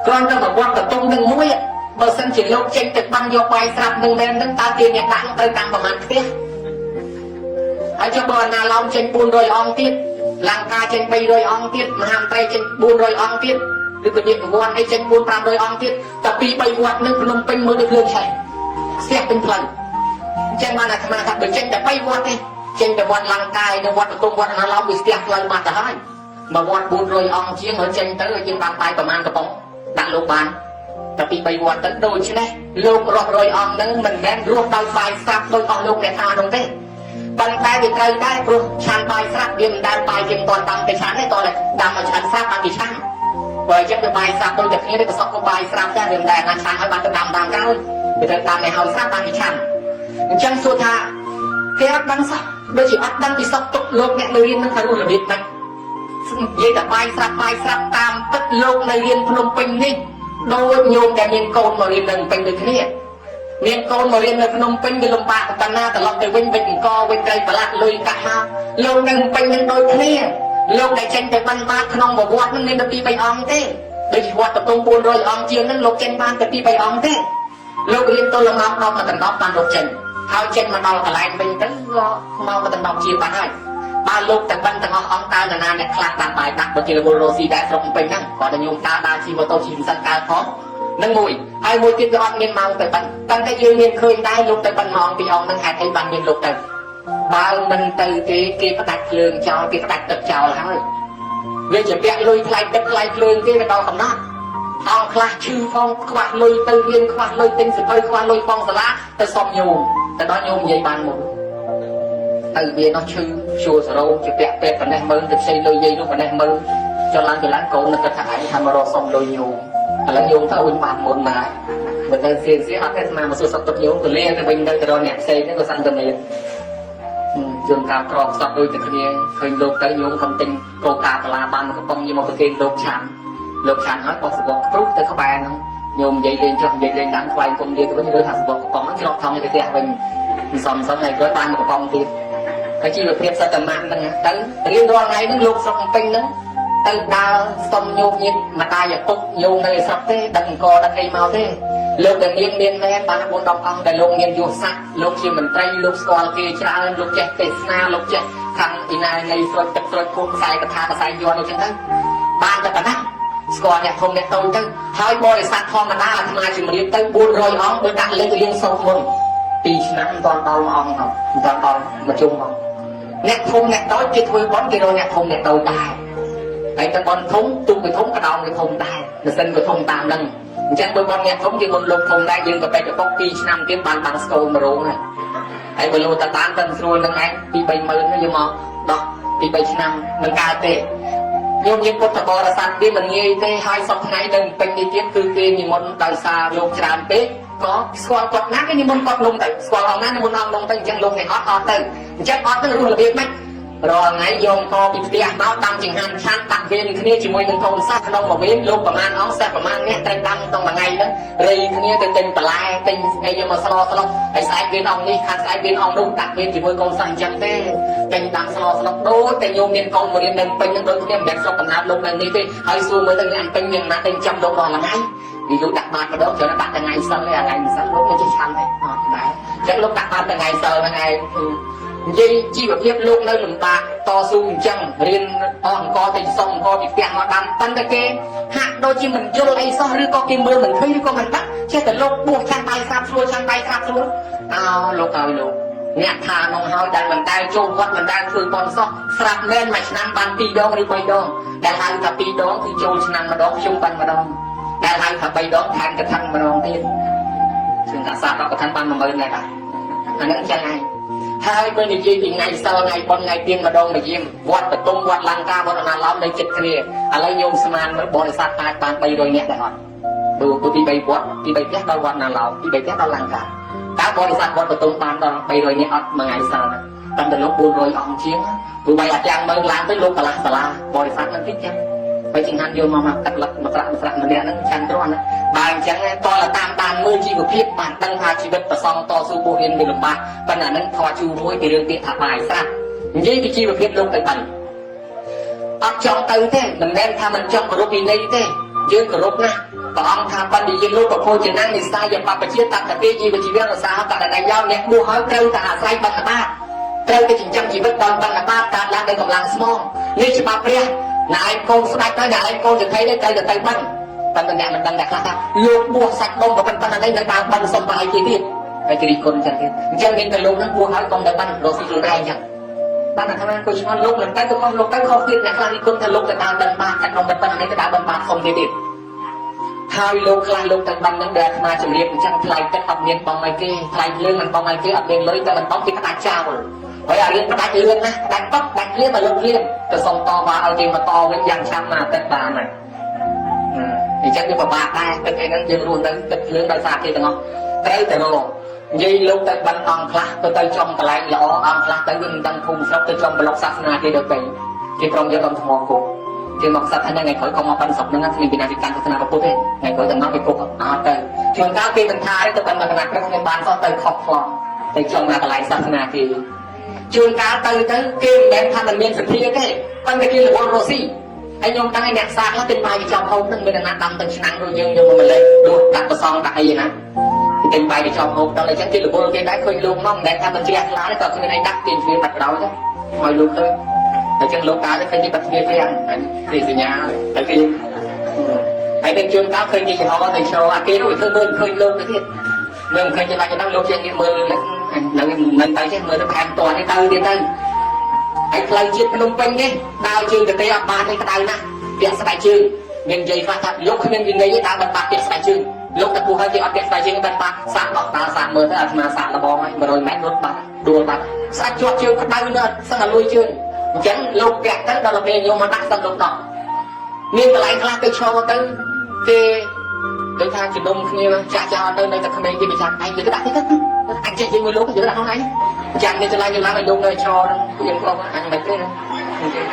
S2: គ្រាន់តែវត្តបទុមនឹងមួយបើសិនជាលោកចេញទៅបាំងយកបាយស្រាប់នឹងមែននឹងតើគេអ្នកដាក់ត្រូវតាមប្រមាណផ្ទះហើយចុះបើអាណាឡោមចេញ400អង្គទៀតលង្កាចេញ300អង្គទៀតមហាមត្រីចេញ400អង្គទៀតឬក៏ញាតិវត្តអីចេញ4 500អង្គទៀតតែ2 3វត្តនឹងភ្នំពេញមើលដូចភ្លើងឆេះស្ទះពេញផ្លូវអញ្ចឹងបានអាត្មាថាបើចេញតែ3វត្តទេចេញតែវត្តលង្កានិងវត្តបទុមវត្តអាណាឡោមវាស្ទះផ្លូវបាត់ទៅហើយមកវត្ត400អង្គជាងហើយចេញទៅយើងបានបាយប្រមាណកំប៉ុងដាក់លោកបានតែពី3វត្តទៅដូច្នេះលោករាប់រយអង្គនឹងមិនមែនរស់ដោយបាយស្រាប់ដោយអស់លោកអ្នកថានោះទេប៉ុន្តែវាត្រូវដែរព្រោះឆាន់បាយស្រាប់វាមិនដែលបាយជាងតន់ដាំទៅឆាន់ទេតោះតែដាំឲ្យឆាន់ស្រាប់បានគេឆាន់បើអញ្ចឹងវាបាយស្រាប់ដូចតែគ្នាទេក៏សក់ក៏បាយស្រាប់ដែរវាមិនដែលណាឆាន់ឲ្យបានទៅដាំតាមក្រោយវាត្រូវដាំឲ្យហើយស្រាប់បានគេឆាន់អញ្ចឹងសួរថាគេអត់ដឹងសោះដូចជាអត់ដឹងពីសក់ទុកលោកអ្នកនៅរៀននឹងថារស់របៀបណានិយាយតែបាយស្រាប់បាយស្រាប់តាមទឹកលោកនៅរៀនភ្នំពេញនេះដូចញោមដែលមានកូនមករៀននៅពេញដូចគ្នាមានកូនមករៀននៅភ្នំពេញវាលំបាកប៉ុណ្ណាត្រឡប់ទៅវិញវិញអង្គវិញត្រីប្រឡាក់លុយកាក់មកលោកនៅពេញនឹងដូចគ្នាលោកដែលចេញទៅបានបាតក្នុងមួយវត្តនឹងមានតែ2 3អង្គទេដូចវត្តបតុង400អង្គជាងហ្នឹងលោកចេញបានតែ2 3អង្គទេលោករៀនទៅលំអដល់មកដណ្ដប់បានលោកចេញហើយចេញមកដល់កន្លែងវិញទៅក៏មកមកដណ្ដប់ជាបាត់ហើយបើលោកតែបិណ្ឌទាំងអស់អង្គតើនរណាអ្នកខ្លះតាមបាយដាក់បើជារវល់រស់ស៊ីដែរស្រុកពេញហ្នឹងគាត់តែញោមតើដើរជិះម៉ូតូជិះមិនសិនកើតផងនឹងមួយហើយមួយទៀតវាអត់មានម៉ោងទៅបិណ្ឌតែតែយើងមានឃើញដែរលោកទៅបិណ្ឌម៉ោងពីរអង្គហ្នឹងហេតុអីបានមានលោកទៅបើមិនទៅទេគេផ្ដាច់ភ្លើងចោលគេផ្ដាច់ទឹកចោលហើយវាជាពាក់លុយថ្លៃទឹកថ្លៃភ្លើងគេវាដល់កំណត់អង្គខ្លះឈឺផងខ្វះលុយទៅរៀនខ្វះលុយទិញសភៅខ្វះលុយបងសាលាទៅសុំញោមទៅដល់ញោមនិយាយបានមុនទៅវានោះឈឺជួសរោជាពាក់ពេទ្យប៉ុណ្ណេះមើលទៅខ្ចីលុយយាយនោះប៉ុណ្ណេះមើលចុះឡើងទៅឡើងកូននៅគិតថាឯងថាមករកសុំលុយញោមឥឡូវញោមទៅវិញបានមុនណាបើទៅសៀសៀអត់ទេស្មានមកសួរសុខទុក្ខញោមក៏លាទៅវិញទៅទៅរកអ្នកផ្សេងហ្នឹងក៏សឹងតែមានជួនកាលក្រខ្សត់ដូចតែគ្នាឃើញលោកទៅញោមខំទិញកូកាកាឡាបានកំប៉ុងយកមកប្រគេនលោកឆាន់លោកឆាន់ហើយបោះសបកព្រុសទៅក្បែរហ្នឹងញោមនិយាយលេងចុះនិយាយលេងឡើងខ្វែងគុំលាទៅវិញឬថាសបកកំប៉ុងហ្នឹងច្រកថងទៅផ្ទះវិញសំសំហើយគាត់បានកំប៉ុងទៀតហើយជីវភាពសត្វតម៉ាក់ហ្នឹងទៅរៀនរាល់ថ្ងៃហ្នឹងលោកស្រុកពេញហ្នឹងទៅដើរសុំញោមញាតម្ដាយឪពុកញោមនៅស្រុកទេដឹងអង្គដឹងអីមកទេលោកដែលមានមានមែនបាន4 10អង្គដែលលោកមានយុស័ក្តិលោកជាមន្ត្រីលោកស្គាល់គេច្រើនលោកចេះទេសនាលោកចេះខាងអ៊ីណានៃស្រុកទឹកស្រុកគោខ្សែកថាខ្សែយ័ន្តអញ្ចឹងទៅបានតែប៉ុណ្ណាស្គាល់អ្នកធំអ្នកតូចទៅហើយបរិស័ទធម្មតាអាត្មាជំរាបទៅ400អង្គបើដាក់លេខរៀងសូត្រមុន2ឆ្នាំមិនទាន់ដល់មួយអង្គហ៎មិនទាន់ដល់មួយជុំហ៎អ្នកធំអ្នកតូចគេធ្វើបន់គេរកអ្នកធំអ្នកតូចដែរហើយទៅបន់ធំទូកវាធំកដោនវាធំដែរម៉ាស៊ីនក៏ធំតាមហ្នឹងអញ្ចឹងបើបន់អ្នកធំគេបន់លោកធំដែរយើងក៏ពេកកប៉ុក2ឆ្នាំទៀតបានបាំងស្គលមួយរោងហើយហើយបើលោកតាបានទៅស្រួលនឹងឯង2 3ម៉ឺនយកមកដោះ2 3ឆ្នាំមិនកើតទេញោមយើងពុទ្ធបរិស័ទវាមិនងាយទេហើយសពថ្ងៃនៅពេញនេះទៀតគឺគេនិមន្តដោយសារលោកច្រើនពេកក៏ស្គាល់គាត់ណាគេនិមន្តគាត់នំទៅស្គាល់អង្គណានិមន្តអង្គនំទៅអញ្ចឹងលោកនេះអត់អត់ទៅអញ្ចឹងអត់ទៅរស់របៀបម៉េច
S1: រាល់ថ្ងៃយកអង្គពីផ្ទះមកដាំចង្ហាន់ឆាន់ដាក់វេនគ្នាជាមួយនឹងកូនសិស្សក្នុងមួយវេនលោកប្រមាណអង្គសិស្សប្រមាណអ្នកត្រូវដាំក្នុងមួយថ្ងៃហ្នឹងរៃគ្នាទៅទិញបន្លែទិញអីយកមកស្លស្លុកហើយស្អែកវេនអង្គនេះខាត់ស្អែកវេនអង្គនោះដាក់វេនជាមួយកូនសិស្សអញ្ចឹងទេទិញដាំស្លស្លុកដូចតែញោមមានកូនមករៀននៅពេញហ្នឹងដូចគ្នាមិនមែនស្រុកកំណើតលោកនៅនេះទេហើយសួរមើលទៅអ្នកពេញមានណាទិញចាំលោករាល់ថ្ងៃវាយូរដាក់បាតម្ដងច្រើនដាក់ថ្ងៃសិលឯថ្ងៃសិលលោកមិនចេះឆាន់ទេអត់ដែរអញ្ចឹងលោកដាក់បាតថ្ងៃសិលហ្នឹងឯងនិយាយជីវភាពលោកនៅលំបាកតស៊ូអញ្ចឹងរៀនអស់អង្គទៅសុំអង្គពីផ្ទះមកដាំប៉ុន្តែគេហាក់ដូចជាមិនយល់អីសោះឬក៏គេមើលមិនឃើញឬក៏មិនដឹងចេះតែលោកបួសឆាន់បាយស្រាប់ស្រួលឆាន់បាយស្រាប់ស្រួលអោលោកឲ្យលោកអ្នកថានោះហើយដែលមិនដែលចូលវត្តមិនដែលធ្វើបន់សោះស្រាប់មែនមួយឆ្នាំបាន2ដងឬ3ដងដែលហៅថា2ដងគឺចូលឆ្នាំម្ដងខ្ញុំបានម្ដងដែលហៅថា3ដងថែមកឋិនម្ដងទៀតជាងថាសាកកឋិនបាន10000ដែរបាទអាហ្នឹងចឹងហើយហើយបើនិយាយពីថ្ងៃសិលថ្ងៃបុណ្យថ្ងៃទៀនម្ដងមកយាមវត្តបទុមវត្តលង្កាវត្តអនាឡោមនៅចិត្តគ្នាឥឡូវញោមស្មានមើលបរិស័ទអាចបាន300នាក់ដែរអត់ព្រោះទី3វត្តទី3ផ្ទះដល់វត្តអនាឡោមទី3ផ្ទះដល់លង្កាតើបរិស័ទវត្តបទុមបានដល់300នាក់អត់មួយថ្ងៃសិលហ្នឹងតែដល់លោក400អង្គជាងព្រោះបីអាចាំងមើលឡើងទៅលោកកន្លះសាលាបរិស័ទហ្នឹងតិចចឹងបើចង្ហាន់យកមកមកកាត់លឹកមកត្រាក់មកត្រាក់ម្នាក់ហ្នឹងចាំគ្រាន់ណាបើអញ្ចឹងតើតាមតាមមើលជីវភាពបានដឹងថាជីវិតប្រសងតស៊ូពោះរៀនវាលំបាកប៉ុន្តែហ្នឹងធေါ်ជូរមួយពីរឿងពាក្យថាបាយស្រាប់និយាយពីជីវភាពលោកទៅបានអត់ចង់ទៅទេមិនមែនថាមិនចង់គោរពវិន័យទេយើងគោរពណាស់ព្រះអង្គថាបញ្ញយលោកប្រពោជាណាំងនិសាយបពជាតតទេជីវជីវៈរសាហតដៃយោអ្នកបួសហើយត្រូវតែអាស្រ័យបណ្ឌបាតត្រូវតែចិញ្ចឹមជីវិតដោយបណ្ឌបាតកើតឡើងដោយកម្លាំងស្មងនេះច្បាប់ព្រះណែឯងកូនស្ដេចទៅណែឯងកូនសេដ្ឋីនេះត្រូវតែទៅបិណ្ឌប៉ុន្តែអ្នកមិនដឹងតែខ្លះថាលោកបួសសាច់ដុំប៉ុណ្ណឹងនេះនៅដើមបិណ្ឌសុំបាយគេទៀតហើយគេរិះគន់ចឹងទៀតអញ្ចឹងមានតែលោកហ្នឹងបួសហើយកុំទៅបិណ្ឌរកស៊ីខ្លួនឯងចឹងបានអាត្មាគួរឆ្ងល់លោកមិនទៅក៏ខុសលោកទៅខុសទៀតអ្នកខ្លះរិះគន់ថាលោកទៅដើមបិណ្ឌបាតសាច់ដុំប៉ុណ្ណឹងនេះទៅដើមបិណ្ឌបាតសុំគេទៀតហើយលោកខ្លះលោកទៅបិណ្ឌហ្នឹងដែលអាត្មាជំរាបអញ្ចឹងថ្លៃទឹកអត់មានបងឲ្យគេថ្លៃភ្លើងមិនបងឲ្យគេអត់មានលុយតែមិនបងគេផ្ដាច់ចោលហើយអារឿងផ្ដាច់លឿនណាស់ផ្ដាច់ប៉ផ្ដាច់លឿនមកលោកលឿនទៅសុំតវ៉ាឲ្យគេមកតវិញយ៉ាងឆាប់មកអាទិត្យបានហើយអញ្ចឹងវាពិបាកដែរទឹកអីហ្នឹងយើងរស់នៅទឹកភ្លើងដោយសារគេទាំងអស់ត្រូវតែរកនិយាយលោកទៅបិណ្ឌអង្គខ្លះទៅទៅចំកន្លែងល្អអង្គខ្លះទៅវាមិនដឹងភូមិស្រុកទៅចំប្លុកសាសនាគេទៅគេព្រមយកដល់ថ្មគុកគេមកសាត់ថាថ្ងៃក្រោយកុំមកបិណ្ឌស្រុកហ្នឹងគ្មានពីណាគេកាន់សាសនាពុទ្ធទេថ្ងៃក្រោយទៅមកគេគុកអត់ទៅជួនកាលគេមិនថាទេទៅបិណ្ឌមកកណាត់ព្រឹកគ្មានបានសោះទៅខុសខ្លងទៅចំណាកន្លែងសាសនាគេជួនកាលទៅទៅគេមិនមែនថាមិនមានសទ្ធាទេប៉ុន្តែគេរវល់រស់ស៊ីហើយខ្ញុំតាំងឲ្យអ្នកសាកខ្លះទិញបាយកញ្ចប់ហូបហ្នឹងមានអ្នកណាដាំទាំងឆ្នាំងដូចយើងយកមកម្លេះដួសដាក់ប្រសងដាក់អីណាទិញបាយកញ្ចប់ហូបដល់អញ្ចឹងគេរវល់គេដែរឃើញលោកមកមិនមែនថាមិនជ្រះថ្លាទេក៏គ្មានអីដាក់ទាញទ្វារបាត់ក្រោយទៅឲ្យលោកទៅតែចឹងលោកតាទៅឃើញគេបាត់ទ្វារព្រាំងគេសញ្ញាតែគេហើយเป็นជួនកាលឃើញគេចំហទៅឈរអាគេនោះវាធ្វើមើលឃើញលោកទៅទៀតមើលឃើញចំណុចហ្នឹងលោកជាងគេមើលនៅមិនទៅចេះមើលទៅផែនតនេះទៅទៀតទៅហើយផ្លូវជាតិភ្នំពេញនេះដើរជើងទៅទេអត់បានទេក្តៅណាស់ពាក់ស្បែកជើងមាននិយាយខ្លះថាលោកគ្មានវិន័យទេដើរបិទបាក់ពាក់ស្បែកជើងលោកតែពោះហើយគេអត់ពាក់ស្បែកជើងបិទបាក់សាកដោះដើរសាកមើលទៅអាត្មាសាកលបងហើយ100ម៉ែត្ររត់បាត់ដួលបាត់ស្អាតជាប់ជើងក្តៅណាស់សឹងតែលួយជើងអញ្ចឹងលោកពាក់ទៅដល់ពេលញោមមកដាក់សឹងលោកដោះមានកន្លែងខ្លះទៅឈរទៅគេដូចថាជំនុំគ្នាចាក់ចោលទៅនៅតែក្មេងគេប្រចាំឯងគេដាក់ទៅអញចេះជាមួយលោកគេដាក់ខ្លួនឯងចាំនេះចន្លោះចន្លោះឲ្យលោកនៅឈរហ្នឹងយើងក៏អញមិនទេគេ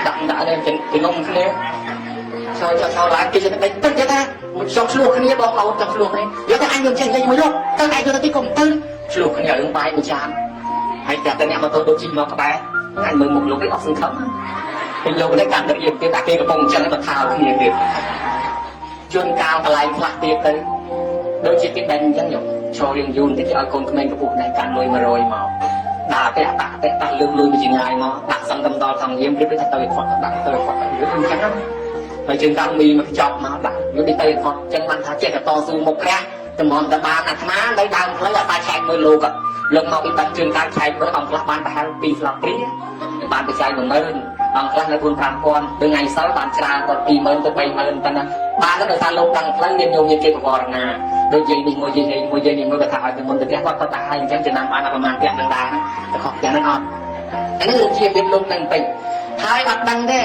S1: ដាក់ដាក់ទៅជំនុំគ្នាឈរឈរឡើងគេចេះតែទឹកគេថាចង់ឆ្លោះគ្នាបងប្អូនចង់ឆ្លោះគ្នាយកទៅអញមិនចេះនិយាយជាមួយលោកទៅឯងទៅទីកុំទៅឆ្លោះគ្នារឿងបាយមួយចានហើយតែតែអ្នកម៉ូតូដូចជិះមកក្បែរអញមើលមុខលោកឯងអត់សង្ឃឹមពេលលោកនេះកាន់តែរៀបទៀតតែគេកំពុងអញ្ចឹងទៅថាគ្នាទៀតជួនកាលកន្លែងខ្លះទៀតទៅដូចជាគេបែនអញ្ចឹងយកឈររៀងយូរបន្តិចគេឲ្យកូនក្មេងកំពុះដែរកាន់លុយ100មកដាក់តែដាក់តែដាក់លើកលុយមួយចងាយមកដាក់សឹងកំដល់ថងយាមរៀបទៅទៅថត់ដាក់ទៅថត់យឺអញ្ចឹងណាហើយជើងកាលមីមកចប់មកដាក់យកទៅថត់អញ្ចឹងបានថាចេះតែតស៊ូមុខព្រះតម្រាំតបានអាត្មានៅដើមផ្លូវអាតាឆែកមើលលោកលោកមកពីបាត់ជើងកាលឆែកមើលអង្គខ្លះបានប្រហែល2ស្លាបព្រាបានបច្ច័យ10000អង្គខ្លះនៅ4 5000ទៅថ្ងៃសៅរ៍បានច្រើនដល់20000ទៅ30000ប៉ុណ្ណាបានទៅដោយសារលោកដឹងផ្លូវមានញោមញាតិគេបវរណាដូចយាយនេះមួយយាយនេះមួយយាយនេះមួយគាត់ថាឲ្យទៅមុនទៅផ្ទះគាត់គាត់ថាឲ្យអញ្ចឹងចំណាំបានប្រហែលផ្ទះនឹងដែរទៅខុសផ្ទះនឹងអត់អានេះលោកជាភាពលោកនឹងពេញហើយអត់ដឹងទ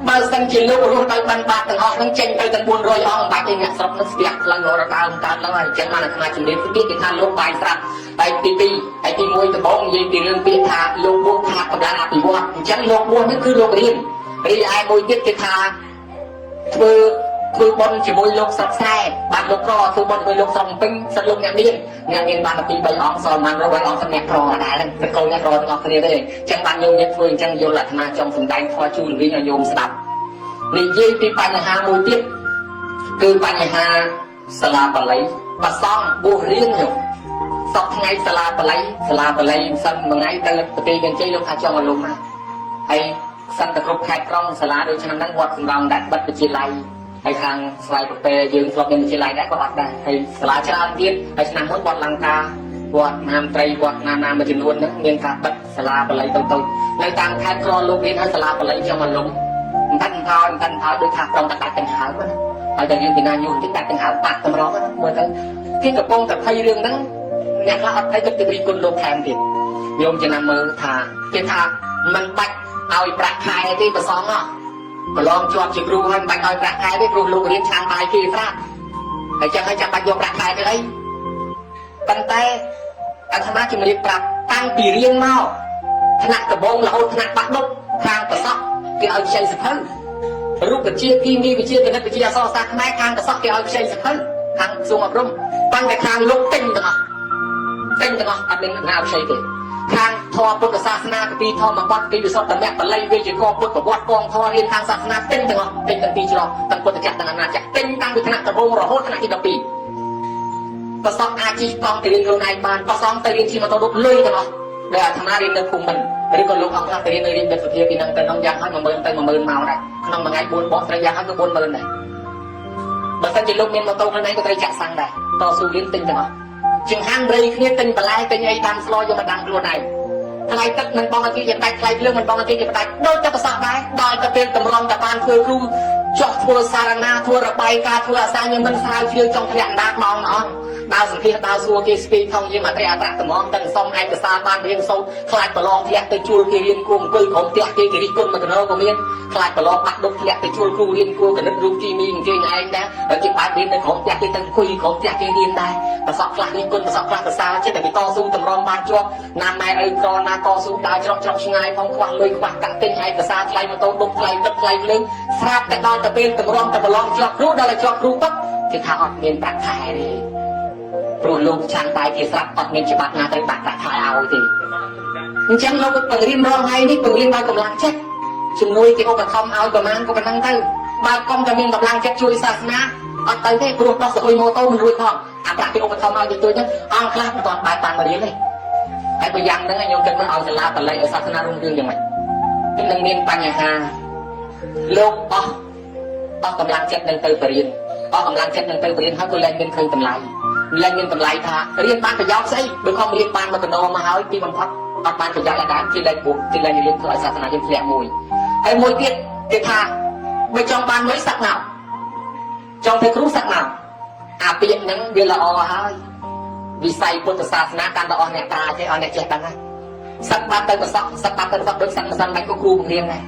S1: េបើសិនជាលោករស់ដោយបានបាតទាំងអស់នឹងចេញទៅទាំង400អង្គបាច់ឯអ្នកស្រុកនឹងស្ទះផ្លូវរដើមកើតឡើងហើយអញ្ចឹងបានអាត្មាជំរាបទៀតគេថាលោកបាយស្រាប់ ហើយទី2ហើយទី1ដំបូងនិយាយពីរឿងពាក្យថាលោកបួសខាតកម្លាំងអភិវឌ្ឍអញ្ចឹងលោកបួសនេះគឺលោករៀនរីឯមួយទៀតគេថាធ្វើធ្វើបុណ្យជាមួយលោកស្រុកស្រែបានលោកក្រធ្វើបុណ្យជាមួយលោកស្រុកពេញសិតលោកអ្នកមានអ្នកមានបានពី3អង្គសល់បាន3អង្គសម្រាប់ក្រដែរហ្នឹងសិតកូនអ្នកក្រទាំងអស់គ្នាទេអញ្ចឹងបានញោមយកធ្វើអញ្ចឹងយល់អាត្មាចង់សម្ដែងធម៌ជូនវិញឲ្យញោមស្ដាប់និយាយពីបញ្ហាមួយទៀតគឺបញ្ហាសាលាបាលីប្រសង់បួសរៀនញោមសពថ្ងៃសាលាបាលីសាលាបាលីសិនមួយថ្ងៃទៅប្រទេសកញ្ជ័យលោកថាចង់ឲ្យលោកមកហើយសិនតែគ្រប់ខេត្តក្រុងសាលាដូចឆ្នាំហ្នឹងវត្តសំរោងដាក់បិទវិទ្យាល័យហើយខាងស្វាយប្រពែយើងធ្លាប់មានវិទ្យាល័យដែរក៏អត់ដែរហើយសាលាច្រើនទៀតហើយឆ្នាំមុនវត្តលង្កាវត្តមហាមត្រីវត្តណាណាមួយចំនួនហ្នឹងមានការបិទសាលាបាលីតូចៗនៅតាមខេត្តក្រលោករៀនហើយសាលាបាលីចង់ឲ្យលំមិនថាថយមិនថាថយដូចថាក្រុងតដាច់ទាំងហើមណាហើយតែយើងពីណាយូរតិចដាច់ទាំងហើមបាក់តម្រងណាមើលទៅគេកំពុងតែភ័យរឿងហ្នឹងអ្នកខ្លះអត់ភ័យគិតទៅរីគុណលោកថែមទៀតញោមចំណាំមើលថាគេថាមិនបាច់ឲ្យប្រាក់ខែទេប្រសងហ៎ប្រឡងជាប់ជាគ្រូហើយមិនបាច់ឲ្យប្រាក់ខែទេព្រោះលោករៀនឆានបាយគេស្រាប់ហើយចឹងហើយចាំបាច់យកប្រាក់ខែទៅអីប៉ុន្តែអាត្មាជំរាបប្រាប់តាំងពីរៀនមកថ្នាក់ដំបងរហូតថ្នាក់បាក់ឌុបខាងប្រសក់គេឲ្យខ្ចីសភៅរូបវិទ្យាគីមីវិទ្យាគណិតវិទ្យាអក្សរសាស្ត្រខ្មែរខាងប្រសក់គេឲ្យខ្ចីសភៅខាងក្រសួងអប់រំប៉ុន្តែខាងលោកទិញទាំងអស់ទិញទាំងអស់អត់មានណាខ្ចីទេខាងធម៌ពុទ្ធសាសនាគពីធម្មបទពីវិសុទ្ធមគ្គបាលីវេយ្យាករណ៍ពុទ្ធប្រវត្តិកងធម៌រៀនខាងសាសនាទិញទាំងអស់ទិញទាំងពីរច្រកទាំងពុទ្ធចក្រទាំងអាណាចក្រទិញតាំងពីថ្នាក់ដំបូងរហូតថ្នាក់ទី12ប្រសពអាចជិះកង់ទៅរៀនខ្លួនឯងបានប្រសងទៅរៀនជិះម៉ូតូឌុបលុយទាំងអស់ដែលអាត្មារៀននៅភូមិន្ទឬក៏លោកអង្គខ្លះទៅរៀននៅរៀនដិតសភាពីនឹងទៅនោះយ៉ាងហើយ10000ទៅ10000មកដែរក្នុងមួយថ្ងៃ4បកត្រូវយ៉ាងហើយគឺ40000ដែរបើសិនជាលោកមានម៉ូតូខ្លួនឯងក៏ត្រូវចាក់សាំងដែរតស៊ូរៀនទិញទាំងអស់ចង្ហាន់រៃគ្នាទិញបន្លែទិញអីតាមស្លយកមកដាំខ្លួនឯងថ្លៃទឹកមិនបងឲ្យគេយ៉ាងដាច់ថ្លៃភ្លើងមិនបងឲ្យគេយ៉ាងដាច់ដូចតែប្រសក់ដែរដល់ទៅពេលតម្រង់តែបានធ្វើគ្រូចោះធ្វើសារណាធ្វើរបាយការណ៍ធ្វើអាសាញមិនស្រាវជ្រាវចង់ធ្លាក់ដាកម៉ោងអស់ដើរសម្ភាសដើរសួរគេស្ពីថងយើងអត្រអត្រត្មងទាំងសុំឯកសារបានរៀនសូត្រខ្លាចប្រឡងធ្លាក់ទៅជួលគេរៀនគួរអង្គុយក្រុមផ្ទះគេគេរិះគន់មកកណោក៏មានខ្លាចប្រឡងបាក់ដុកធ្លាក់ទៅជួលគ្រូរៀនគួរគណិតរូបគីមីគេឯងដែរហើយគេបែបរៀននៅក្រុមផ្ទះគេទៅអង្គុយក្រុមផ្ទះគេរៀនដែរប្រសពខ្លះរិះគន់ប្រសពខ្លះសរសើរចិត្តតែគេតស៊ូតម្រង់បានជាប់ណាម៉ែឪក្រណាតស៊ូដើរច្រកច្រកឆ្ងាយផងខ្វះលុយខ្វះកាក់ទិញឯកសារថ្លៃម៉ូតូដុបថ្លៃទឹកថ្លៃភ្លើងស្រាប់តែដល់ទៅពេលតម្រង់តែប្រឡងជាប់គ្រូដល់តែជាប់គ្រូទឹកគេថាអត់មានប្រាក់ខែទេព្រោះលោកឆាន់បាយគេស្រាប់អត់មានច្បាប់ណាត្រូវបាក់ប្រាក់ខែឲ្យទេអញ្ចឹងលោកបង្រៀនរាល់ថ្ងៃនេះបង្រៀនដោយកម្លាំងចិត្តជំនួយគេឧបត្ថម្ភឲ្យប្រមាណក៏ប៉ុណ្ណឹងទៅបើកុំតែមានកម្លាំងចិត្តជួយសាសនាអត់ទៅទេព្រោះដោះស្អុយម៉ូតូមិនរួចផងអាប្រាក់គេឧបត្ថម្ភឲ្យទៅជួយហ្នឹងអង្គខ្លះមិនទាន់បាយបានមករៀនទេហើយបើយ៉ាងហ្នឹងខ្ញុំគិតមើលឲ្យសាលាបល័យឲ្យសាសនារុងរឿងយ៉ាងម៉េចគឺនឹងមានបញ្ហាលោកអស់អស់កម្លាំងចិត្តនឹងទៅបរៀនអស់កម្លាំងចិត្តនឹងទៅបរៀនហើយក៏លែងមានឃើញតម្លៃលែងមានតម្លៃថារៀនបានប្រយោជន៍ស្អីបើខំរៀនបានមកកណោមកហើយទីបំផុតអត់បានប្រយោជន៍អីដែរគេលែងបុកគេលែងរៀនធ្វើឲ្យសាសនាយើងធ្លាក់មួយហើយមួយទៀតគេថាបើចង់បានលុយសាក់មកចង់ធ្វើគ្រូសាក់មកអាពាក្យហ្នឹងវាល្អហើយវិស័យពុទ្ធសាសនាកាន់តែអស់អ្នកប្រាជ្ញទេអស់អ្នកចេះដឹងហើយសឹកបាត់ទៅប្រសក់សឹកបាត់ទៅប្រសក់ដូចសឹកមិនសិនមិនក៏គ្រូបង្រៀនដែរ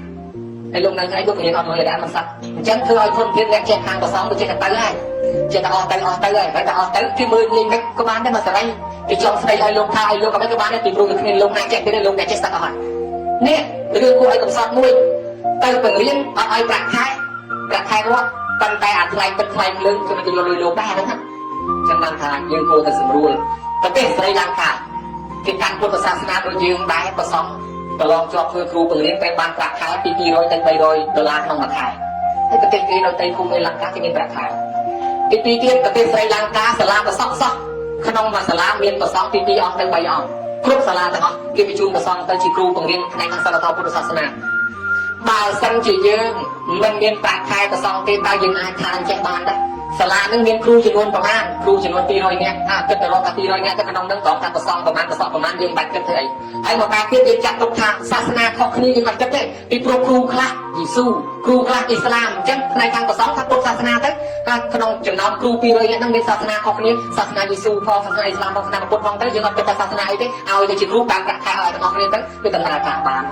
S1: ហើយលោកនៅស្អីក៏បង្រៀនអត់លុយដែរមិនសឹកអញ្ចឹងធ្វើឲ្យធនធានអ្នកចេះខាងប្រសងវាចេះតែទៅហើយចេះតែអស់ទៅអស់ទៅហើយហើយតែអស់ទៅគេមើលងាយមិនក៏បានដែរមកសេរីគេចង់ស្ដីឲ្យលោកថាឲ្យលោកក៏មិនក៏បានដែរពីព្រោះវាគ្មានលោកណាចេះទេលោកអ្នកចេះសឹកអស់ហើយនេះរឿងគួរឲ្យកំសត់មួយទៅបង្រៀនអត់ឲ្យប្រាក់ខែប្រាក់ខែរត់ប៉ុន្តែអាថ្លៃទឹកថ្លៃភ្លើងគឺមិនទៅយកលុយលោកដែរហ្នឹងណាចឹងបានថាយើងគួរតែសម្រួលប្រទេសស្រីលង្កាគេកាន់ពុទ្ធសាសនាដូចយើងដែរប្រសងប្រឡងជាប់ធ្វើគ្រូបង្រៀនត្រូវបានប្រាក់ខែពី200ទៅ300ដុល្លារក្នុងមួយខែហើយប្រទេសគេនៅទីភូមិលង្កាគេមានប្រាក់ខែទីពីរទៀតប្រទេសស្រីលង្កាសាលាប្រសក់សោះក្នុងមួយសាលាមានប្រសងពី2អង្គទៅ3អង្គគ្រប់សាលាទាំងអស់គេបញ្ជូនប្រសងទៅជាគ្រូបង្រៀនផ្នែកខាងសិលធម៌ពុទ្ធសាសនាបើសិនជាយើងមិនមានប្រាក់ខែប្រសងទេតើយើងអាចថាចេះបានដែរសាលានឹងមានគ្រូចំនួនប្រមាណគ្រូចំនួន200នាក់អាគិតទៅរកថា200នាក់ទៅក្នុងនឹងត្រង់ថាប្រសងប្រមាណប្រសក់ប្រមាណយើងបាច់គិតធ្វើអីហើយមកបែបទៀតយើងចាត់ទុកថាសាសនាខុសគ្នាយើងបាច់គិតទេពីព្រោះគ្រូខ្លះយេស៊ូគ្រូខ្លះអ៊ីស្លាមអញ្ចឹងផ្នែកខាងប្រសងថាពុទ្ធសាសនាទៅថាក្នុងចំណោមគ្រូ200នាក់ហ្នឹងមានសាសនាខុសគ្នាសាសនាយេស៊ូផងសាសនាអ៊ីស្លាមផងសាសនាពុទ្ធផងទៅយើងអត់គិតថាសាសនាអីទេឲ្យទៅជាគ្រូបានប្រាក់ខែឲ្យទាំងអស់គ្នាទៅវាដំណើរការបាន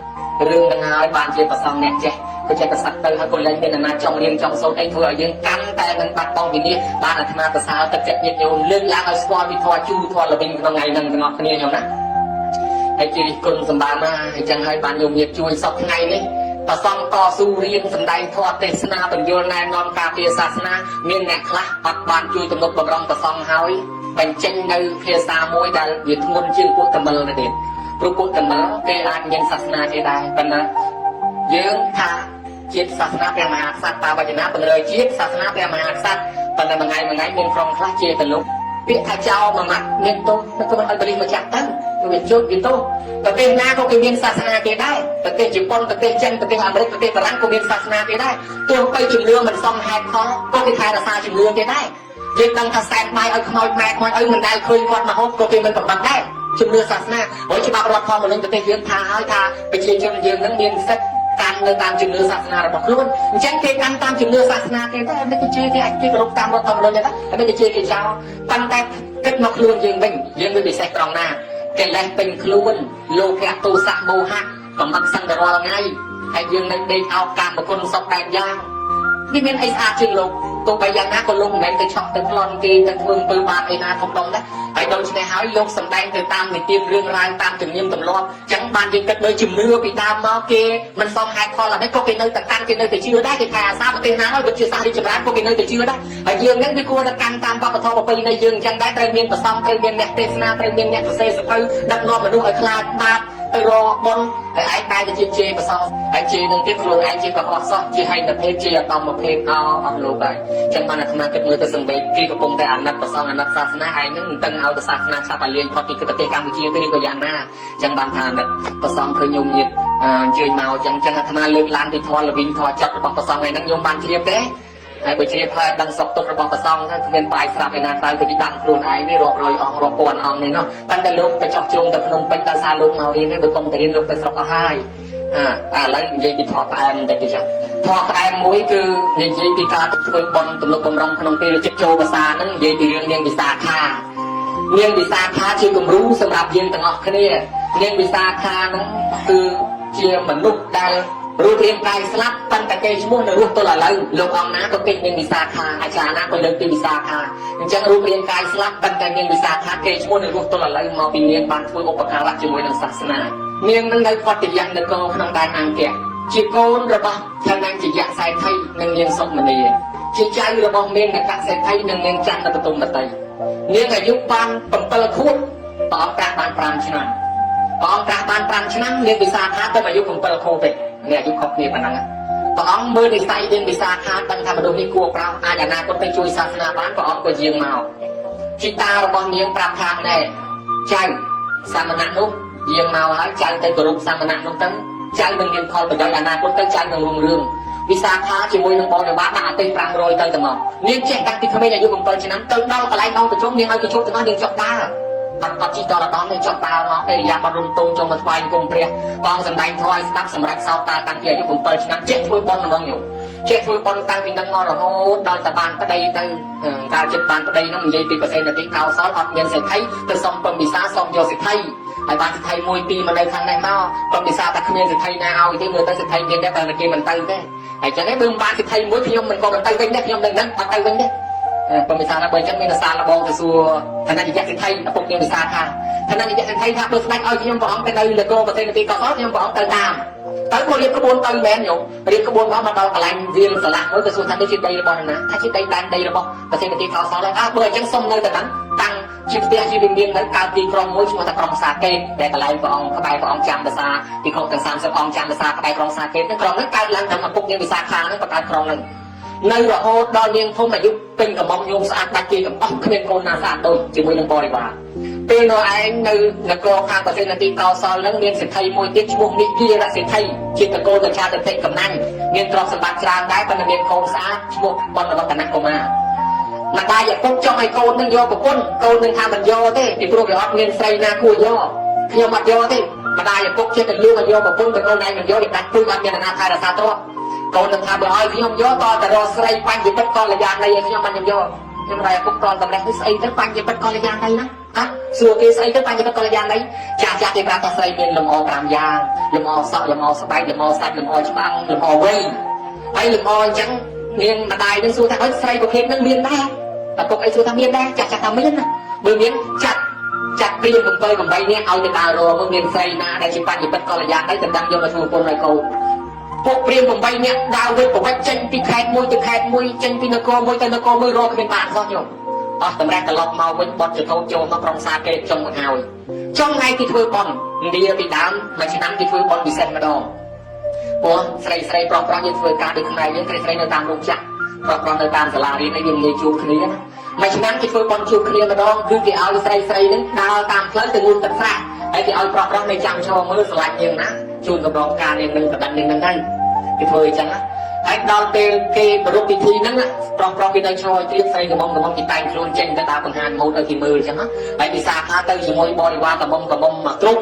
S1: រឿងហ្នឹងហើយបានជាប្រសងអ្នកចេះ
S2: ក៏ចេះតែសឹកទៅហើយក៏លែងមានអាណាចង់រៀនចង់សូត្រអីធ្វើឲ្យយើងកាន់តែនឹងបាត់បង់វិនិច្ឆ័យបានអាត្មាប្រសើរទឹកចិត្តញាតិញោមលើកឡើងឲ្យស្គាល់វិធជូរធម៌ល្វីងក្នុងថ្ងៃហ្នឹងទាំងអស់គ្នាញោមណាហើយជារិះគុណសម្បើមកអញ្ចឹងហើយបានញោមញាតជួយសពថ្ងៃនេះប្រសងតស៊ូរៀនសម្ដែងធម៌ទេសនាបញ្យលណែនាំការពារសាសនាមានអ្នកខ្លះអត់បានជួយទំនុកបំរុងប្រសងហើយបញ្ចេញនៅភាសាមួយដែលវាធ្ងន់ជាងពួកតមិលទៅទៀតព្រោះពួកតមិលគេអាចមានសាសនាគេដែរប៉ុន្តែយើងថាជាតិសាសនាព្រះមហាក្សត្របាវចនាពង្រើជាតិសាសនាព្រះមហាក្សត្រប៉ុន្តែមួយថ្ងៃមួយថ្ងៃមានក្រុមខ្លះជាទៅលោកពាក្យថាចោលមួយម៉ាត់មានទោសក៏មិនឲ្យបលិសមកចាក់ទៅវាជោគវាទោសប្រទេសណាក៏គេមានសាសនាគេដែរប្រទេសជប៉ុនប្រទេសចិនប្រទេសអាមេរិកប្រទេសបារាំងក៏មានសាសនាគេដែរទោះបីជំនឿមិនសមហេតុផលក៏គេថែរក្សាជំនឿគេដែរយើងដឹងថាសែនបាយឲ្យខ្មោចម៉ែខ្មោចឪមិនដែលឃើញគាត់មកហូបក៏គេមិនប្របាត់ដែរជំនឿសាសនាព្រោះច្បាប់រដ្ឋធម្មនុញ្ញប្រទេសយើងថាឲ្យថាប្រជាជនយើងនឹងមានសិទ្ធិកាន់នៅតាមជំនឿសាសនារបស់ខ្លួនអញ្ចឹងគេកាន់តាមជំនឿសាសនាគេទៅមិនគេជឿគេអាចគេគោរពតាមរដ្ឋធម្មនុញ្ញដែរតែមិនគេជឿគេចោលប៉ុន្តែគិតមកខ្លួនយើងវិញយើងវាពិសេសត្រង់ណាកិលេសពេញខ្លួនលោភៈទោសៈមោហៈកំបឹកសឹងតែរាល់ថ្ងៃហើយយើងនៅដេកអោបកាមគុណសុខបែបយ៉ាងនេះមានអីស្អាតជាងលោកទោះបីយ៉ាងណាក៏លោកមិនមែនទៅឆក់ទៅប្លន់គេទៅធ្វើអំពើបាបអីណាធំដុំដែរហើយដូច្នេះហើយលោកសំដែងទៅតាមនិទានរឿងរ៉ាវតាមជំនៀមទម្លាប់អញ្ចឹងបានយើងគិតមើលជំនឿពីដើមមកគេមិនសមហេតុផលអ្វីក៏គេនៅតែកាន់គេនៅតែជឿដែរគេថាអាសាប្រទេសណាហើយវិទ្យាសាស្ត្ររីកចម្រើនក៏គេនៅតែជឿដែរហើយយើងហ្នឹងវាគួរតែកាន់តាមវប្បធម៌ប្រពៃណីយើងអញ្ចឹងដែរត្រូវមានប្រសងត្រូវមានអ្នកទេសនាត្រូវមានអ្នកសរសេរសភៅដឹកនាំមនុស្សឲ្យខ្លាចបាបទៅរកបុណ្យហើយឯងបែរទៅជាជេរប្រសងហើយជេរនឹងទៀតខ្លួនឯងជាកុហកសោះជាហិនភេទជាអតំភេទអអស់លោកហើយអញ្ចឹងបានអាត្មាគិតមើលទៅសង្វេគគេកំពុងតែអាណិតប្រសងអាណិតសាសនាឯងហ្នឹងមិនដឹងឲ្យទៅសាសនាឆាប់ឲ្យលាងផុតពីប្រទេសកម្ពុជាទៅឬក៏យ៉ាងណាអញ្ចឹងបានថាអាណិតប្រសងឃើញញោមញាតអញ្ជើញមកអញ្ចឹងអញ្ចឹងអាត្មាលើកឡើងពីធម៌ល្វីងធម៌ចិត្តរបស់ប្រសងឯហ្នឹងញោមបានជ្រាបទេហើយបើជ្រាបហើយដឹងសុខទុក្ខរបស់ប្រសងទៅគ្មានបាយស្រាប់ឯណាក្រៅទៅពីដាក់ខ្លួនឯងនេះរាប់រយអង្គរាប់ពាន់អង្គនេះណោះប៉ុន្តែលោកទៅចោះជ្រុងទៅភ្នំពេញដោយសារលោកមករៀននេះបើកុំទៅរៀនលោកទៅស្រុកអស់ហើយអាឥឡូវនិយាយពីធម៌ផ្អែមបន្តិចទៅចាធម៌ផ្អែមមួយគឺនិយាយពីការធ្វើបុណ្យទំនុកបំរុងក្នុងពេលចិត្តចូលភាសាហ្នឹងនិយាយពីរឿងនាងវិសាខានាងវិសាខាជាគំរូសម្រាប់យើងទាំងអស់គ្នានាងវិសាខាហ្នឹងគឺជាមនុស្សដែលរូបរាងកាយស្លាប់ប៉ុន្តែគេឈ្មោះនៅរស់ទល់ឥឡូវលោកអង្គណាក៏គេនាងវិសាខាអាចារ្យណាក៏លើកពីវិសាខាអញ្ចឹងរូបរាងកាយស្លាប់ប៉ុន្តែនាងវិសាខាគេឈ្មោះនៅរស់ទល់ឥឡូវមកពីនាងបានធ្វើឧបការៈជាមួយនឹងសាសនានាងនឹងនៅវត្តយៈនគរក្នុងដែនអង្គៈជាកូនរបស់ធនញ្ញយៈសេដ្ឋីនិងនាងសុមនីជាចៅរបស់មេនកសេដ្ឋីនិងនាងច័ន្ទបតុមតីនាងអាយុបាន7ខួបព្រះអង្គត្រាស់បាន5ឆ្នាំព្រះអង្គត្រាស់បាន5ឆ្នាំនាងវិសាខាទៅអាយុ7ខួបទេនេះអាយុខុសគ្នាប៉ុណ្ណឹងព្រះអង្គមើលនិស័យនាងវិសាខាដឹងថាមនុស្សនេះគួរប្រោសអាចអនាគតទៅជួយសាសនាបានព្រះអង្គក៏យាងមកជីតារបស់នាងប្រាប់ថាណែចៅសាមណៈនោះយាងមកហើយចៅទៅគោរពសាមណៈនោះទៅចៅនឹងមានផលប្រយោជន៍អនាគតទៅចៅនឹងរុងរឿងវិសាខាជាមួយនឹងបរិវារដាក់អទេស500ទៅទៅមកនាងចេះតាំងពីក្មេងអាយុ7ឆ្នាំទៅដល់កន្លែងអង្គប្រជុំនាងឲ្យគេជួបទាំងអស់នាងចុះដើរអត់អត់ជីតរដល់នាងចុះដើរមកអេរិយាបថរុំទងចូលមកថ្វាយគុំព្រះបងសម្ដែងធម៌ឲ្យស្ដាប់សម្រាប់សោតាតាំងពីអាយុ7ឆ្នាំចេះធ្វើបុណ្យហ្មងញោមចេះធ្វើបុណ្យតាំងពីនឹងមករហូតដល់តែបានប្តីទៅកាលចិត្តបានប្តីហ្នឹងនិយាយពីប្រសេនតិកោសលអត់មានសេដ្ឋីទៅសុំពំពិសាសុំយកសេដ្ឋីហើយបានសេដ្ឋីមួយពីរមកនៅខាងនេះមកពំពិសាតែគ្មានសេដ្ឋីណាឲ្យទេមើលទៅសេដ្ឋីមានដែរបើគេមិនទៅទេហើយចឹងឯងបើមិនបានសេដ្ឋីមួយខ្ញុំមិនក៏មិនទៅវិញដែរខ្ញុំនឹងហ្នឹងអត់ទៅវិញទេពំពិសាថាបើចឹងមានសារលបងទៅសួរឋានៈយៈសេដ្ឋីឪពុកនាងវិសាថាឋានៈយៈសេដ្ឋីថាបើស្ដេចឲ្យខ្ញុំព្រះអង្គទៅនៅនគរប្រទេសនទីកោសលខ្ញុំព្រះអង្គទៅតាមទៅមករៀបក្បួនទៅមែនញោមរៀបក្បួនមកមកដល់កន្លែងវាលសាឡាក់មួយទៅសួរថានេះជាដីរបស់ណាថាជាដីដែនដីរបស់ប្រទេសនទីកោសលហើយអើបើអញ្ចឹងសុំនៅតែហ្នឹងតាំងជាផ្ទះជាវិមាននៅកើតទីក្រុងមួយឈ្មោះថាក្រុងសាកេតដែលកន្លែងព្រះអង្គក្បែរព្រះអង្គចាំភាសាទីក្រុងទាំង30អង្គចាំភាសាក្បែរក្រុងសាកេតហ្នឹងក្រុងហ្នឹងកើតឡើងត្រឹមឪពុកនាងវិសាខាហ្នឹងបង្កើតក្រុងហ្នឹងនៅរហូតដល់នាងធំអាយុពេញកំមុំញោមស្អាតដាច់គេកំអស់គ្មានកូនណាស្អាតដូចជាមួយនឹងបរិវារពេលនោះឯងនៅនគរខាងប្រទេសនទីកោសលនឹងមានសេដ្ឋីមួយទៀតឈ្មោះនិគារសេដ្ឋីជាតកូលមច្ឆាទិដ្ឋិកំណាញ់មានទ្រព្យសម្បត្តិច្រើនដែរប៉ុន្តែមានកូនស្អាតឈ្មោះបណ្ឌវឌ្ឍនកុមារម្ដាយឪពុកចង់ឲ្យកូននឹងយកប្រពន្ធកូននឹងថាមិនយកទេពីព្រោះវាអត់មានស្រីណាគួរយកខ្ញុំអត់យកទេម្ដាយឪពុកចេះតែលួងឲ្យយកប្រពន្ធតែកូនឯងមិនយកវាដាច់ពូជអត់មានអាណាថែរក្សាទ្រព្យកូននឹងថាបើឲ្យខ្ញុំយកតតែរកស្រីបញ្ញពិតកល្យាណីឲ្យខ្ញុំបានខ្ញុំយកខ្ញុំម្ដាយឪពុកតតម្រេះនេះស្អីទៅបញ្ញពិតកល្យាណីណា
S1: ហ่ะសួរគេស្អីទៅបញ្ញត្តិកល្យាណីចាស់ចាស់គេប្រាប់ថាស្រីមានលំអ5យ៉ាងលំអសក់លំអស្បែកលំអសាច់លំអច្បាំងលំអវ័យហើយលំអអញ្ចឹងនាងម្ដាយនឹងសួរថាអើស្រីប្រភេទនឹងមានដែរឪពុកអីសួរថាមានដែរចាស់ចាស់ថាមានណាបើមានចាត់ចាត់ព្រាម7 8នាក់ឲ្យទៅដើររមើលមានស្រីណាដែលជាបញ្ញត្តិកល្យាណីទៅដឹងយកមកធ្វើប្រពន្ធឲ្យកូនពួកព្រាម8នាក់ដើរវិតប្រវិតចេញពីខេត្តមួយទៅខេត្តមួយចេញពីនគរមួយទៅនគរមួយរកគ្មានបានសោះញោមអស់តម្រេះត្រឡប់មកវិញបត់ចកោចូលមកក្រុងសាកេតចុងមកហើយចុងថ្ងៃគេធ្វើបន់ឥណ្ឌាពីដើមមួយឆ្នាំគេធ្វើបន់ពិសេសម្ដងព្រោះស្រីស្រីប្រុសប្រុសយើងធ្វើការដូចខ្មែរយើងស្រីស្រីនៅតាមរោងចក្រប្រុសប្រុសនៅតាមសាលារៀនអីយើងងាយជួបគ្នាណាមួយឆ្នាំគេធ្វើបន់ជួបគ្នាម្ដងគឺគេឲ្យស្រីស្រីនឹងដើរតាមផ្លូវទៅងូតទឹកស្រះហើយគេឲ្យប្រុសប្រុសនៅចាំឈរមើលស្រឡាញ់យើងណាជូនកម្រងការនាងនឹងកណ្ដឹងនាងនឹងទៅគេធ្វើអញ្ចឹងណាហើយដល់ពេលគេប្រារព្ធពិធីហ្នឹងប្រុសប្រុសគេទៅឈរឲ្យត្រៀមស្រីកំមុំកំមុំគេតែងខ្លួនចេញទៅដើរបង្ហាញម៉ូដឲ្យគេមើលអញ្ចឹងណាហើយពិសាខាទៅជាមួយបរិវារកំមុំកំមុំមកគ្រប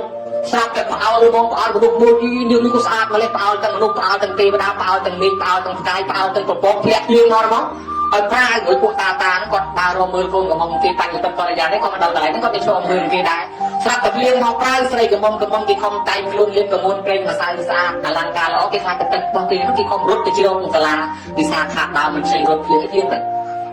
S1: ់ស្រាប់តែផ្អើលមកផ្អើលមនុស្សមួយនាងនេះក៏ស្អាតម្លេះផ្អើលទាំងមនុស្សផ្អើលទាំងទេវតាផ្អើលទាំងមេឃផ្អើលទាំងផ្កាយផ្អើលទាំងពពកធ្លាក់ភ្លៀងមកហ្មងឲ្យប្រាយមួយពួកតាតាហ្នឹងគាត់ដើររកមើលកូនកំមុំគេបញ្ញត្តិកល្យានេះគាត់មកដល់កន្លែងហ្នឹងគាត់ទៅឈរមើលគេដែរស្រាប់តែភ្លៀងមកប្រាយស្រីកំមុំកំមុំគេខំតែងខ្លួនលាបកមុនប្រេងម្សៅស្អាតអលង្ការល្អគេខ្លាចទឹករបស់គេហ្នឹងគេខំរត់ទៅជ្រកសាលាវិសាខាដើមមិនជ័យរត់ភ្លៀងភ្លៀងទៅ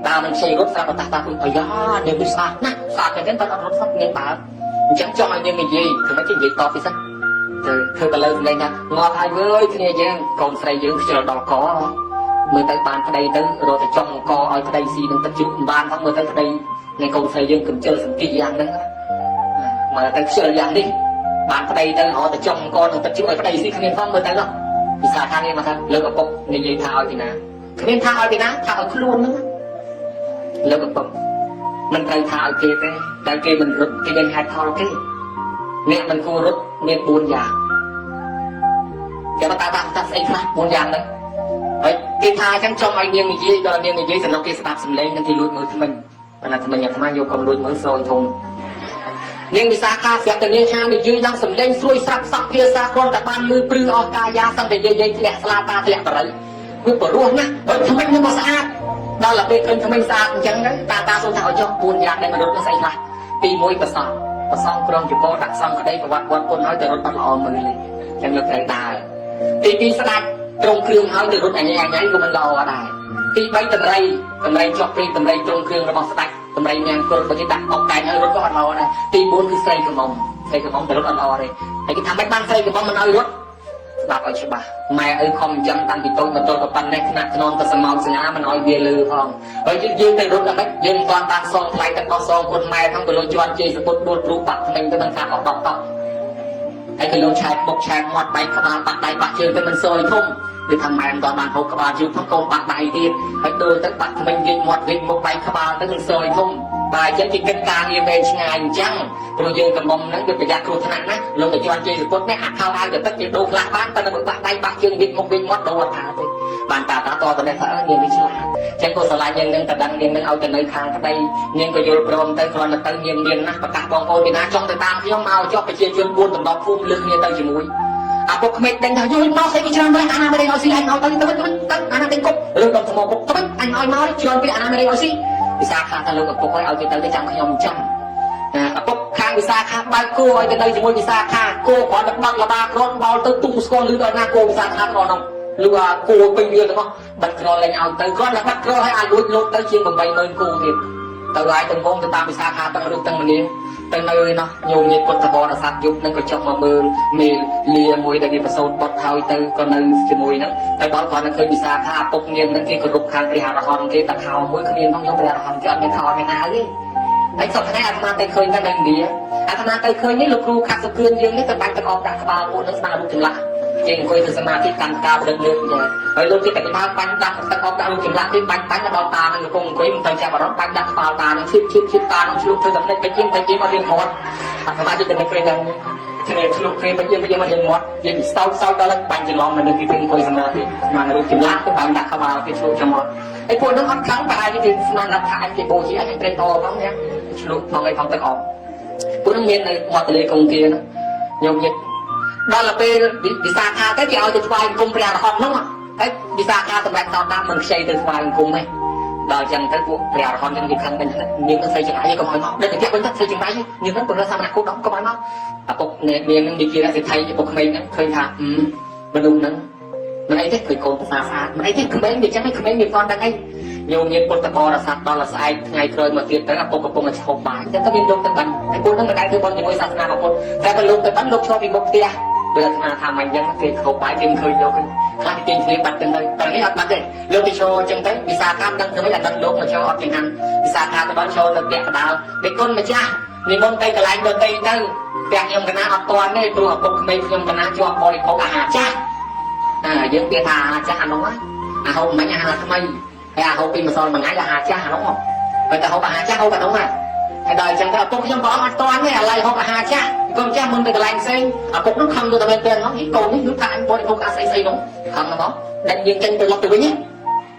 S1: ដើមមិនជ័យរត់ស្រាប់តែតាតាគុយអាយ៉ានាងនេះស្អាតណាស់ស្អាតមែនទេគាត់អត់រត់សោះនាងបើអញ្ចឹងចង់ឲ្យនាងនិយាយធ្វើម៉េចគេនិយាយតបពីសិនទៅធ្វើទៅលើសម្លេងថាងាប់ហើយវើយគ្នាយើងកូនស្រីយើងខ្ជិលដល់កមើលទៅបានប្តីទៅរត់ទៅចុងកឲ្យប្តីស៊ីនឹងទឹកជ្រូកមិនបានផងមើលទៅប្តីនៃកូនស្រីយើងកំជិលសង្គីយ៉ាងហ្នឹងមើលទៅខ្ជិលយ៉ាងនេះបានប្តីទៅរត់ទៅចុងកនឹងទឹកជ្រូកឲ្យប្តីស៊ីគ្មានផងមើលទៅនោះពិសាថានេះមកថាលើកឪពុកនិយាយថាឲ្យពីណាគ្មានថាឲ្យពីណាថាឲ្យខ្លួនហ្នឹងលើកឪពុកមិនត្រូវថាឲ្យគេទេតែគេមិនរត់គេមានហេតុផលគេអ្នកមិនគួររត់មាន4យ៉ាងគេមកតាតាតាស្អីខ្លះ4យ៉ាងហ្នឹងហើយគេថាអញ្ចឹងចង់ឲ្យនាងនិយាយដល់នាងនិយាយសំណុកគេស្ដាប់សំឡេងនឹងគេលួចមើលថ្មិញប៉ុន្តែថ្មិញអាត្មាយកកុំលួចមើលស្រោចធំនាងវិសាខាស្រាប់តែនាងហានិយាយឡើងសំឡេងស្រួយស្រាប់សក់ភាសាគ្រាន់តែបានលឺព្រឺអស់កាយាសឹងតែយាយយាយធ្លាក់ស្លាតាធ្លាក់បរិយវាបរោះណាស់ហើយថ្មិញនឹងមកស្អាតដល់ទៅពេលឃើញថ្មិញស្អាតអញ្ចឹងទៅតាតាសូមថាឲ្យចុះ4យ៉ាងដែលមនុស្សនឹងស្អីខ្លះទី1ប្រសងប្រសងក្រុងចកដាក់សង្ឃក្តីប្រវត្តិវត្តពុនឲ្យទៅរត់អត់ល្អមើលទេអញ្ចឹងលោកត្រូវដើរទី2ស្ដាច់ត្រង់គ្រឿងឲ្យទៅរត់អញអញក៏មិនល្អដែរទី3តម្រៃតម្រៃចុះពេកតម្រៃត្រង់គ្រឿងរបស់ស្ដាច់តម្រៃញ៉ាំគុលបើគេដាក់អុកតែងឲ្យរត់ក៏អត់ល្អដែរទី4គឺស្រីកំមុំស្រីកំមុំទៅរត់អត់ល្អទេហើយគេថាមិនបានស្រីកំមុំមិនឲ្យរត់ស្ដាប់ឲ្យច្បាស់ម៉ែឪខំចាំតាំងពីតូចមកទល់ក៏ប៉ុណ្ណេះថ្នាក់ថ្នមទៅសមោចសញ្ញាមិនឲ្យវាលឺផងហើយយើងទៅរត់ដល់ម៉េចយើងមិនទាន់បានសងថ្លៃទឹកដោះសងគុណម៉ែផងក៏លោកជន់ជ័យសពុតដួលព្រូបាក់ថ្មិញទៅមិនថាអស់10តក់ហើយក៏លោកឆែកបុកឆែកមាត់បែកក្បាលបាក់ដៃបាក់ជើងទៅមិនសយធំដូចថាម៉ែមិនទាន់បានហូបក្បាលជើងផងកូនបាក់ដៃទៀតហើយដួលទៅបាក់ថ្មិញវិញមាត់វិញមុខបែកក្បាលទៅមិនសយធំបាទអញ្ចឹងគេគិតការងារវែងឆ្ងាយអញ្ចឹងព្រោះយើងកំមុំហ្នឹងវាប្រយ័ត្នគ្រោះថ្នាក់ណាលោកទៅជន់ជ័យសពុតនេះអាខោអាវទៅទឹកគេដូរខ្លះបានតែបើបាក់ដៃបាក់ជើងវិញមុខវិញមាត់ដូរអត់ថាទេបានតាតាតទៅនេះថានាងនេះឆ្លាតអញ្ចឹងក៏ស្រឡាញ់នាងនឹងតដឹងនាងនឹងឲ្យទៅនៅខាងប្តីនាងក៏យល់ព្រមទៅគ្រាន់តែទៅនាងមានណាប្រកាសបងប្អូនពីណាចង់ទៅតាមខ្ញុំមកចុះប្រជាជន4ដណ្ដប់ភូមិលើកគ្នាទៅជាមួយអាពុកក្មេកដឹងថាយល់មកស្អីគេច្រើនម្លេះអាណាមិនឲ្យស៊ីអញឲ្យទៅទៅទៅអាណាទិញគុកលើកដល់ថ្មគុកទៅអញឲ្យមកច្រើនពីអាណាមិនឲ្យស៊ីវិសាខាថាលោកឪពុកឲ្យឲ្យគេទៅទៅចាំខ្ញុំចាំឪពុកខាងវិសាខាបើកគោឲ្យទៅនៅជាមួយវិសាខាគោគ្រាន់តែបាក់លបាគ្រាន់បោលទៅទុំស្គាល់លឺដល់ណាគោវិសាខាគ្រាន់នោះលឺអាគោពេញវាទាំងអស់បាត់ក្រលែងឲ្យទៅគ្រាន់តែបាត់ក្រឲ្យអាចលួចលោតទៅជាង80000គោទៀតទៅឲ្យទាំងងទៅតាមវិសាខាទាំងមនុស្សទាំងមនាទៅនៅនោះញោមញាតពុទ្ធបរិស័ទយុគនឹងក៏ចុះមកមើលមេលាមួយដែលវាប្រសូតបុតហើយទៅក៏នៅជាមួយហ្នឹងតែដល់គ្រាន់តែឃើញវិសាខាពុកនាងហ្នឹងគេគោរពខាងព្រះអរហន្តគេតែខោមួយគ្មានផងញោមព្រះអរហន្តគេអត់មានខោមានអាវទេហើយសប្តាហ៍អាត្មាទៅឃើញតែនៅឥណ្ឌាអាត្មាទៅឃើញនេះលោកគ្រូខាត់សុគឿនយើងនេះទៅបាញ់ទឹកអប់ដាក់ក្បាលពួកនឹងស្មាររូបចម្លាក់គេអង្គុយទៅសមាធិកាន់កាប្រឌិតលើកយ៉ាងហើយលោកគេតែគេថាបាញ់ដាក់ទឹកអប់ដាក់រូបចម្លាក់គេបាញ់បាញ់ដល់តានឹងកំពុងអង្គុយមិនទៅចាប់អារម្មណ៍បាញ់ដាក់ក្បាលតានឹងឈៀបឈៀបឈៀបតានឹងឆ្លុះធ្វើតែផ្នែកពេញពេញពេញអត់រៀនមាត់អាត្មាជិះតែនៅពេលហ្នឹងគ្នាឆ្លុះគ្នាពេញពេញអត់រៀនមាត់យើងសោកសោកដល់បាញ់ច្រឡំនៅគេអង្គុយសមាធិស្មានរូបចម្លាក់ទៅបាញ់ដាក់ក្បាលគេឆ្លុះចំមាត់ហើយពួកនឹងអត់ខឹងប្រហែលជាស្មានថាអញគេបូជាអញត្រេកអរផងណាឆ្លុះផងអីផងទឹកអប់ពួកនឹងមាននៅមាត់ទលេកងគាណាញោមញាតដល់ពេលវិសាខាទៅគេឲ្យទៅថ្វាយអង្គមព្រះអរហន្តហ្នឹងហើយវិសាខាសម្រាប់តតាមិនខ្ចីទៅថ្វាយអង្គមទេ ដល់ចឹងទៅពួកព្រះអរហន្តចឹងគេខឹងវិញនាងនឹងស្រីចង្រៃកុំឲ្យមកដឹកទៅវិញទៅស្រីចង្រៃនាងនឹងពង្រឹងសមណគោដមកុំឲ្យមកឪពុកនាងនឹងនិគារសិទ្ធិឪពុកក្មេងហ្នឹងឃើញថាមនុស្សហ្នឹងមិនអីទេឃើញកូនភាសាស្អាតមិនអីទេក្មេងវាចឹងឯងក្មេងវាគាត់ដឹងអីញោមញាតពុទ្ធបរិស័ទដល់ស្អែកថ្ងៃក្រោយមកទៀតទៅឪពុកកំពុងតែឈប់បាយចឹងទៅមានលោកទៅបានហើយពួកហ្នឹងមិនដែលធ្វើបុណ្យជាមួយសាសនាពុទ្ធតែបើលោកទៅបានលោកឈប់ពីមុខផ្ទះដូចអាត្មាថាមិនចឹងគេខោបាយគេមិនឃើញលោកខ្លះគេទាញគ្នាបាត់ចឹងទៅតែនេះអត់បាត់ទេលោកទៅឈរចឹងទៅវិសាខាដឹងទៅវិញអាដឹងលោកមកឈរអត់ចង្ហាន់វិសាខាទៅដល់ឈរនៅពាក់កណ្ដាលដេគុណម្ចាស់និមន្តទៅកន្លែងដតីទៅផ្ទះខ្ញុំកណាអត់តាន់ទេព្រោះឪពុកក្មេងខ្ញុំកណាជាប់បរិភោគអាហារចាស់អាយើងពាក្យថាអាហារចាស់អានោះអាហូបមិញអាហារថ្មីហើយអាហូបពីម្សិលមួយថ្ងៃអាហារចាស់អានោះហើយតែហូបអាហារចាស់ហូបអានោះហើយដល់ចឹងទៅឪពុកខ្ញុំក៏អត់តាន់ទេឥឡូវហូបអាហារចាស់កូនចាស់មុនទៅកន្លែងផ្សេងឪពុកនោះខំយកតែមែនទែនហ្មងកូននេះគឺថាអញបរិភោគអាស្អីស្អីនោះខំហ្មងដេញយើងចេញទៅលុកទៅវិញ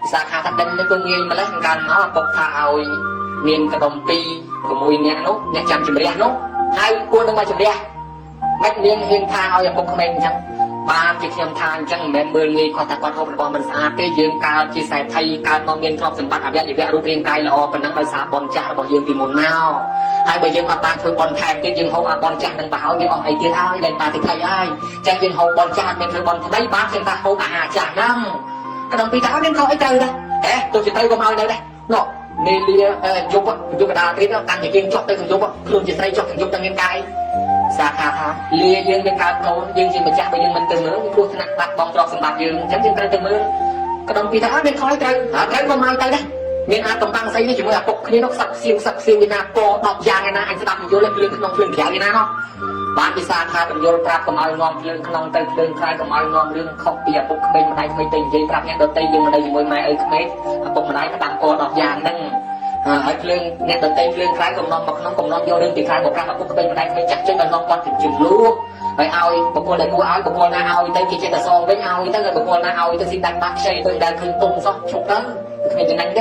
S1: វិសាខាថាដេញនេះក៏ងាយម្លេះកាលមកឪពុកថាឲ្យមានកដុំ2 6នាក់នោះអ្នកចាំជំរះនោះហើយគួរនឹងមកជំរះមិននាងហ៊ានថាឲ្យឪពុកក្មេងអញ្ចឹងបានជាខ្ញុំថាអញ្ចឹងមិនមែនមើលងាយគាត់ថាគាត់ហូបរបស់មិនស្អាតទេយើងកើតជាសេដ្ឋីកើតមកមានទ្រព្យសម្បត្តិអវយវៈរូបរាងកាយល្អប៉ុណ្ណឹងដោយសារបុណ្យចាស់របស់យើងពីមុនមកហើយបើយើងអត់បានធ្វើបុណ្យថែមទៀតយើងហូបអាបុណ្យចាស់នឹងប្រហើយយើងអស់អីទៀតហើយលែងបានទីថៃហើយអញ្ចឹងយើងហូបបុណ្យចាស់អត់មានធ្វើបុណ្យថ្មីបានខ្ញុំថាហូបអាហារចាស់ហ្នឹងក្នុងពីថាអត់មានខុសអីត្រូវដែរហេទោះជាត្រូវក៏មកឲ្យនៅដែរណោះមេលាយប់យប់កដាទៀតតាំងជាយើងចុះទៅក្នុងយប់ខ្លួនជាស្រីចុះក្នុងយប់តាំងមានកាយសាខាថាលាយើងមានកើតកូនយើងជាម្ចាស់បើយើងមិនទៅមើលគ្រោះថ្នាក់បាត់បង់ទ្រព្យសម្បត្តិយើងអញ្ចឹងយើងត្រូវទៅមើលក្តំពីថាអត់មានខុសត្រូវត្រូវក៏មកទៅដែរមានអាចកំបាំងស្អីនេះជាមួយអាពុកគ្នានោះខ្សឹបសៀវខ្សឹបសៀវវិណាព10យ៉ាងឯណាអញស្ដាប់មិនយល់ទេភ្លើងក្នុងភ្លើងក្រៅឯណានោះបានវិសាខាបញ្យល់ប្រាប់កុំឲ្យនាំភ្លើងក្នុងទៅភ្លើងក្រៅកុំឲ្យនាំរឿងខុសពីឪពុកក្មេងម្ដាយក្មេងទៅនិយាយប្រាប់អ្នកដទៃយើងមិននៅជាមួយម៉ែឪក្មេងឪពុកម្ដាយផ្ដាំព10យ៉ាងហ្នឹងហើយភ្លើងអ្នកដតីភ្លើងក្រៅកំណំមកក្នុងកំណំយករឿងពីក្រៅមកប្រាប់ឪពុកក្មេងម្ដាយក្មេងចាក់ចេញដល់នាំគាត់ទៅជំនួសហើយឲ្យបុគ្គលដែលគួរឲ្យបុគ្គលណាឲ្យទៅគេចេះតែសងវិញឲ្យទៅហើយបុគ្គលណាឲ្យទៅស៊ីដាច់បាក់ខ្ចីទៅដែលឃើញទុំសោះឈប់ទៅគ្មានចំណេញទ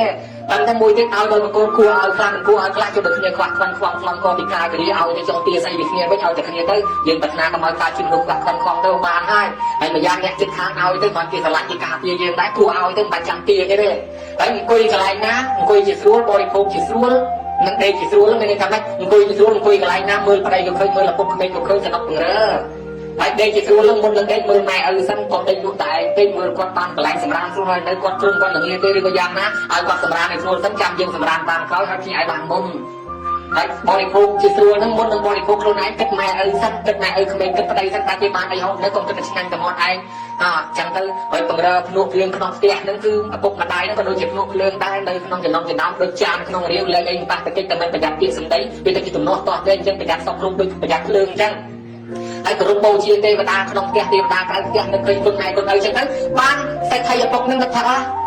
S1: េប៉ុន្តែមួយទៀតឲ្យដល់បុគ្គលគួរឲ្យខ្លះមិនគួរឲ្យខ្លះជិះដល់គ្នាខ្វះខ្វាន់ខ្វងខ្លំក៏ពីកាយវិរិយឲ្យទៅចង់ទាស្អីពីគ្នាវិញឲ្យតែគ្នាទៅយើងប្រាថ្នាកុំឲ្យកើតជំនួសខ្វះខ្វាន់ខ្វងទៅបានហើយហើយម្យ៉ាងអ្នកចិត្តខាងឲ្យទៅគាត់គេស្រឡាញ់គេការពារយើងដែរគួរឲ្យទៅមិនបាច់ចាំទាគេទេហើយអង្គុយកន្លែងណាអង្គុយជាស្រួលបរិភោគជាស្រួលនឹងដេកជាស្រួលមានន័យថាម៉េចអង្គុយជាស្រួលអង្គុយកន្លែងណាមើលប្តីក៏ឃើញមើលឪពុកក្មេងក៏ឃើញសំណុកពង្រើហើយដេកជាស្រួលនឹងមុននឹងដេកមើលម៉ែឪសិនកុំដេកលក់តែឯងពេកមើលគាត់បានកន្លែងសម្រានស្រួលហើយនៅគាត់ជ្រុំគាត់ល្ងាទេឬក៏យ៉ាងណាឲ្យគាត់សម្រានឲ្យស្រួលសិនចាំយើងសម្រានតាមក្រោយហើយគ្នាឲ្យបានមុនហើយបរិភោគជាស្រួលហ្នឹងមុននឹងបរិភោគខ្លួនឯងគិតម៉ែឪសិនគិតម៉ែឪក្មេងគិតប្តីសិនតែគេបានអីហូបនៅកុំគិតតែឆ្ងាញ់តែមាត់ឯងអចឹងទៅហើយពង្រើភ្នក់ភ្លើងក្នុងផ្ទះហ្នឹងគឺឪពុកម្ដាយហ្នឹងក៏ដូចជាភ្នក់ភ្លើងដែរនៅក្នុងចំណងចំណោមដូចចានក្នុងរាវលែងអីប៉ះតតិចតែមិនប្រយ័ត្នពាក្យសម្ដីវាទៅជាទំនាស់តោះទេអញ្ចឹងប្រយ័ត្នសពគ្រប់ដូចប្រយ័ត្នភ្លើងអញ្ចឹងហើយគោរពបូជាទេវតាក្នុងផ្ទះទេវតាក្រៅផ្ទះនៅឃើញគុណឯគុណឪចឹងទៅបានសេដ្ឋីឪពុកនឹងគាត់ថ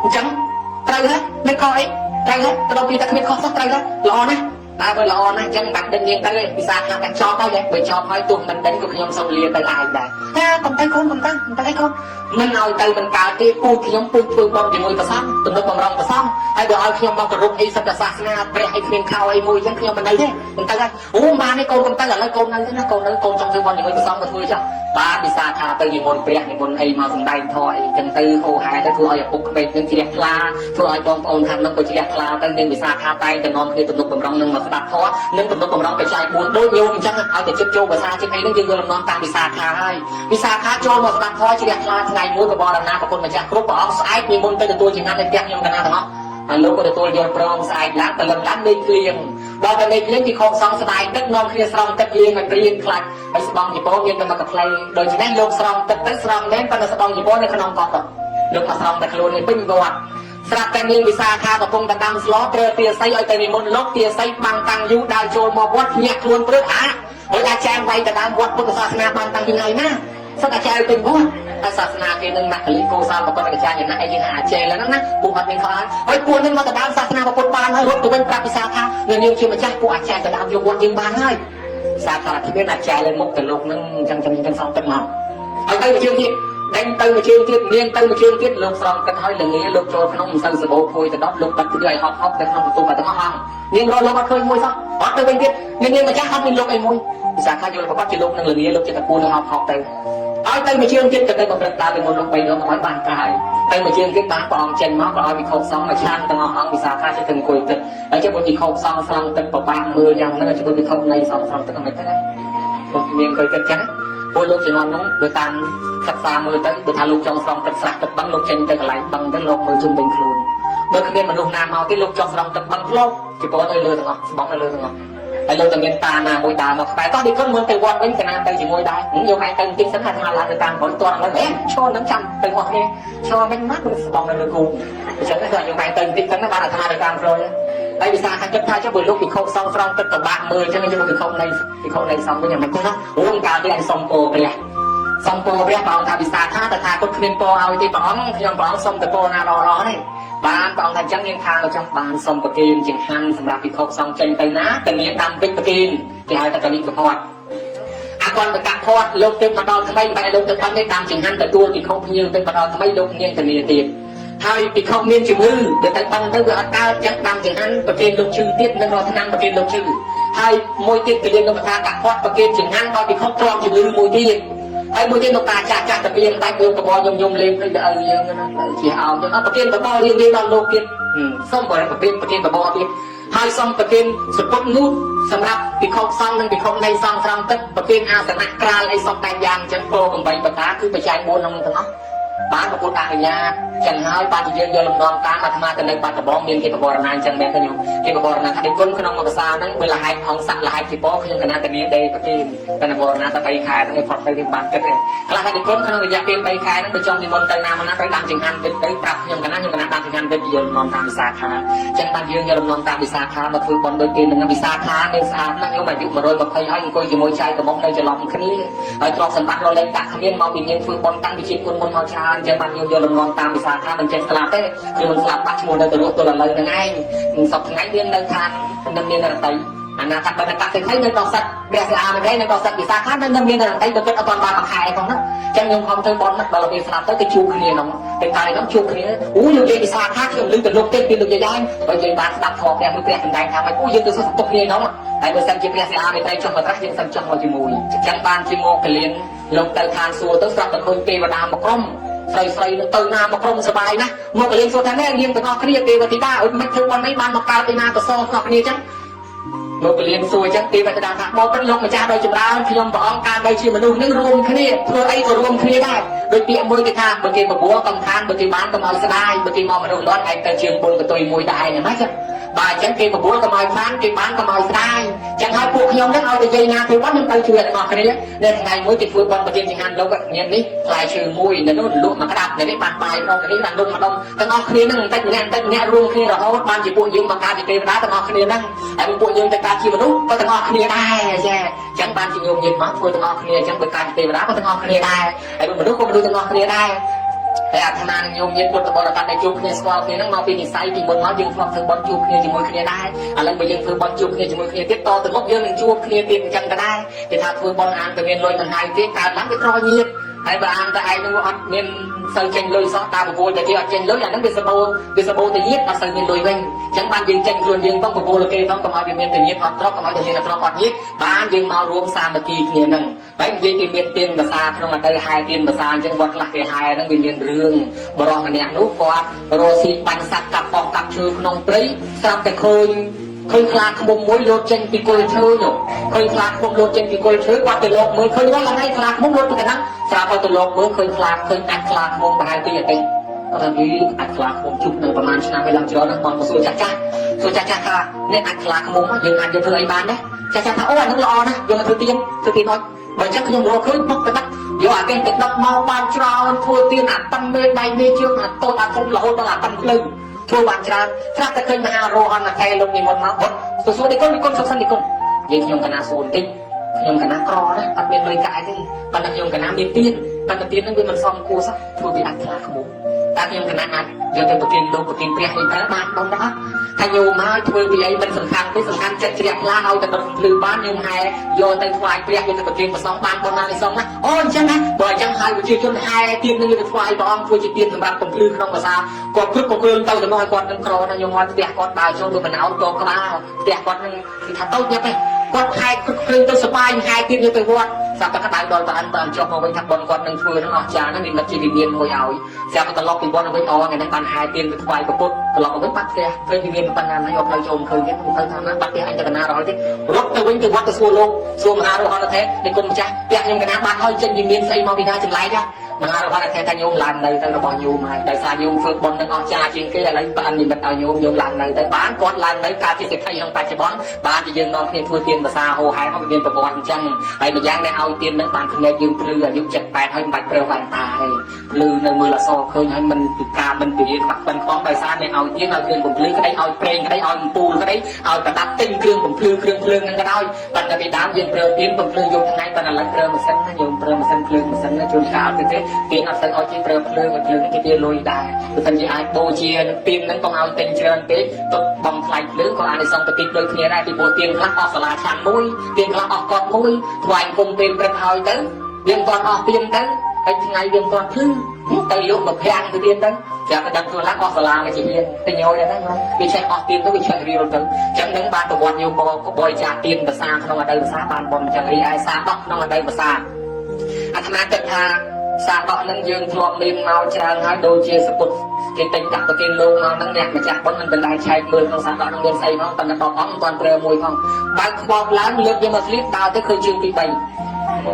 S1: ាអញ្ចឹងត្រូវហ៎មិនខុសអីត្រូវហ៎ទៅដល់ពីតែគ្មានខុសសោះត្រូវហ៎ល្អណាស់តែបើល្អណាស់អញ្ចឹងបាត់ដេញនាងទៅវិសាខាតែចប់ហើយបើចប់ហើយទោះមិនដេញក៏ខ្ញុំសូមលាទៅឯងដែរតែកុំទៅកូនកុំទៅកុំទៅអីកូនមិនឲ្យទៅមិនកើតទេពូជខ្ញុំពូជធ្វើបុណ្យជាមួយព្រះសង្ឃទំនុកបំរុងព្រះសង្ឃហើយបើឲ្យខ្ញុំមកគោរពអីសិទ្ធិសាសនាព្រះអីគ្មានខោអីមួយអញ្ចឹងខ្ញុំមិននៅទេមិនទៅហើយអូបានទេកូនកុំទៅឥឡូវកូននៅទេណាកូននៅកូនចង់ធ្វើបុណ្យជាមួយព្រះសង្ឃក៏ធ្វើចុះបាទវិសាខាទៅនិមន្តព្រះនិមន្តអីមកសម្ដែងធម៌អីចឹងទៅហូហែទៅធ្វើឲ្យឪពុកក្មេងនឹងជ្រះថ្លាធ្វើឲ្យបងប្អូនខាងនោះក៏ជ្រះថ្លាទៅនាងវិសាខាតែងតែនាំគ្នាទំនុកបំរុងនឹងមកស្ដាប់ធម៌និងទំនុកបំរុងបច្ច័យ4ដូចញោមអញ្ចឹងឲ្យតែចិត្តចូលភាសាចិត្តអីហ្នឹងយើងយល់លំនាំតាមវិសាខាហើយវិសាខាចូលមកស្ដាប់ធម៌ជ្រះថ្លាថ្ងៃមួយក៏បរណាប្រគុណម្ចាស់គ្រប់ព្រះអង្គស្អែកនិមន្តទៅទទួលចង្ហាន់នៅផ្ទះខ្ញុំកណាទាំងអស់ហើយលោកក៏ទទួលយល់ព្រមស្អែកឡើងព្រលឹមឡើងលេខភ្លៀងដល់តែលេខភ្លៀងគេខំសង់ស្ដាយទឹកនាំគ្នាស្រង់ទឹកលាងឲ្យព្រៀងខ្លាច់ហើយស្បង់ជីពរមានតែមកកាផ្លៃដូច្នេះលោកស្រង់ទឹកទៅស្រង់មែនប៉ុន្តែស្បង់ជីពរនៅក្នុងកត់លោកមកស្រង់តែខ្លួននេះពេញវត្តស្រាប់តែនាងវិសាខាកំពុងតែដាំស្លត្រូវទាស័យឲ្យទៅនិមន្តលោកទាស័យបាំងតាំងយូរដើរចូលមកវត្តញាក់ខ្លួនព្រឹកអាហើយអាចារ្យវាយទៅដើមវត្តពុទ្ធសាសនាបានតាំងពីថ្ងៃណាសិតអាចារ្យពេញវត្តហើយសាសនាគេនឹងមកលិកោសាលមកគាត់អាចារ្យយ៉ាងណាអីយើងអាចេលហ្នឹងណាពួកអត់មានខុសហើយហើយពួកនឹងមកទៅដើមសាសនាពុទ្ធបានហើយរត់ទៅវិញប្រាប់វិសាខានាងជាម្ចាស់ពួកអាចារ្យទៅដើមយកវត្តយើងបានហើយវិសាខាគ្មានអាចារ្យលើមុខទៅលោកនឹងអញ្ចឹងអញ្ចឹងសងទឹកមកហើយទៅជើងទៀតដេញទៅមួយជើងទៀតនាងទៅមួយជើងទៀតលោកស្រង់ទឹកហើយល្ងាលោកចូលក្នុងមិនសូវសបោភួយទៅដល់លោកបាត់គឺឲ្យហប់ហប់ទៅក្នុងបន្ទប់ទាំងអស់អង្គនាងរកលោកអត់ឃើញមួយសោះអត់ទៅវិញទៀតនាងម្ចាស់អត់មានលោកអីមួយវិសាខាយល់ប្រកបជាលោកនឹងល្ងាលោកចិត្តតែពួននឹងហប់ហប់ទៅ ឲ្យទៅមួយជើងទៀតទៅទៅប្រព្រឹត្តដើមពីមុនលោក3ដងឲ្យបានកាយទៅមួយជើងទៀតបានព្រះអង្គចេញមកក៏ឲ្យវិខោសង្ឃមកឆានទាំងអស់អង្គវិសាខាចេះទៅអង្គុយទឹកហើយចុះបើវិខោសង្ឃស្រង់ទឹកប្របាក់មើលយ៉ាងហ្នឹងចុះបើវិខោនៃសង្ឃស្រង់ទឹកមិនទៅណាពួកមានអង្គុយទឹកចឹងពួកលោកជំនាន់ហ្នឹងបើតាមសិក្សាមើលទៅបើថាលោកចង់ស្រង់ទឹកស្រះទឹកបឹងលោកចេញទៅកន្លែងបឹងទៅលោកមើលជុំវិញខ្លួនបើគ្មានមនុស្សណាមកទេលោកចង់ស្រង់ទឹកបឹងធ្លុកជីពណ៌នៅលើទាំងអស់ស្បង់នៅលើទាំងអស់ហើយលោកតែមានតាណាមួយដើរមកក្បែរតោះឌីគុណមុនទៅវត្តវិញកណាទៅជាមួយដែរយកឯងទៅបន្តិចសិនថាថាឡើងទៅតាមក្រោយតន់ហ្នឹងអេឈរនឹងចាំទៅអស់គ្នាឈរមិនមកគឺស្បង់នៅលើគូអញ្ចឹងគាត់យកឯងទៅបន្តិចសិនបានអាត្មាទៅតាមក្រោយហើយវិសាខាគិតថាចុះបើលោកពិខុសងស្រង់ទឹកប្របាក់មើលអញ្ចឹងយកពិខុនៃពិខុនៃសងវិញយ៉ាងម៉េចទេណាអូនកាលនេះអញសុំពោព្រះសុំពោព្រះព្រះអង្គថាវិសាខាតថាគតគ្មានពោឲ្យទេព្រះអង្គខ្ញុំព្រះអង្គសុំតែពោណាល្អល្អទេបានព្រះអង្គថាអញ្ចឹងនាងខាងចង់បានសុំប្រគេនចង្ហាន់សម្រាប់ពិខុសង្ឃចេញទៅណាទៅមានដាំវិចប្រគេនគេហៅថាកលិកផតអកន្តកផតលោកទៅមកដល់ថ្មីបែរលោកទៅបាននេះដាំចង្ហាន់ទទួលពិខុភ្ញៀវទៅមកដល់ថ្មីលោកនាងធានាទៀតហើយពិខុមានជំងឺទៅទៅបឹងទៅវាអត់កើតចឹងដាំចង្ហាន់ប្រគេនលោកឈឺទៀតនិងរកថ្នាំប្រគេនលោកឈឺហើយមួយទៀតកលៀនលោកថាកផតប្រគេនចង្ហាន់ដល់ពិខុទ្រាំជំងឺមួយទៀតហើយមួយទៀតលោកតាចាស់ចាស់តាពីដាច់លោកកបយំយំលេងទៅទៅឲ្យយើងណាទៅជាអោមចឹងអត់ប្រគេនបបរៀងរៀងដល់លោកទៀតសុំបើប្រគេនប្រគេនបបទៀតហើយសុំប្រគេនសពុតងូតសម្រាប់ពិខុសង្ឃនិងពិខុនៃសង្ឃស្រង់ទឹកប្រគេនអាសនៈក្រាលអីសពតែយ៉ាងចឹងពោ8ប្រការគឺបច្ច័យ4ក្នុងទាំងអស់បានប្រពុតអនុញ្ញាតចឹងហើយបានជាយើងយកលំនាំតាមអាត្មាទៅនៅបាត់ដបងមានគេបវរណាអញ្ចឹងមែនទេញោមគេបវរណាថាគុណក្នុងមួយភាសាហ្នឹងវាលហេតុអង្គស័កលហេតុជីពខ្ញុំកណាតានាដេប្រគេនតែបវរណាតែ3ខែហ្នឹងឯងផុតទៅវាបានគិតឯងខ្លះថាគុណក្នុងរយៈពេល3ខែហ្នឹងបើចង់និមន្តទៅណាមកណាត្រូវដាំចង្ហាន់ទៅទៅប្រាប់ខ្ញុំកណាខ្ញុំកណាដាំចង្ហាន់ទៅយកលំនាំតាមវិសាខាចឹងបានយើងយកលំនាំតាមវិសាខាមកធ្វើបុណ្យដូចគេនឹងវិសាខានៅស្អាតណាស់ញោមអាយុ120ហើយអង្គុយជាមួយចៅកំមុំនៅច្រឡំគ្នាហើយទ្រព្យសម្បត្តិរលែកដាក់គ្មានមកពីយើងធ្វើបុណ្យតាំងពីជាតិមុនមុនមកច្រើនចឹងបានយើងយកលំនាំតាមវិសាខាមិនចេះស្លាប់ទេខ្លួនស្លាប់បាត់ឈ្មោះនៅទៅរស់ទល់ឥឡូវហ្នឹងឯងសពថ្ងៃមាននៅឋាននឹងមានរតីអនាថបណ្ឌកសិទ្ធិនៅដល់សិទ្ធព្រះសិអាមិននៅដល់សិទ្ធវិសាខានៅមានរតីបើគិតអត់បានមួយខែផងហ្នឹងចឹងខ្ញុំខំធ្វើបុណ្យដល់ពេលស្លាប់ទៅទៅជួបគ្នាហ្នឹងទៅតែហ្នឹងជួបគ្នាអូលោកយាយវិសាខាខ្ញុំលឺទៅលោកទេពីលោកយាយឯងបើយាយបានស្ដាប់ធម៌ព្រះមួយព្រះសម្ដែងថាម៉េចអូយើងទៅសទុកគ្នាហ្នឹងតែបើសិនជាព្រះសិអាមិនត្រូវចុះមកត្រាស់យើងសិនចុះមកជាមួយចឹងបានជាមកកលៀនលោកទៅឋានសួគ៌ទៅស្រាប់តែឃើញទេវតាមកក្រុមស្រីស្រីទៅណាមកក្រុមសបាយណាមកកលៀនសួរថាណែយើងទាំងអស់គ្នាទេវធីតាអុយមិនធ្វើបុណ្យអីបានមកកើតឯណាកសលទាំងអស់គ្នាចឹងលោកកលៀនសួរចឹងទេវតាថាបបិទ្ធលោកម្ចាស់ដោយចម្រើនខ្ញុំព្រះអង្គការបីជាមនុស្សនឹងរួមគ្នាធ្វើអីក៏រួមគ្នាដែរដោយពាក្យមួយគេថាបើគេបបួលកំខានបើគេបានកុំឲ្យស្ដាយបើគេមកមនុស្សលាន់ឯងទៅជាងបុណ្យកតុយមួយដែរឯងហ្នឹងចឹងបាទអញ្ចឹងគេបបួលកុំឲ្យខានគេបានកុំឲ្យស្ដាយអញ្ចឹងហើយពួកខ្ញុំហ្នឹងឲ្យតែយាយណាធ្វើបុណ្យខ្ញុំទៅជួយទាំងអស់គ្នានៅថ្ងៃមួយគេធ្វើបុណ្យប្រទានចង្ហាន់លោកញ៉ាំនេះផ្លែឈើមួយនៅនោះលក់មកក្តាប់នៅនេះបានបាយម្ដងនេះបានលុំម្ដងទាំងអស់គ្នាហ្នឹងបន្តិចម្នាក់បន្តិចម្នាក់រួមគ្នារហូតបានជាពួកយើងបង្កើតជាទេវតាទាំងអស់គ្នាហ្នឹងហើយពួកយើងទៅកើតជាមនុស្សក៏ទាំងអស់គ្នាដែរចាអញ្ចឹងបានជាញោមញាតមកធ្វើទាំងអស់គ្នាអញ្ចឹងបើកើតជាទេវតាក៏ទាំងអស់គ្នាដែរហើយមនុស្សក៏មនុស្សទាំងអស់គ្នាដែរហើយអាត្មានឹងញោមញាតពុទ្ធបរិស័ទដែលជួបគ្នាស្គាល់គ្នាហ្នឹងមកពីនិស័យពីមុនមកយើងធ្លាប់ធ្វើបុណ្យជួបគ្នាជាមួយគ្នាដែរឥឡូវបើយើងធ្វើបុណ្យជួបគ្នាជាមួយគ្នាទៀតតទៅមុខយើងនឹងជួបគ្នាទៀតអញ្ចឹងក៏ដែរគេថាធ្វើបុណ្យអានតែមានលុយមិនហើយទេកើតឡើងវាក្រញាតហើយបើអានតែឯងនឹងអត់មានសូវចេញលុយសោះតាមបបួលតែគេអត់ចេញលុយអាហ្នឹងវាសបោវាសបោទៅញាតអត់សូវមានលុយវិញអញ្ចឹងបានយើងចេញខ្លួនយើងផងបបួលគេផងកុំឲ្យវាមានតែញាតអត់ទ្រព្យកុំឲ្យតែមានតែទ្រព្យអត់ញាតបានយើងមករួមសាមគ្គីគ្នាហ្នឹងហើយនិយាយគេមានទៀនភាសាក្នុងអតីតហែទៀនភាសាអញ្ចឹងវត្តខ្លះគេហែហ្នឹងវាមានរឿងបរិសម្នាក់នោះគាត់រកស៊ីបាញ់សត្វកាប់បោះកាប់ឈើក្នុងព្រៃស្រាប់តែឃើញខ្លាឃ្មុំមួយលោតចេញពីគល់ឈើនោះឃើញខ្លាឃ្មុំលោតចេញពីគល់ឈើគាត់ទៅលោកមើលឃើញរាល់ថ្ងៃខ្លាឃ្មុំលោតទៅកណ្ដាលស្រាប់តែទៅលោកមើលឃើញខ្លាឃើញអាចខ្លាឃ្មុំប្រហែលទីអតិគាត់ថាយីអាចខ្លាឃ្មុំជុំនឹងប្រហែលឆ្នាំឲ្យឡើងច្រើនណាស់គាត់មកសួរចាស់ចាស់សួរចាស់ចាស់ថាអ្នកអាចខ្លាឃ្មុំយើងអាចយកធ្វើអីបានដែរចាស់ចាស់ថាអូអានឹងល្អណាស់យកមកធ្វើទៀនធ្វើទៀនអត់បើអញ្ចឹងខ្ញុំរកឃើញបុកទៅដាក់យកអាកេះទៅដុតមកបានច្រើនធ្វើទៀនអាប៉ិនមេដៃមេជើងអាតូចអាធំរហូតដល់អាប៉ិនភ្លឺធ្វើបានច្រើនស្រាប់តែឃើញមហារោអន្តកែលោកនិមន្តមកបុតសួរនិគុណនិគុណសុខសិននិគុណនិយាយខ្ញុំកណាសួរបន្តិចខ្ញុំកណាក្រណាអត់មានលុយកាក់ទេប៉ុន្តែខ្ញុំកណាមានទៀនប៉ុន្តែទៀនហ្នឹងវាមិនសមគួរសោះធ្វើពីអាចខ្លាឃ្មុំតែខ្ញុំកណាអាចយកទៅប្រទានលោកប្រទានព្រះអីទៅបានបងដែរថាញោមហើយធ្វើពីអីមិនសំខាន់ទេសំខាន់ចិត្តជ្រះថ្លាឲ្យតែដុតភ្លឺបានញោមហែយកទៅថ្វាយព្រះយកទៅប្រទានព្រះសង្ឃបានប៉ុណ្ណានេះសងណាអូអញ្ចឹងណាបើអញ្ចឹងហើយប្រជាជនហែទៀននឹងយកទៅថ្វាយព្រះអង្គធ្វើជាទៀនសម្រាប់កំភ្លឺក្នុងភាសាគាត់ព្រឹកក៏គ្រឿងទៅទៅមកឲ្យគាត់នឹងក្រណាញោមហើយផ្ទះគាត់ដើរចូលទៅបណ្អោតកក្បាលផ្ទះគាត់នឹងគឺថាតូចញាប់ទេគាត់ហែកគ្រឿងទៅសបាយហែទៀនយកទៅវត្ត ស្រាប់តែក្តៅដល់ប្រអិនប្រអិនចុះមកវិញថាបុណ្យគាត់នឹងធ្វើនឹងអស្ចារ្យណាស់និមិត្តជាវិមានមួយឲ្យស្រាប់តែត្រឡប់ពីបុណ្យវិញអថ្ងៃហ្នឹងបានហែទៀនទៅថ្វាយព្រះពុទ្ធត្រឡប់មកវិញបាត់ផ្ទះឃើញវិមានប៉ុណ្ណាហ្នឹងយកផ្លូវចូលឃើញទៀតទៅតាមណាបាត់ផ្ទះអញទៅកណារហូតទៀតរត់ទៅវិញទៅវត្តទៅសួរលោកសួរមហារហន្តថេនៃគុណម្ចាស់ផ្ទះខ្ញុំកណាបាត់ហើយចេញវិមានស្អីមកពីណាចម្លែកហ៎មហារហន្តថេថាញោមឡើងនៅទៅរបស់ញោមហើយដោយសារញោមធ្វើបុណ្យនឹងអស្ចារ្យជាងគេឥឡូវប្រអិននិមិត្តឲ្យញោមញោមឡើងនៅទៅបានគាត់ឡើងនៅកើតជាសេដ្ឋីក្នុងបច្ចុប្បន្នបានជាយើងនាំគ្នាធ្វើទានភាសាហោហែមកវាមានប្រវត្តិអញ្ចឹងហើយម្យ៉ាងអ្នកឲ្យទាននឹងបានភ្នែកយើងភ្លឺអាយុ78ហើយមិនបាច់ប្រើវ៉ែនតាទេភ្លឺនៅមើលអសឃើញហើយមិនពិការមិនពលាខ្វាក់ខ្វិនខ្វងដោយសារអ្នកឲ្យទានឲ្យគ្រឿងបំភ្លឺក្តីឲ្យប្រេងក្តីឲ្យអំពូលក្តីឲ្យប្រដាប់ទិញគ្រឿងបំភ្លឺគ្រឿងភ្លើងហ្នឹងក៏ដោយប៉ុន្តែពីដើមយើងប្រើទៀនបំភ្លឺយប់ថ្ងៃប៉ុន្តែឥឡូវប្រើម៉ាស៊ីនណាយើងប្រើម៉ាស៊ីនភ្លើងម៉ាស៊ីនណាជួនកាលទៅទេទៀនអត់សូវឲ្យគេប្រើភ្លើងឲ្យភ្លើងគេទាលុយដែរបើមិនជាអាចបូជាទៀនហ្នឹងកុំឲ្យទិញច្រើនពេកទុកបំថ្លៃភ្លើងក៏អានិសង្សប្រទីបដូចគ្នាដែរពីព្រោះទៀនខ្លះអស់សាលាឆាន់មួយទៀនខ្លះអស់កត់មួយថ្វាយគុំពេលព្រឹកហើយទៅយើងគាត់អស់ទៀនទៅហើយថ្ងៃយើងគាត់ភ្លឺទៅលក់មកភាំងទៅទៀតទៅចាំតែដឹងខ្លួនឡើងអស់សាលាមកជាហ៊ានទៅញយដែរណាវាចេះអស់ទៀនទៅវាចេះរៀលទៅចឹងនឹងបានប្រវត្តិញោមបបរិច្ចាគទៀនភាសាក្នុងអតីតភាសាបានបំចឹងរីឯសាដកក្នុងអតីតភាសាអាត្មាគិតថាសាដកនឹងយើងធ្លាប់មានមកច្រើនហើយដូចជាសពុតគេទិញដាក់ប្រគេនលោកមកហ្នឹងអ្នកម្ចាស់បុណ្យមិនបណ្ដាឆែកមើលក្នុងសាដកនឹងមានស្អីផងប៉ុន្តែ10អង្គមិនទាន់ប្រើមួយផងបើកខ្បោបឡើងលើកយកមកស្លៀកដើរទៅឃើញជើងទី3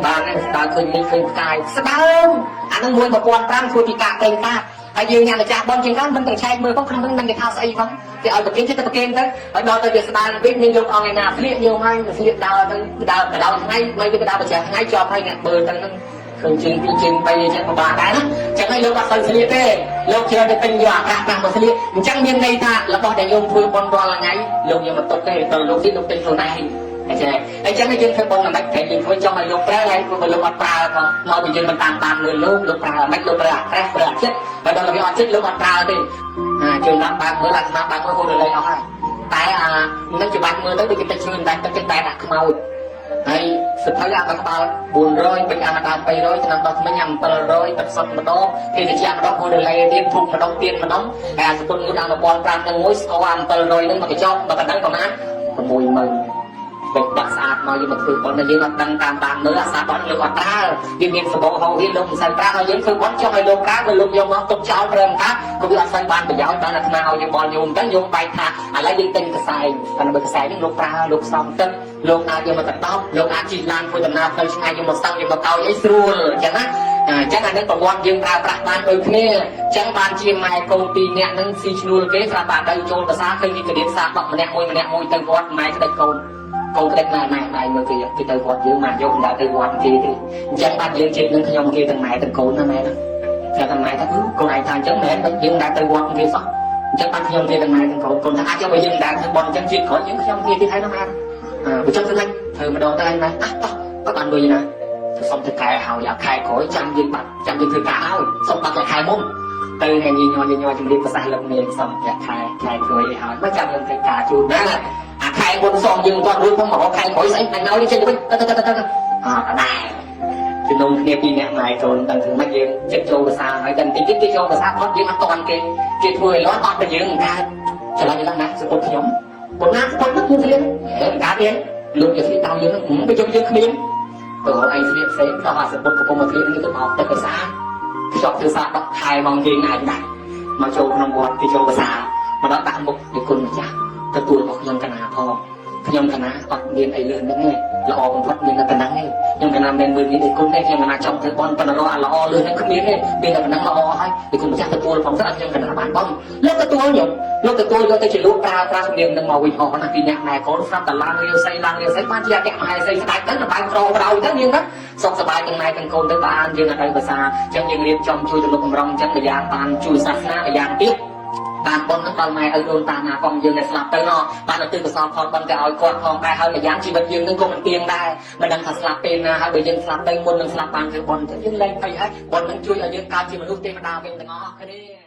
S1: បានហើយដើរឃើញនេះឃើញផ្កាយស្ដើងអានឹងមួយ1500ធ្វើពីកាកប្រេងកាហើយយើងអ្នកម្ចាស់បុណ្យជាងកាមិនទាំងឆែកមើលផងក្នុងហ្នឹងមិនគេថាស្អីផងគេឲ្យប្រគេនចិត្តទៅប្រគេនទៅហើយដល់ទៅវាស្ដើងវិញមានយកអង្គឯណាស្លៀកយកហើយស្លៀកដើរទៅដើរបដៅថ្ងៃមិនទៅដើរប្រចាំថ្ងៃជាប់ហើយអ្នកមើលទៅហ្នឹងឃើញជើងពីរជើង3អញ្ចឹងពិបាកដែរណាអញ្ចឹងហើយលោកអត់សូវស្លៀកទេលោកច្រើនតែទិញយកអាកាសណាស់មកស្លៀកអញ្ចឹងមានន័យថារបស់ដែលយើងធ្វើបុណ្យរាល់ថ្ងៃលោកយកមកទុកទេដល់លោកទៀតលោកទិញខ្លួនឯងអញ្ចឹងអញ្ចឹងយើងធ្វើបុណ្យមិនតែយើងធ្វើចង់ឲ្យលោកប្រើហើយព្រោះលោកអត់ប្រើផងមកពីយើងមិនតាមតាមមើលលោកលោកប្រើមិនលោកប្រើអាក្រេះប្រើអាចិត្តបើដល់វាអត់ចិត្តលោកអត់ប្រើទេអាជួយណាប់បើកមើលអាត្មាបើកមើលហូរលេងអស់ហើយតែអានឹងច្បាច់មើលទៅដូចគេទឹកឈឿនតែទឹកតែដាក់ខ្មោចហើយសភៅអាក្បាល400ពេញអាដើម300ឆ្នាំដល់ថ្មិញអា700ទឹកសុទ្ធម្ដងគេទៅជាម្ដងហូរលេទៀតធុំម្ដងទៀនម្ដងហើយអាសពុនមួយដល់1500នឹងមួយស្ករអា700នឹងមកកញ្ចប់មកកណ្ដឹងប្រហែល60000ពេកដាក់ស្អាតមកយើងមកធ្វើបុណ្យតែយើងអត់ដឹងតាមតាមមើលអាសាបុណ្យលោកអត់ប្រើវាមានសបោហោវាលោកមិនសូវប្រើហើយយើងធ្វើបុណ្យចង់ឲ្យលោកប្រើបើលោកយកមកទុកចោលប្រើមិនកើតក៏វាអត់សូវបានប្រយោជន៍បានអាត្មាឲ្យយើងបលញោមទៅញោមបែកថាឥឡូវយើងទិញកសែងតែបើកសែងនេះលោកប្រើលោកសំទឹកលោកអាចយកមកកដោបលោកអាចជិះឡានធ្វើដំណើរផ្លូវឆ្ងាយយកមកសង់យកមកកោយអីស្រួលអញ្ចឹងណាអញ្ចឹងអានឹងប្រវត្តិយើងប្រើប្រាស់បានដូចគ្នាអញ្ចឹងបានជាម៉ែកូនពីរនាក់ហ្នឹងស៊ីឈ្នួលគេស្រាប់បានទៅចូលភាសាឃើញគេករៀបសាដកម្នាក់មួយម្នាក់មួយទៅវត្តម៉ែក្តិចកូនកូនក្តិចម៉ែម៉ែម៉ែមើលគេគេទៅវត្តយើងម៉ែយកមិនដល់ទៅវត្តគេទេអញ្ចឹងបានយើងជាតិនឹងខ្ញុំគេទាំងម៉ែទាំងកូនណាម៉ែណាតែតែម៉ែថាគឺកូនឯងថាអញ្ចឹងមែនបើយើងមិនដែលទៅវត្តគេសោះអញ្ចឹងបានខ្ញុំគេទាំងម៉ែទាំងកូនកូនថាអាចយកបើយើងមិនដែលធ្វើបន់អញ្ចឹងជាតិក្រោយយើងខ្ញុំគេទៀតហើយណាម៉ែអញ្ចឹងធ្វើម៉េចធ្វើម្ដងទៅហើយម៉ែអះតោះបើបានលុយណាទៅសុំទៅកែហើយអាខែក្រោយចាំយើងបាត់ចាំយើងធ្វើការហើយសុំបាត់តែខែមុនទៅថ្ងៃញញញញជំរាបប្រសាសន៍លោកមានសុំតែខែខែក្រោយឲ្យហើយមកចាំយើងធ្វើការជូនណាអាខែមុនសុំយើងគាត់រួចផងមកខែក្រោយស្អីអញឲ្យចេញទៅវិញទៅទៅទៅទៅអត់ដែរជំនុំគ្នាពីរអ្នកម៉ែកូនដល់ធ្វើម៉េចយើងចិត្តចូលភាសាហើយតែបន្តិចទៀតគេចូលភាសាផុតយើងអត់តន់គេគេធ្វើឲ្យលាន់អត់តែយើងមិនកើតច្រឡំយ៉ាងណាសពុតខ្ញុំប៉ុណ្ណាសពុតនោះគឺស្លៀកមិនកើតទេលោកយកស្លៀកតោយើងហ្នឹងទៅជុំយើងគ្មានទៅរកឯងស្លៀកផ្សេងដល់អាសពុតកំពុងមកស្លៀកហ្នឹងទៅបោកទឹកភាសាខ្ចប់ធ្វើសាដកខែមកគេឯងដែរមកចូលក្នុងវត្តគេចូលភាសាមកដល់ដាក់មុខដោយគុណម្ចាស់ទទួលរបស់ខ្ញុំកណាផងខ្ញុំកណាអត់មានអីលើហ្នឹងទេល្អបំផុតមានតែប៉ុណ្ណឹងទេខ្ញុំកណាមិនមើលមានអីគុណទេខ្ញុំកណាចង់ធ្វើបន់ប៉ុន្តែរកអាល្អលើហ្នឹងគ្មានទេមានតែប៉ុណ្ណឹងល្អហើយដោយគុណម្ចាស់ទទួលផងទៅអត់ខ្ញុំកណាបានបងលោកទទួលខ្ញុំលោកទទួលយកទៅជាលោកប្រើប្រាស់ជំនាញនឹងមកវិញអស់ណាពីអ្នកម៉ែកូនស្រាប់តែឡើងរាវសីឡើងរាវសីបានជាអគ្គមហេសីស្ដាច់ទៅលបែងក្រក្រោយទៅនាងណាសុខសប្បាយទាំងម៉ែទាំងកូនទៅបានយើងអត់ទៅភាសាអញ្ចឹងយើងរៀបចំជួយទំនុកបំរុងអញ្ចឹងម្យ៉ាងបានជួយសាសនាម្យ៉ាងទៀតបានប៉ុនហ្នឹងដល់ម៉ែឪដូនតាណាកងយើងដែលស្លាប់ទៅណោះបានទៅកសលផលប៉ុនទៅឲ្យគាត់ផងដែរហើយម្យ៉ាងជីវិតយើងនឹងក៏មិនទៀងដែរមិនដឹងថាស្លាប់ពេលណាហើយបើយើងស្លាប់ទៅមុននឹងស្លាប់បានធ្វើប៉ុនទៅយើងលែងភ័យហើយប៉ុននឹងជួយឲ្យយើងកើតជាមនុស្សទេវតាវិញទាំងអស់គ្នា។